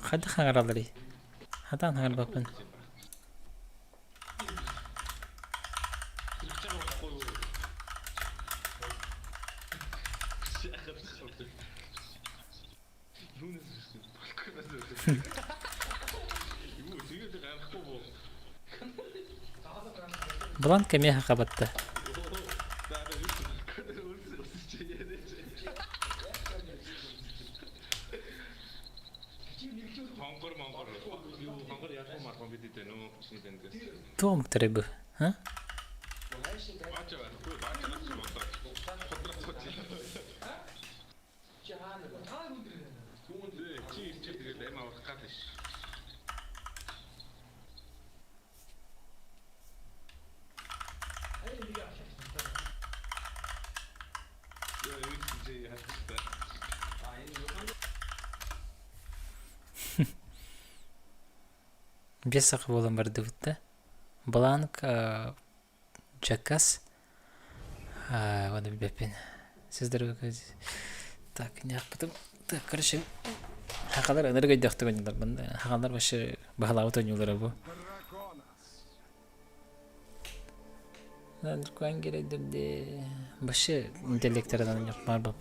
Хайдах саҥаралларый? Хатаан саҥарбаппын. Бланк эмиэ хабатта. Туох омуктарай бу? А? Биэс саха буолан бардыбыт да. Бланк Джакас уонна билбэппин. Так, ньаахпытым. Так, короче, хахалар ынырык өйдөөхтүк оонньуулар. Манна хахалар вообще баһылаабыт оонньуулара бу. Вообще интеллекторынан ньохмаар бап.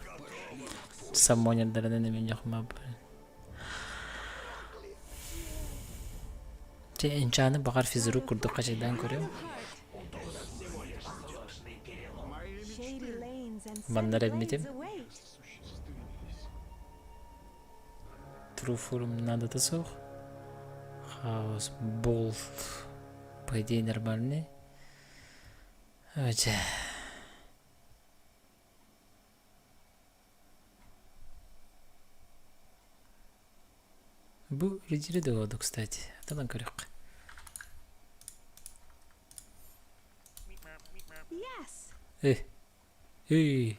Саммонердарынан эми ньохмаар Чэ, энчааны баҕар физрук курдук хачайдаан көрүөм. Манна эрэммитим. Труфурум наадата суох. Хаос болт по идее нормальный. Дьэ. Бу лидеры да кстати. Аталан көрүөх. Э. Эй.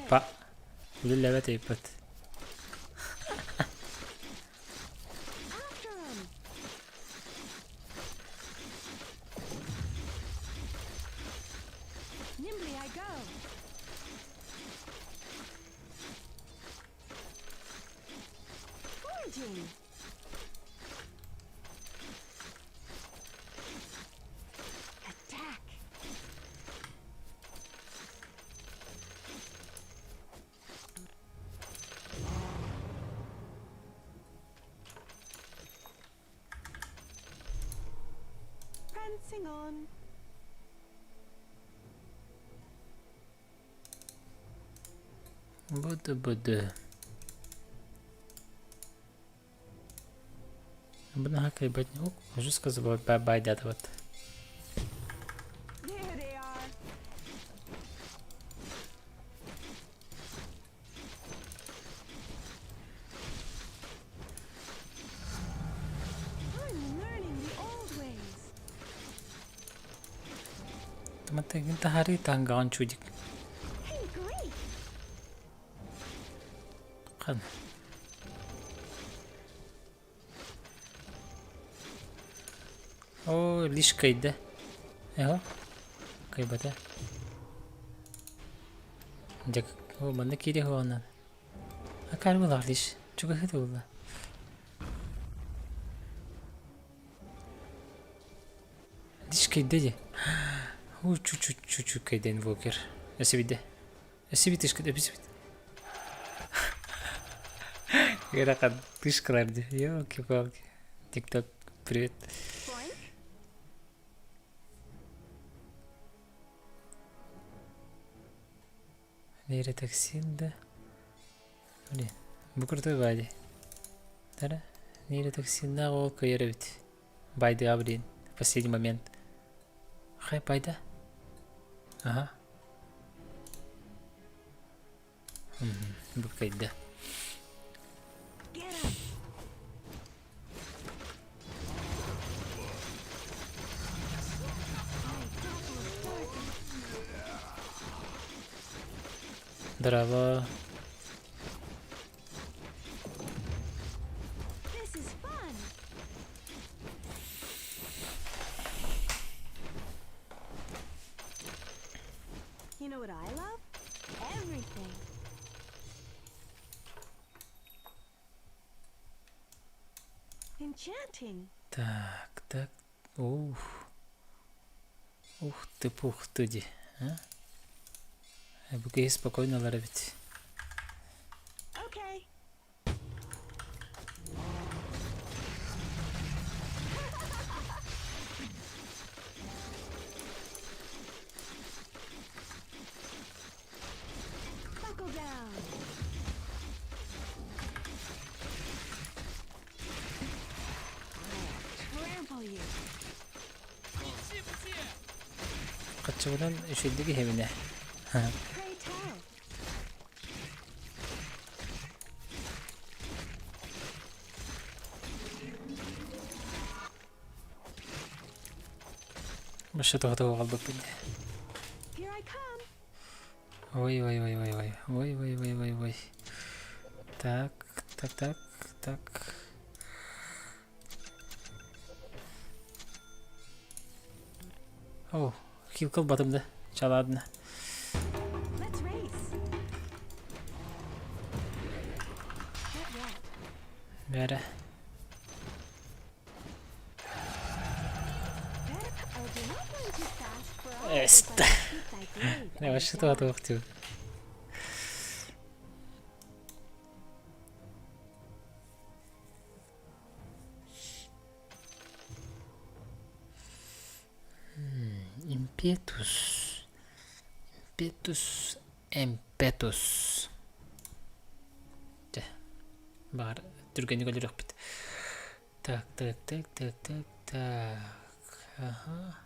Па. Үлэлээбэт ыйыппыт. Буду-буду. Бына кайбат уже сказал байдат вот. Таһари таһынгаҕын чудик. Хан. О, лишь кайда. Эго. Кайбата. Дьэ, о, манна киириэх уонна. Акаары буолаах лишь. Чугаһы буолла. Лишь кайда дии. О, чуть-чуть, чуть-чуть кайда инвокер. Өсүбүдэ. Өсүбүт ышкыт, өбүсүбүт. Ыарахан тышкалар дии. Елки-палки. Тикток, привет. Нейротоксин да. Блин, бу крутой бади. Тара, нейротоксиннаах ол кыйар эбит. Байдыга блин, в последний момент. Хай, байда. Ага. Бу кыйда. Здорово. Так, так. Ух. Ух ты, пух ты ди. Бу киһи спокойно ылар эбит. Хаччыбынан үчүгэйдик иһэбинэ. Баша тоҕо хаалбыппын дии. Ой ой ой ой ой ой ой ой ой ой. Так, так, так, так. О, хилкал батым да. Чаладна. Бәрі. Эста. Не, вообще то туох Impetus. Impetus. Impetus. Дьэ, баар түргэнник өлөрүөхпүт. Так, так, так, так, так, так. Ага.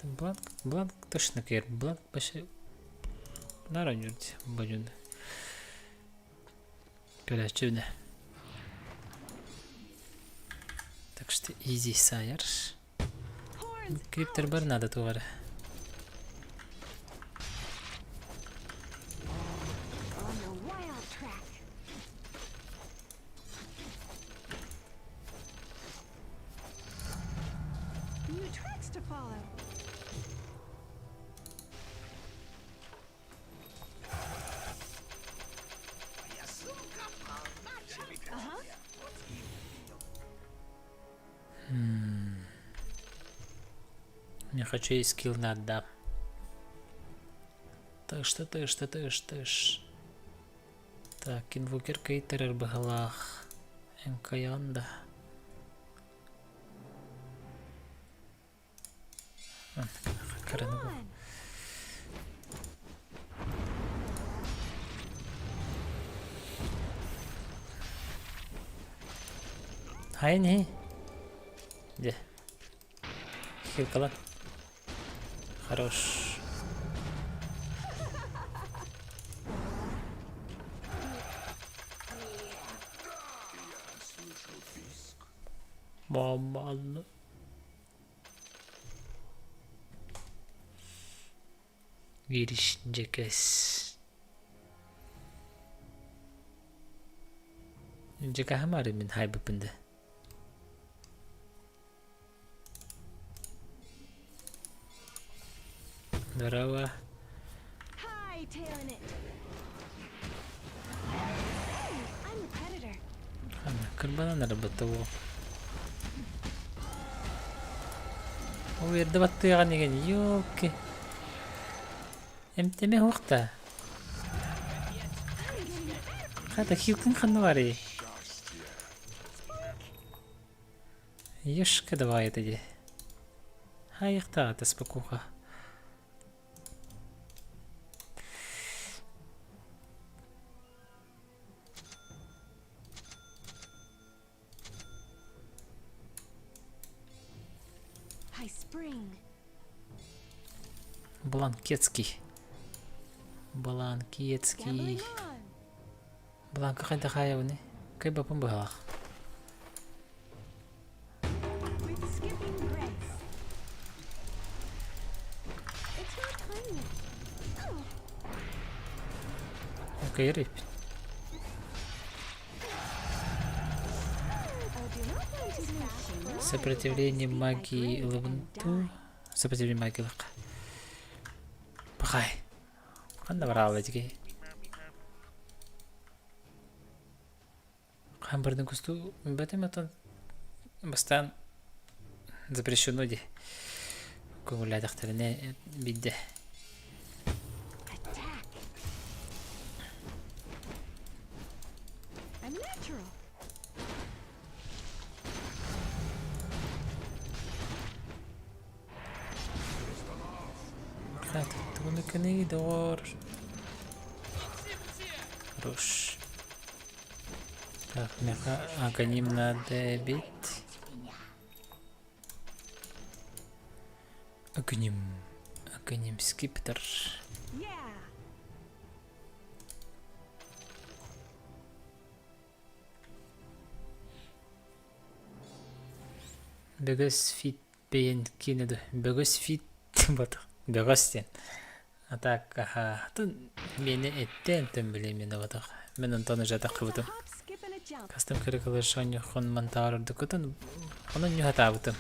Бланк, бланк точно кер. Бланк вообще наранжурт бажун. Көрөөччү Так что изи сайар. Криптер бар надо тугары. Не хочу и скилл надо. Так что ты, что ты, что ж. Так, инвокер кейтерер быһылаах. НКЯн да. Хайни. Дьэ. Хилкалан. Хорош. Маман. Гиришнжекес. Дьэкаһым мин хайбыппын да. Здорово. Кырбанан работал. Ой, эрдэ баттыаҕын игин, ёлки. Эмтэмэ уохта. Хата хилкин ханна барый? Ешка давай это де. Хайыктаҕа спокуха. Бланкетский. Бланкетский. Бланка хайда хайабыны. Кай бапын быһалах. Кайыр Сопротивление магии Леванту. Сопротивление магии Лака. Пахай. Ханна бараала тики. Хаан бардын кустуу бэтим отон бастаан запрещено ди. Көҥүллээтэхтэринэ биирдэ. Тугуну доҕор. Хорош. Так, меха агоним надо бить. Огнем. Огнем скиптер. Бөгөс фит бэйэн киинэ да бөгөс фит батах бөҕөс диэн. А так аха тун мени эттен төн билем мени батах. Мен онтон уже таххыбытым. Кастым кырыкылыр шоньохон мантаар ордукутун онон ньуһатаабытым.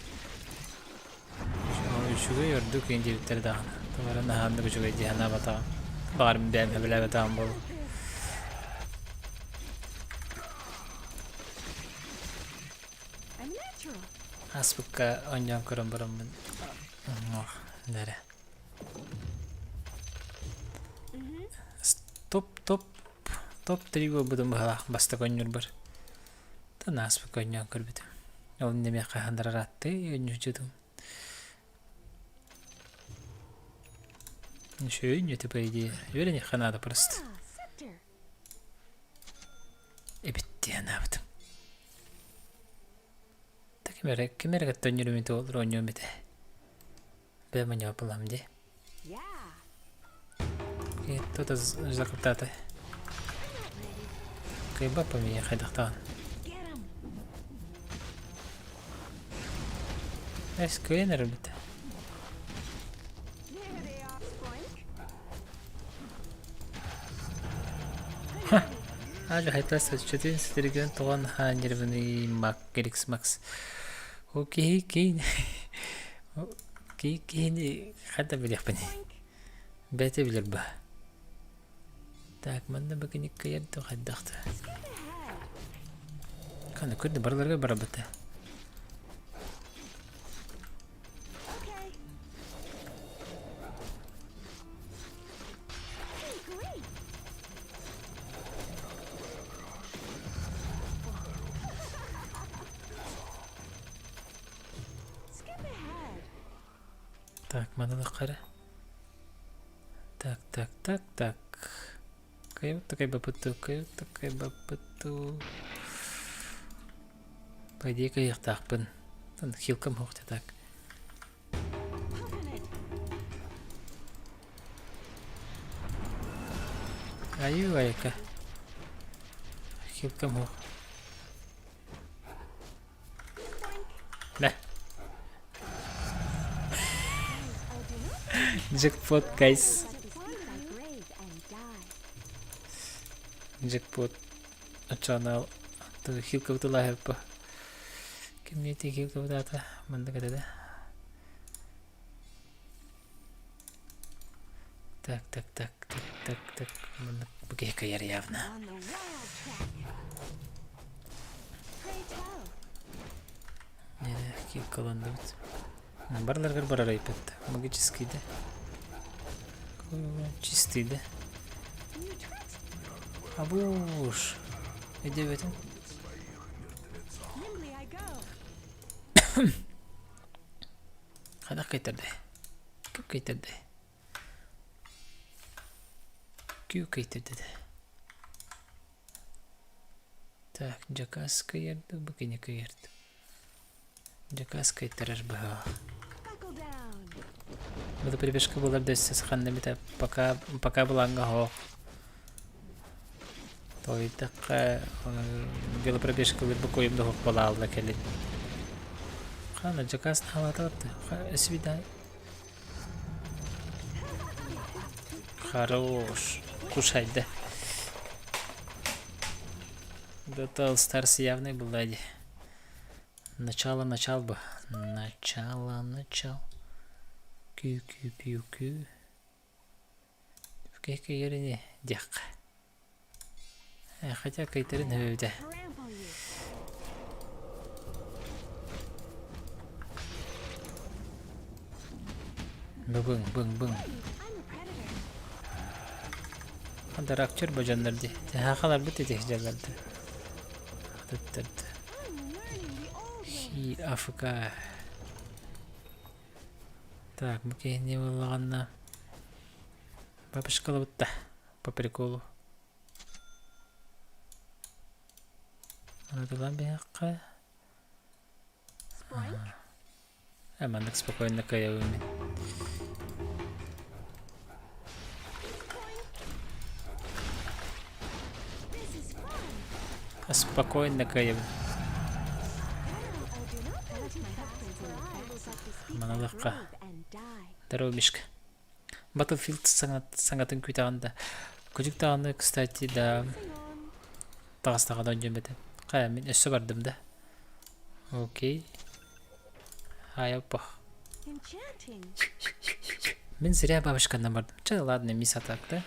Үчүгэй ордук иин диэбиттэр даҕаны. Товара наһааннык үчүгэй дии санаабатаҕым. Баҕар бэйэм сөбүлээбэтэҕим буолуо. Ааспыкка оонньоон көрөн бараммын ох, нэрэ. Топ топ топ три буолбутум быһалаах бастакы оонньуурбар. Тан ааспыкка оонньоон көрбүтүм. Ол иннэ хаһан арааттыы оонньуучутум. Еще и это по идее. Үөрэниэххэ наада просто. Эбит диэн аабытым. Та ким эрэ ким эрэ кытта оонньуурум ити ол оонньуом этэ. Бэйэм оонньообулам дии. Кто-то закаптаата. Кыайбаппа миигин хайдахтаҕын. Эс кыайан эрэрбит. Ага, хайта соччотун ситиргэн тоҕон хаан нервный мак Геликс Макс. Окей, кей. Киһини хата билиэхпиний? Бэйэтэ билэр ба. Так, манна бакыник кыйар да хайдах да. Хана көрдө барыларга барабыта. Так, манылахха эрэ. Так, так, так, так. Кайбаппыту, кайбаппыту. По идее кыайыахтаахпын. Хилкам хуохта так. Аю айка. Хилкам хуох. Да. Джекпот, guys. Джекпот. Оччоҕуна хилкабытылааһыппа. Кимниэти хилкабытаата маннык этэ да. Так, так, так, так, так, так. Маннык бу киһи кыайар явно. Килкаланныбыт. Барларгар барар айпат. Магический да. Чистый да. Абуш. Эдебетин. Хайдах кыйтардай? Ким кыйтардай? Күү кыйтарды да. Так, дьакаас кыйарды, бу кини кыйарды. Дьакаас кыйтарар быһаа. Буду прибежка буолар да өссө саханна битэ пока пока былааҥҥа оһох. Тоойдахха велопробежкалыыр бу да оһох балаалла кэлин. Хана дьакаас наһалаата өссө Хорош. Кушать, да. Dota All Stars явный был, да, Начало, начало бы. Начало, начало. Кю, кю, пью, кю. Кэкэ ерини диэххэ. Хотя кайтерин өбүтэ. Быбыҥ, быҥ, быҥ. Даракчыр бу дьоннор дии. Сахаларбыт ити дьалларда. Туттарда. Хи АФК. Так, бу киһини буоллаҕына бабушкалабытта по приколу. Анатылан биһиэххэ. Э, маннык спокойно кыайабын мин. Спокойно кыайабын. Маналахха. Здорово, Мишка. Battlefield саҥатын күүтэҕин да. Күдьүк даҕаны, кстати, да таҕыстаҕына оонньуом этэ. Хайа, мин өссө бардым да. Окей. Хайа, опа. Мин зря бабушканан бардым. Чэ, ладно, мисс атак, да?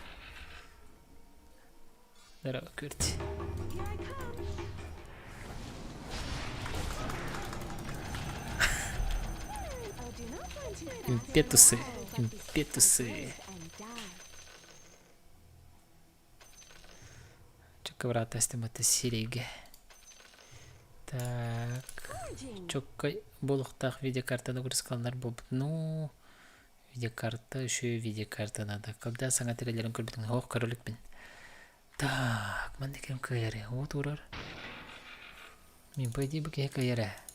Здорово, Кюрти. Импетусы, импетусы. Чөккө брата сирэйгэ. Так. Чөккө буолуохтаах видеокартаны көрүскаллар буолбут. Ну, видеокарта, еще видеокарта надо. Когда саҥа тэрилэрин көрбүтүҥ, ох, көрөлүкпүн. Так, манна ким кыайар? Вот урар. Мин по идее бу киһи кыайар ээ.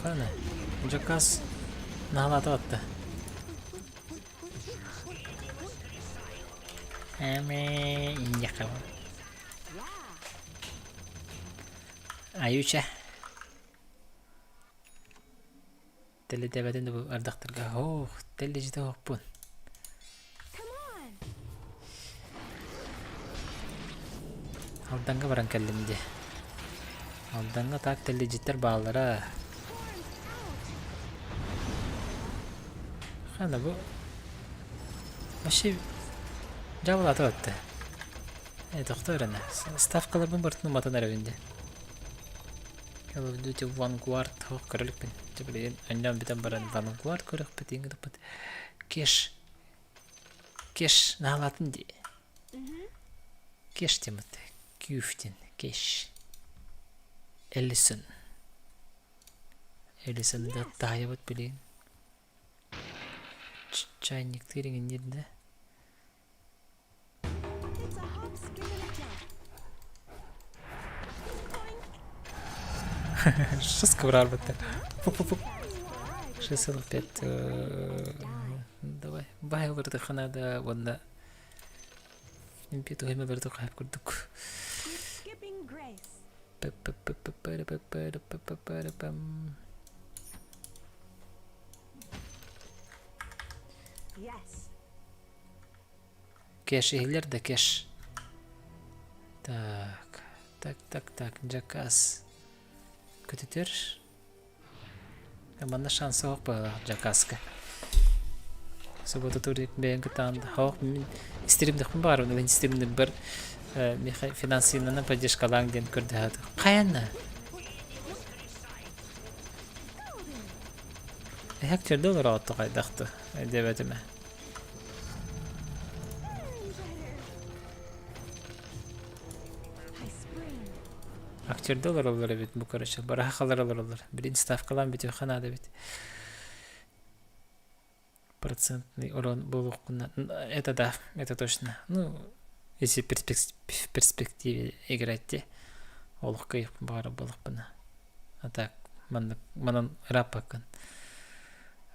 Хана, заказ наалаата Эме иньяхха. Аюча. Тэллэтэбэтин да бу ардахтарга ох, тэллэдьитэ оһохпун. Алданга баран кэллим дии. Алданга так тэллэдьиттэр бааллара. Хана бу вообще дьаабылаата батта. Э, тохтоо эрэнэ. Ставкаларбын барытын уматан эрэбин дии. Call of Duty Vanguard ох көрөлүкпүн. Дьэ билигин анньан бүтэн баран Vanguard көрөхпүт иҥгитиппит. Кеш. Кеш наалаатын дии. Кеш темат. Күүфтин. Кеш. Эллисон. Эллисон да таайабыт билигин. Чайниктыыр иҥинниир да. Шесть коврарбыттар. Пук-пук-пук. 6,5. Давай. Бай олордухха надо уонна импи туһайма олордухха хап курдук. Кеш иһиллэр да кеш. Так, так, так, так, Джакас. Көтүтэр. Манна шанс суох быһыылаах Джакаска. Суббота турик бэйэҥ кытаан хоох мин стримдахпын баҕарабын мин стримнирбэр миэхэ финансированно поддержкалааҥ диэн көрдөһөөтүм. Хайанна? Эһэк төрдө олороҕутtu хайдахту диэбэтим ээ. Актерда олороллор эбит бу короче барахалар олороллор. Билин ставкалаан бүтүөххэ наада эбит. Процентный урон буолуоххуна это да, это точно. Ну, если в перспективе играть те олох кыайыахпын баҕарар буоллахпына. А так маннык манан ырааппаккын.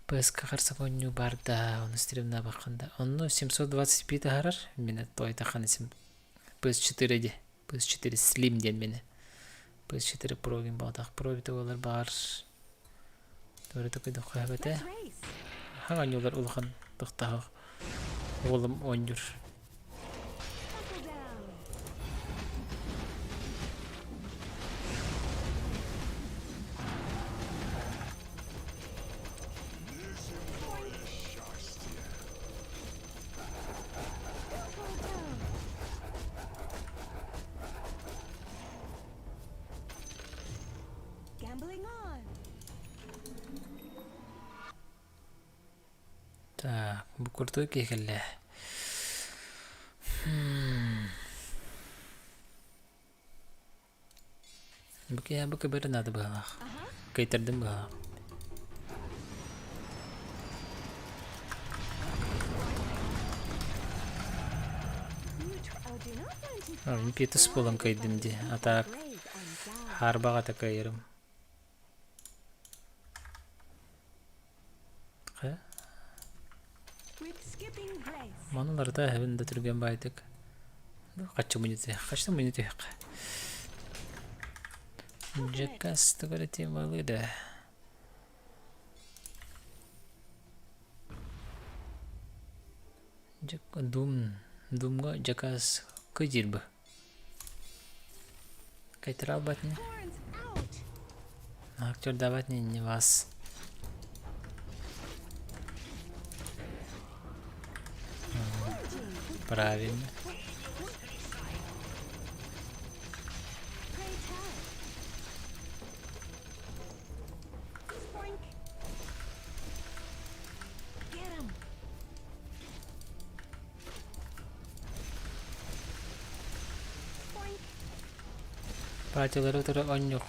ПСК харсак оонньуу баар да, ону стримнаабаккын да. Онно 725 аһарар, мин тойтаххана PS4 ди. PS4 Slim диэн мини. PS4 Pro гин баҕатах Pro эбитэ буолар баҕар Туора такыйдахха эбэтэ. Хаҥ оонньуулар улахан тохтоох уолум оонньуур. Так, бу крутой киһи кэллэ. Бу киһи бу көбөрө наада быһалаах. Кыйтардым быһалаах. Петус буолан кыйдым дии. А так хаарбаҕа кыайарым. Маны барыта эһэбин да түргэн баайдык. Хаччы мунньутуох, хаччы мунньутуохха. Дьэккас тугу темалыы да. Дьэк дум думга дьакас кыдьыр бы. Кайтрал батни. Актер давать не, не вас. Правильно. Партиялары утары оонньуу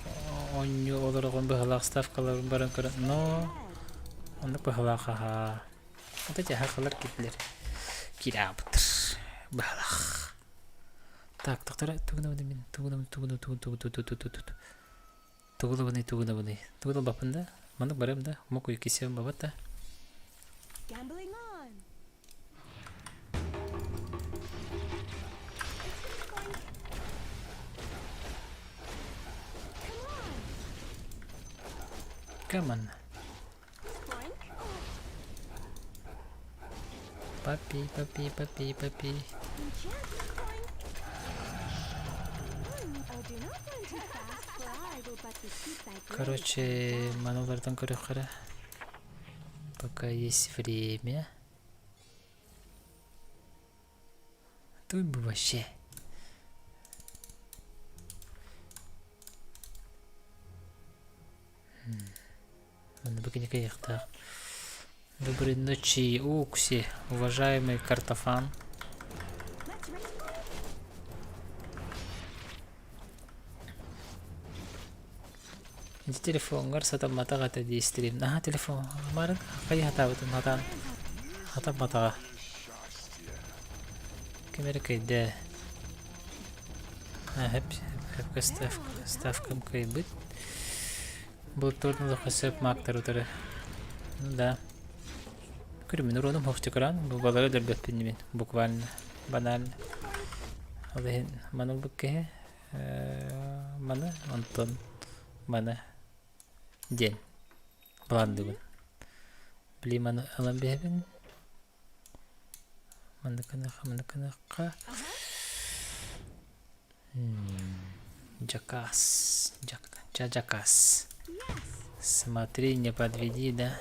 оонньуу олороҕун быһалаах ставкаларын баран көрөн но оннук быһалаах аһаа вот эти хахалар киирдилэр киирээбиттэр быһалаах так тохтора тугунабыный мин тугунабын тугуну тугу тугу тугу тугу тугу тугулабыный тугунабыный тугулабаппын да маннык барыам да муку кисиэм бабат да Come on. Папи, папи, папи, папи. Короче, манулардан көрөхөрө. Пока есть время. Тут бы вообще. Манна быкыникайыахтаах. Доброй ночи, Укси, уважаемый картофан. Ити телефоҥҥар сатамматах этэ дии стрим. Наһаа телефон марын хайыһатаабытын хатаан хатамматаҕа. Ким эрэ кыйда. Хэп хэпкэ ставкам кыйбыт. Бултуурун сөп маактар утары. Ну да. Көрүмүн уруонум хохчукуран бу балары өлөрбөппүн мин буквально банально. Ол иһин маны ылбыт киһи маны онтон маны диэн былаандыыбын. Били маны ылан биһэбин. Маннык гыныахха, маннык гыныахха. Жакас. Жакас. Смотри, не подведи, да?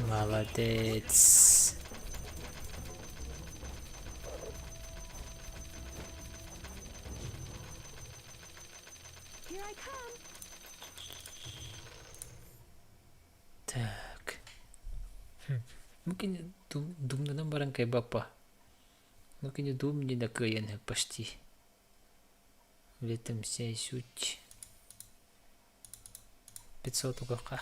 Молодец. Так. Мукини думнанан баран кайбаппа. Мукини дум не дакыйан почти. В этом вся и суть. 500 угакка.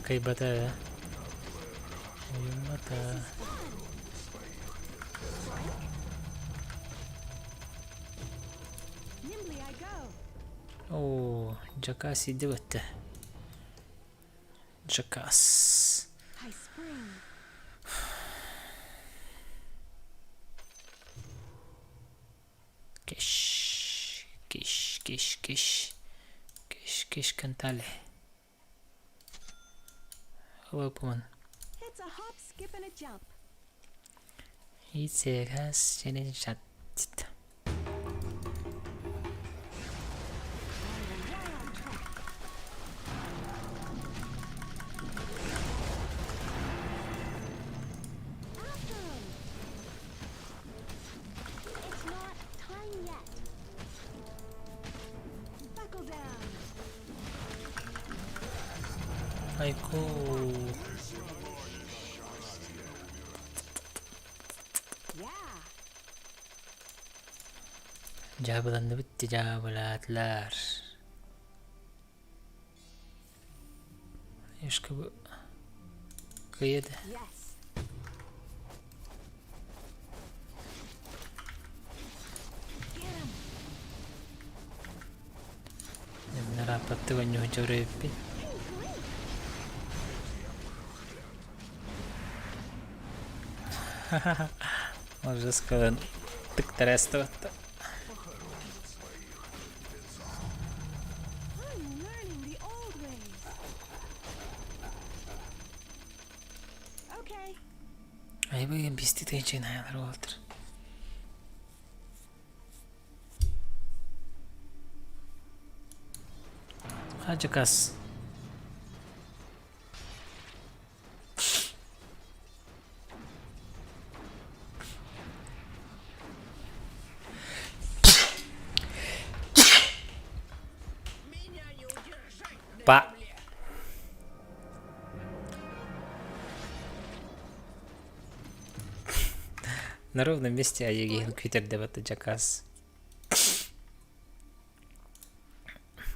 Кайбата. Уйуммата. Оо, Жакас идибэтте. Жакас. Кеш, кеш, кеш, кеш, кеш, кеш кантале. Hello, Pumon. Ицегас. Айку. Дьаабыланныбыт дьаабылаатылар. Ешка бу кыйа да. Нарааппаттык онньуһун чөөрөйүппүн. Ужас кылын тыктарастыбатта. Айбыгын бисти тыынчын аялар уолтар. Хажыкас. Па. На ровном месте Аегин күүтэрдэ заказ.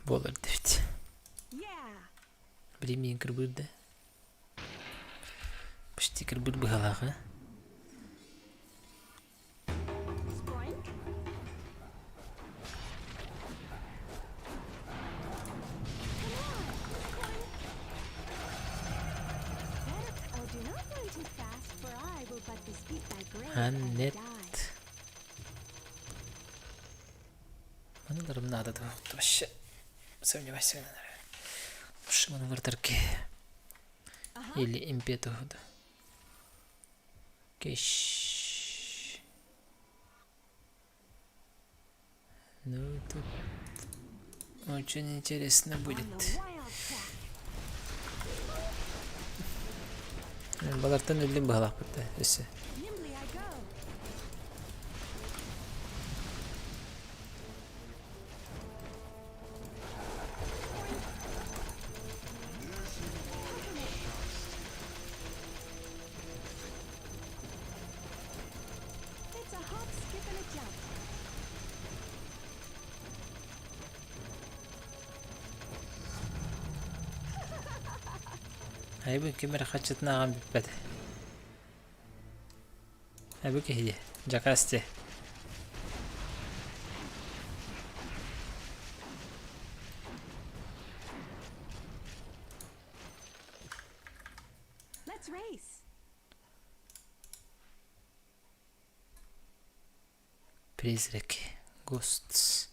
Буолар дэбит. Билимиин кырбыыр да. Почти кырбыыр быһалаах, а? Аннет. Маныларым надо вообще сомневайся Шиман вратарки. Или импету. Кеш. Ну, тут очень интересно будет. Балартан өллүм быһалаахпыт да өссө. Айбын ким эрэ хаччытын ааҕан бүппэт. Айбы киһи Жакасти. Призраки. Ghosts.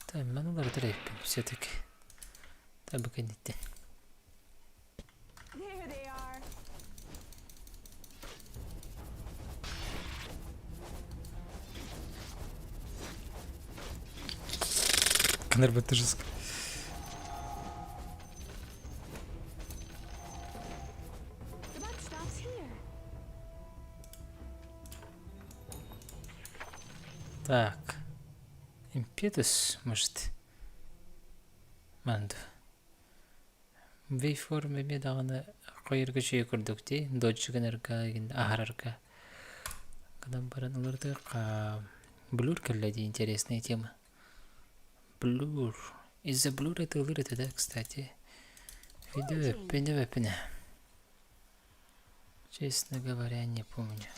Так, мен уларытар эбиппин все-таки. Так, бу кэнниттэн. Конор жестко. Так. Impetus, может. Манды. Waveform эмиэ даҕаны хойорго үчүгэй курдук дии. Додж гынарга, аһарарга. Гынан баран уларытыахха. Blur кэллэ дии интересная тема. Blur. Из-за блюра это это, да, кстати. Видео, пине, Честно говоря, не помню.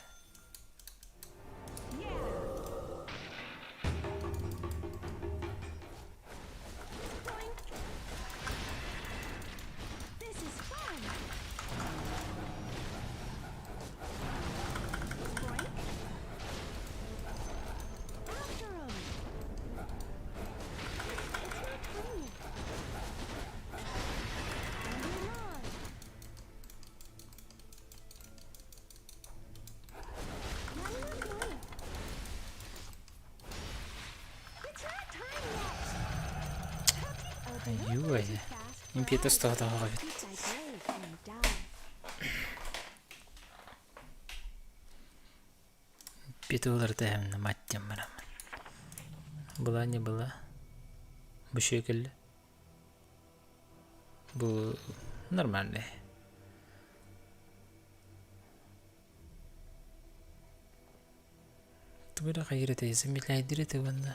Ой, импиэт остоотоҕо эбит. Импиэт уларыта иһэмнэ мать диэн бараммын. Была не была. Бу үчүгэй кэллэ. Бу нормальный. Тугу эрэ хайыыр этэй, замедляйдыр этэ уонна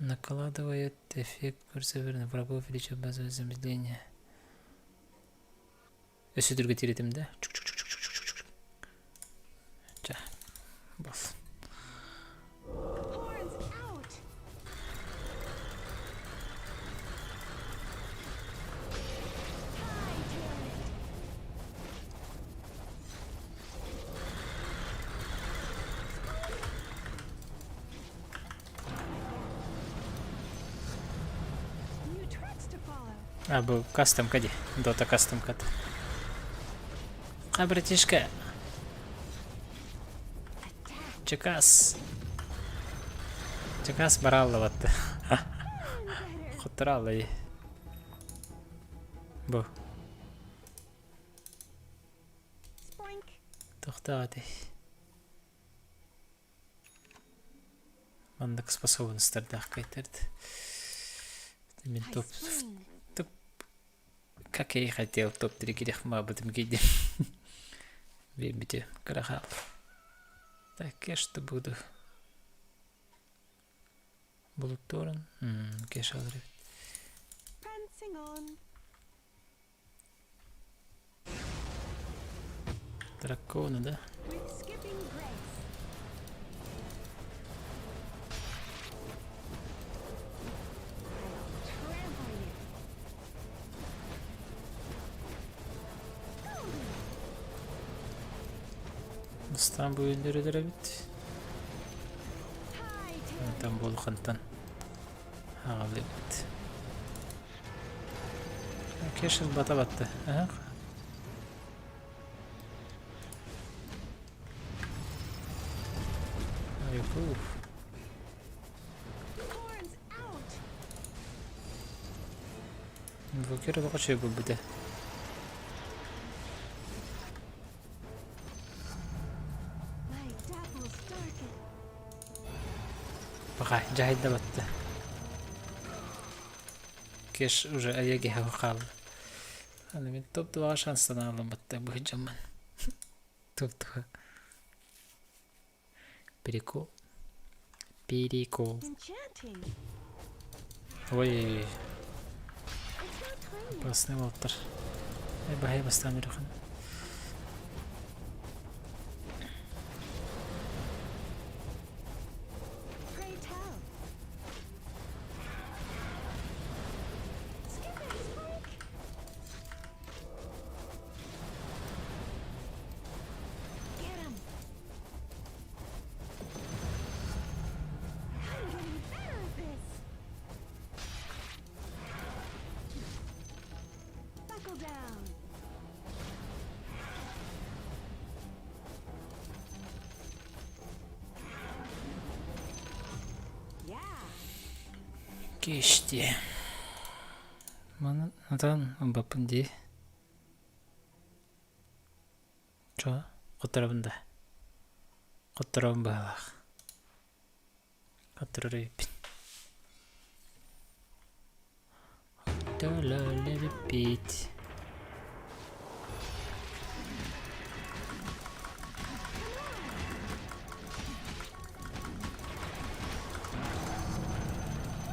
накладывает эффект курсовер на врагов увеличив базовое замедление. Өссө түргэтиир этим да. Ча, бас. А, бу кастомка дии. Дота кастомката. А, братишка. Чекас. Чекас бараллыбатты. Хоттораллы. Бу. Тохтоо этэй. Маннык способностардаах кайтард. Мин топ топ как я и хотел топ-3 кирих маабытым кийдим. Биэрбите кыра Так, я что буду? Булуттуорун кеш алар эбит. Драконы, да? Бастаан бу өллөрүлэр эбит. Онтон булхантан аҕаллыбыт. Кешил бата батты. Ага. Айку. Инвокер олох үчүгэй буолбута. Пока дьаһайда батта. Кеш уже Олеги хаалла. Аны мин топ-2 шанстанаалым батта быһыдьаммын. Топ-2. Прикол. Перекол. Ой. Опасный уолаттар. Баһай бастаан үрүхэн. Кеште. Маны атан ылбаппын дии. Чо, хотторобун да. Хотторобун быһалаах. Хотторор эбиппин. Хотторор эбиппит.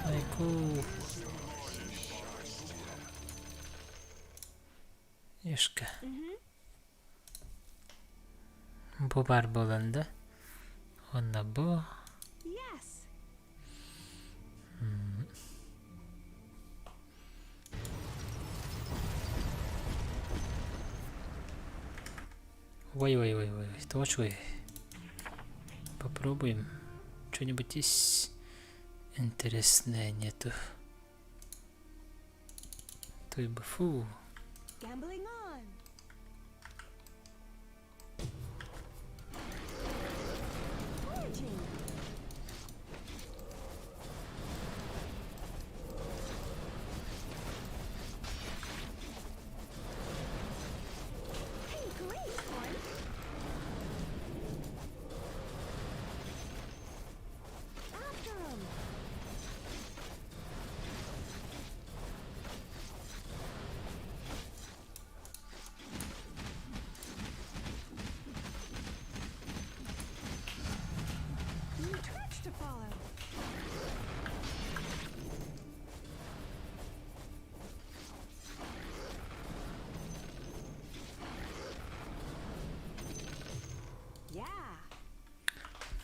Айку. Ешка. Бу баар буолан да. Уонна бу. Ой, ой, ой, ой, точно. Попробуем. Что-нибудь есть интересное нету. Той бы фу.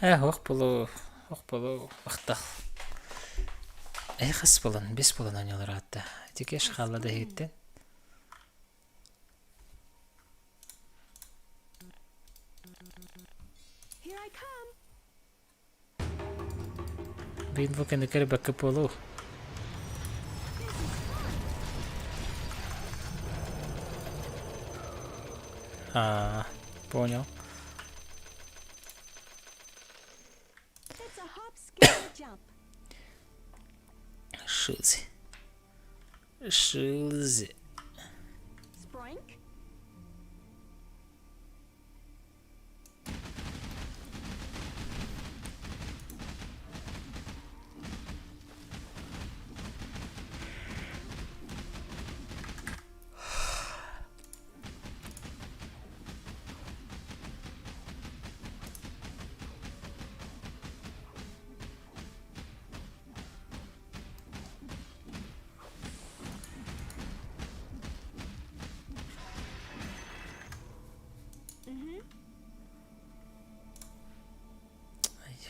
Ээ, ох болу, ох болу, махтал. Э хас буолан, бес буолан оонньуулар аатта. Ити кеш хаалла да иһиттэн. Бин бу кэнникэр бэккэ буолуо. А, понял. Шилзи. Шилзи.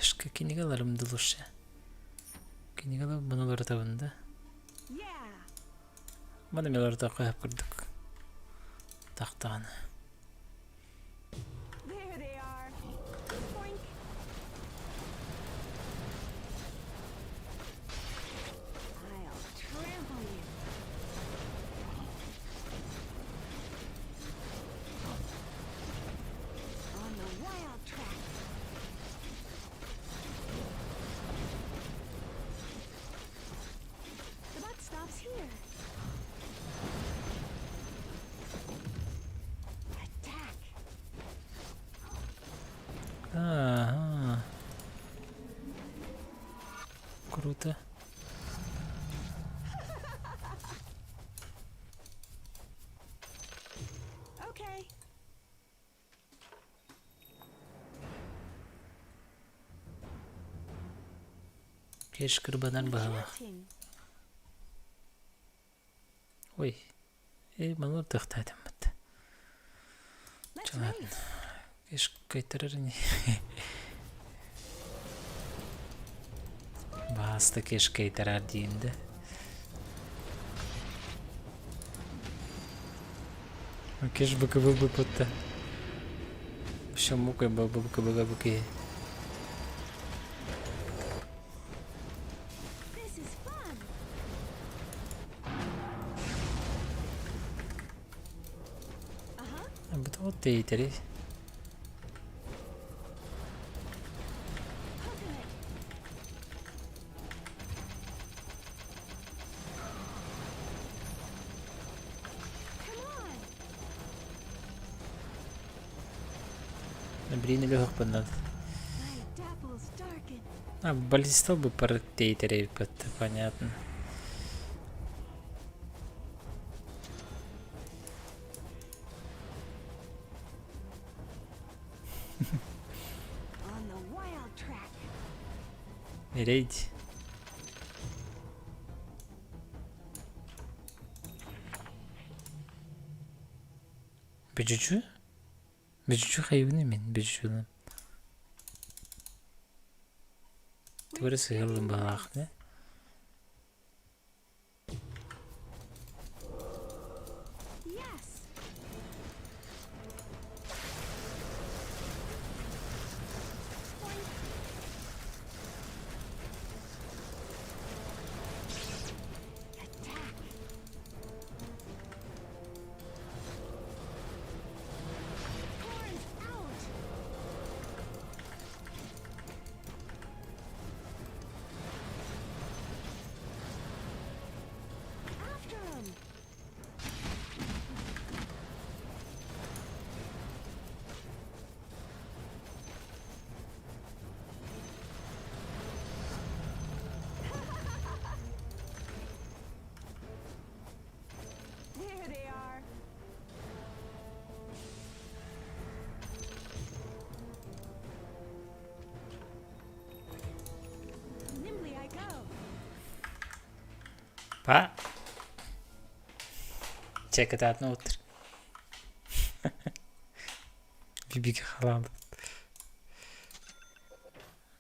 Ешка кинигаларым да лучше. Кинигалар маны уларытабын да. Маны мен уларыта қойып курдук. Тахтаҕына. Ага. Круто. Кеш кырбанар баһылаах. Ой, э, манар тыахтаатыммыт. Чалаатын. Кеш кайтарар ини. Бааста кеш кайтарар диин да. Кеш БКБ быппытта. Еще мукай БКБ букей. Бу тейтери. Блин, легок А, баллиста бы тейтери понятно. Рейд. Бүжүчү? Бүжүчү хайыбын мен бүжүчү. Тугары сыһыллым баҕалаах да. Па. Check it out нотр. Бибиге халал.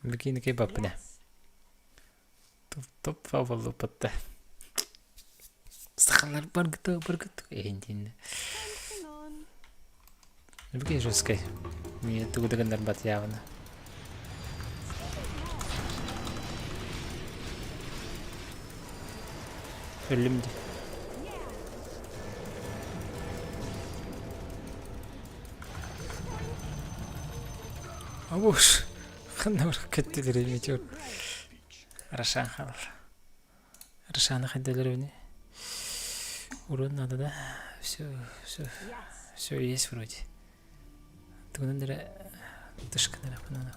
Бикини кей баппына. Топ фаволупатта. Сахалар баргыта баргыта эһиндин. Бики жесткай. Мне тугу да гыннарбат явно. Өллүм дии. Абуш! Ханна барах кеттилер метеор. Рошан халар. Рошаны хайдалар Урон надо, да? Все, все, все есть вроде. Тугунан эрэ тышкан эрэ надо.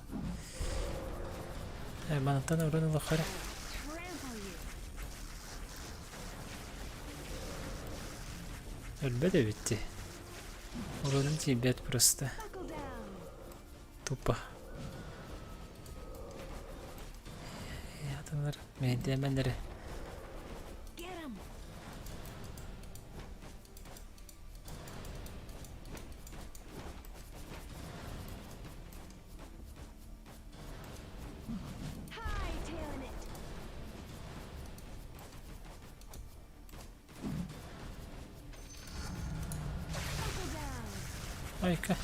Манаттан урон ылахара. Өлбөт эбитти. Уронум тиийбэт просто. Тупо. Атанар мэйдэмэннэри. Айка.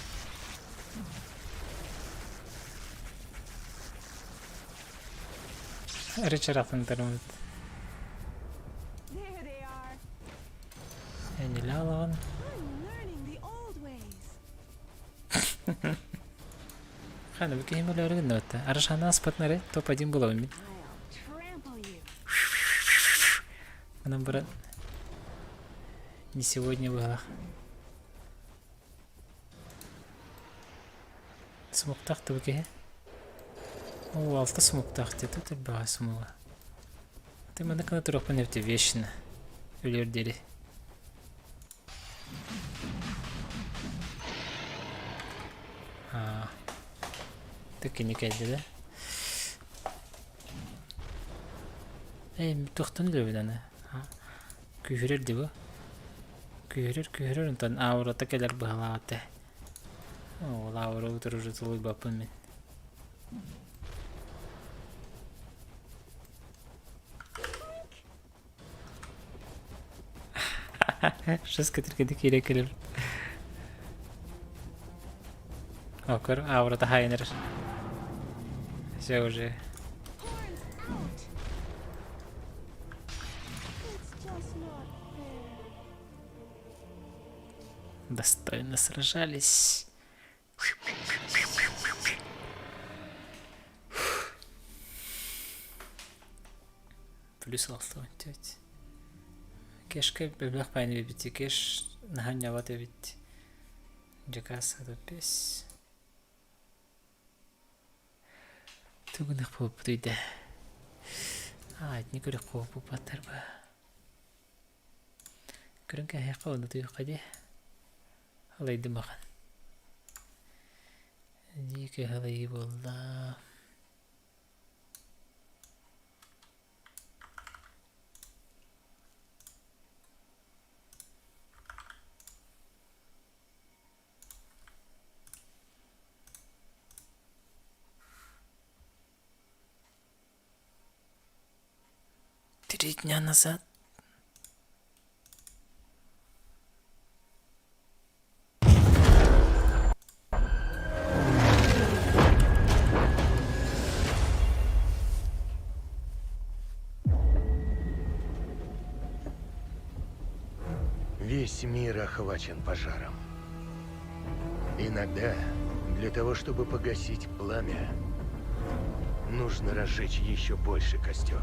Ричард атын Энилалаҕын. Хана бу киһим өлөөрү гынныбатта. Арашана аспатнары топ-1 булабын мин. Онон баран не сегодня быһалах. Смоктаах да бу киһи. Оо, алта смоктаах дии, тут элбэҕэ смога. Ты манна гына туруохпун эбитэ вечно. Өлүөр диэри. Аа. Ты кини кэллэ да? Ээ, туохтан өлөбүн аны? Күүһүрэр дии бу. Күүһүрэр, күүһүрэр, онтон аурата кэлэр быһалаах этэ. Ол аура утары уже тулуйбаппын мин. Шест кэтиргэди киирэ кэлэр. Окор аурата хайыныр. Все уже. Достойно сражались. Плюс 6 Кешка бөлөх байны бибити кеш наһанньабат эбит. Дьакаас пес. Тугунах буолбут үйдэ. Аа, итини көрөх буолбуппаттар ба. Көрөн кээһиэххэ уонна утуйуохха дии. Алайдым ахан. Дии халайыы буолла. 3 дня назад. Весь мир охвачен пожаром. Иногда для того, чтобы погасить пламя, нужно разжечь еще больше костер.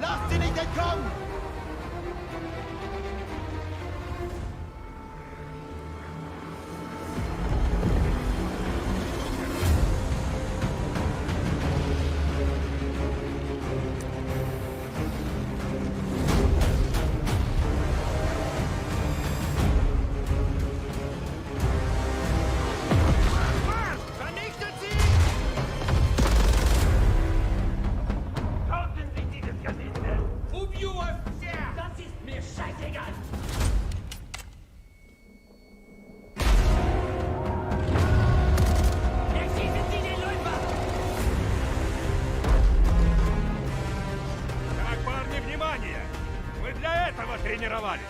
Lasst sie nicht entkommen! Vernichtet sie! Töten Sie dieses Gesindel! Убью вас этого тренировались.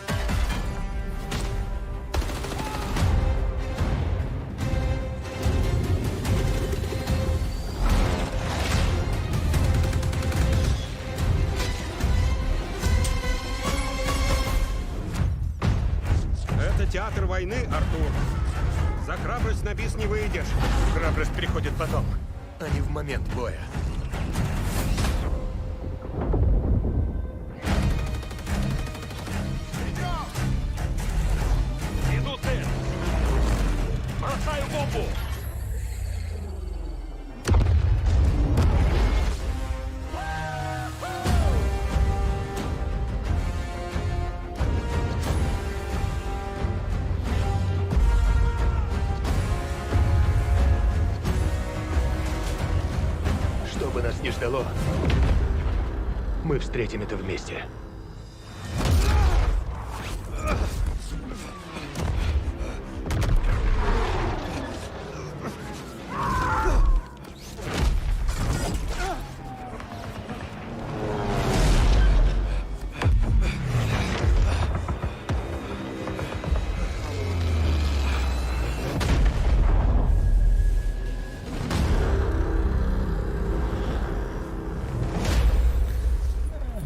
Это театр войны, Артур. За храбрость на бис не выйдешь. Храбрость приходит потом, а не в момент боя. Иду цель! Бросаю бомбу! Что бы нас ни ждало, мы встретим это вместе.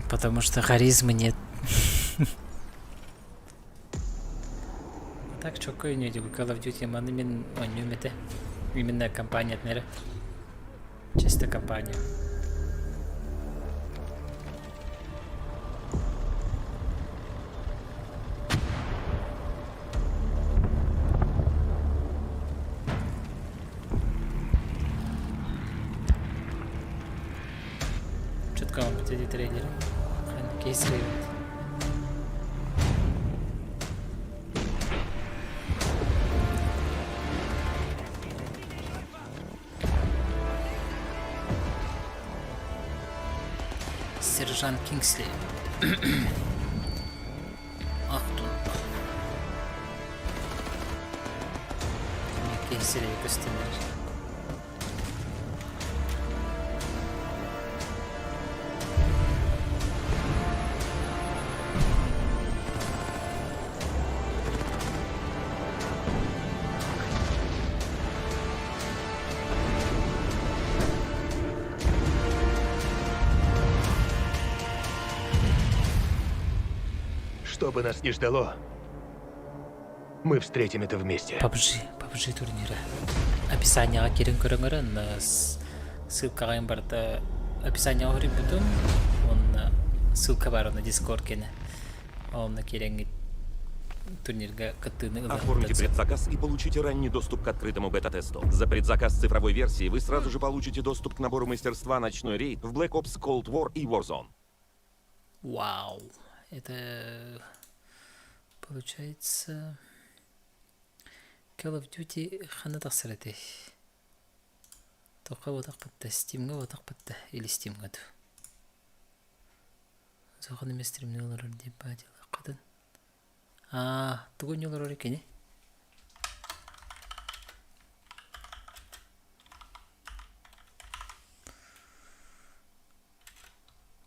Потому что харизмы нет. Так чокой не Call of Duty маны мин оонньуум этэ. Именно кампания эрэ. Чисто кампания. Четко вам эти трейлеры. Кейс Сержант Кингсли. Ахтунг. Кейсери көстөнөр. Что бы нас ни ждало, мы встретим это вместе. PUBG, PUBG турнира. Описание киирэн көрүҥ, ссылкаҕа барда описание бутун, он ссылка бар на Discord кене. Онно киирэҥҥит турнирга кыттыыны Оформите предзаказ и получите ранний доступ к открытому бета-тесту. За предзаказ цифровой версии вы сразу же получите доступ к набору мастерства «Ночной рейд» в Black Ops Cold War и Warzone. Вау! Это получается Call of Duty ханна тахсар этэй? Тоққа бодақ бітті, Steam'га бодақ бітті, или Steam'га ту. Сохан емес стримне олорор деп бадила қатын. А, тугу не олорор екен,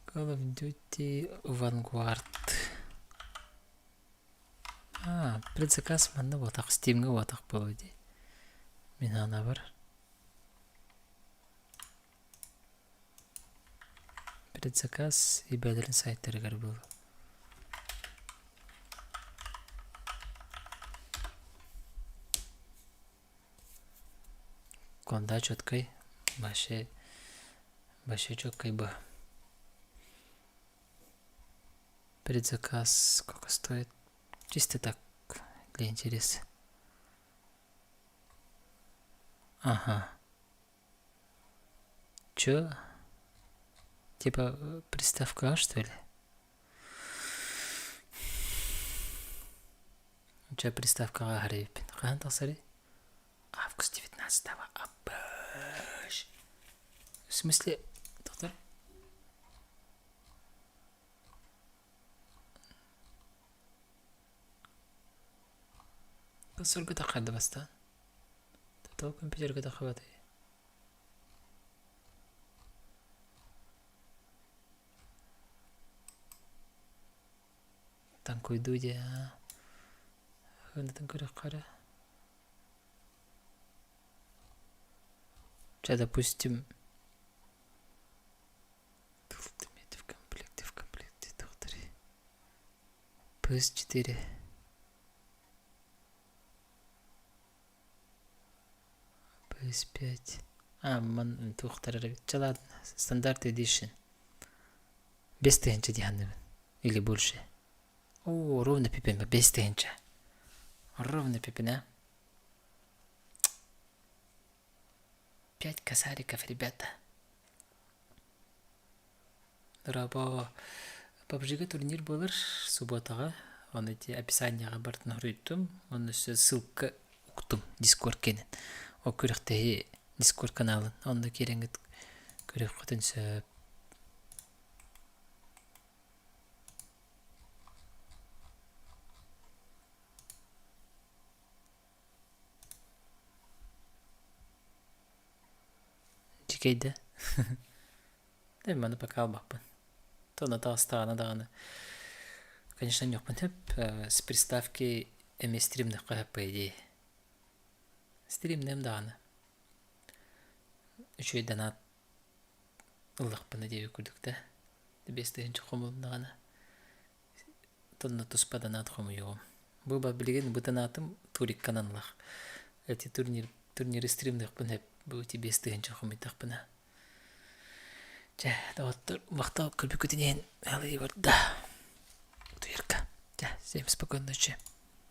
Call of Duty Vanguard. А, предзаказ манна ботақ, Steam'га ботақ болады. Мен ана бар. Предзаказ и бәдірін сайттарыгар был. Конда четкой, вообще, вообще четкой бы. Предзаказ сколько стоит? Чисто так, для интереса. Ага. Чё? Типа приставка А, что ли? Чё приставка А гарипин? Хаһан тахсарый? Август 19 Абаш. В смысле, доктор? Консольга таххарды бастаан. Тотал компьютерга тахабаты. Танкуйдуу диэ Ханатын көрөххө эрэ. Чэ, допустим, в комплекте, в комплекте туохтарый? PS4. PS5. А, ман туохтар эрэ Чэ, ладно, стандарт edition. 5000 дии саныыбын. Или больше. Оо, ровно пипин, 5000. Ровно пипин, а? Пять косариков, ребята. Дорообо. PUBG-га турнир буолар субботаҕа. Оны ити описанияҕа барытын хоруйдум. Онно өссө ссылка уктум Discord кэнин. Ол күрэхтэһии Discord каналын. Онно киирэҥҥит көрүөххүтүн сөп. Дьикэй да. Да маны пока албаппын. Тоно таҕыстаҕына даҕаны конечно ньохпун сөп. С приставки эмиэ стримнэххэ сөп по идее. Стримнэм даҕаны. Үчүгэй донат ыллахпына диэбит курдук да. 5000 хомулуннаҕына Тонна туспа донат хомуйуоҕум. Бу билигин бу донатым турикканан ылах. Эти турнир турниры стримныахпын сөп. Бу ити 5000 хомуйдахпына. Чэ, доҕоттор, махтал көрбүккүтүн иһин алыы барда. Утуйарга. Чэ, всем спокойной ночи.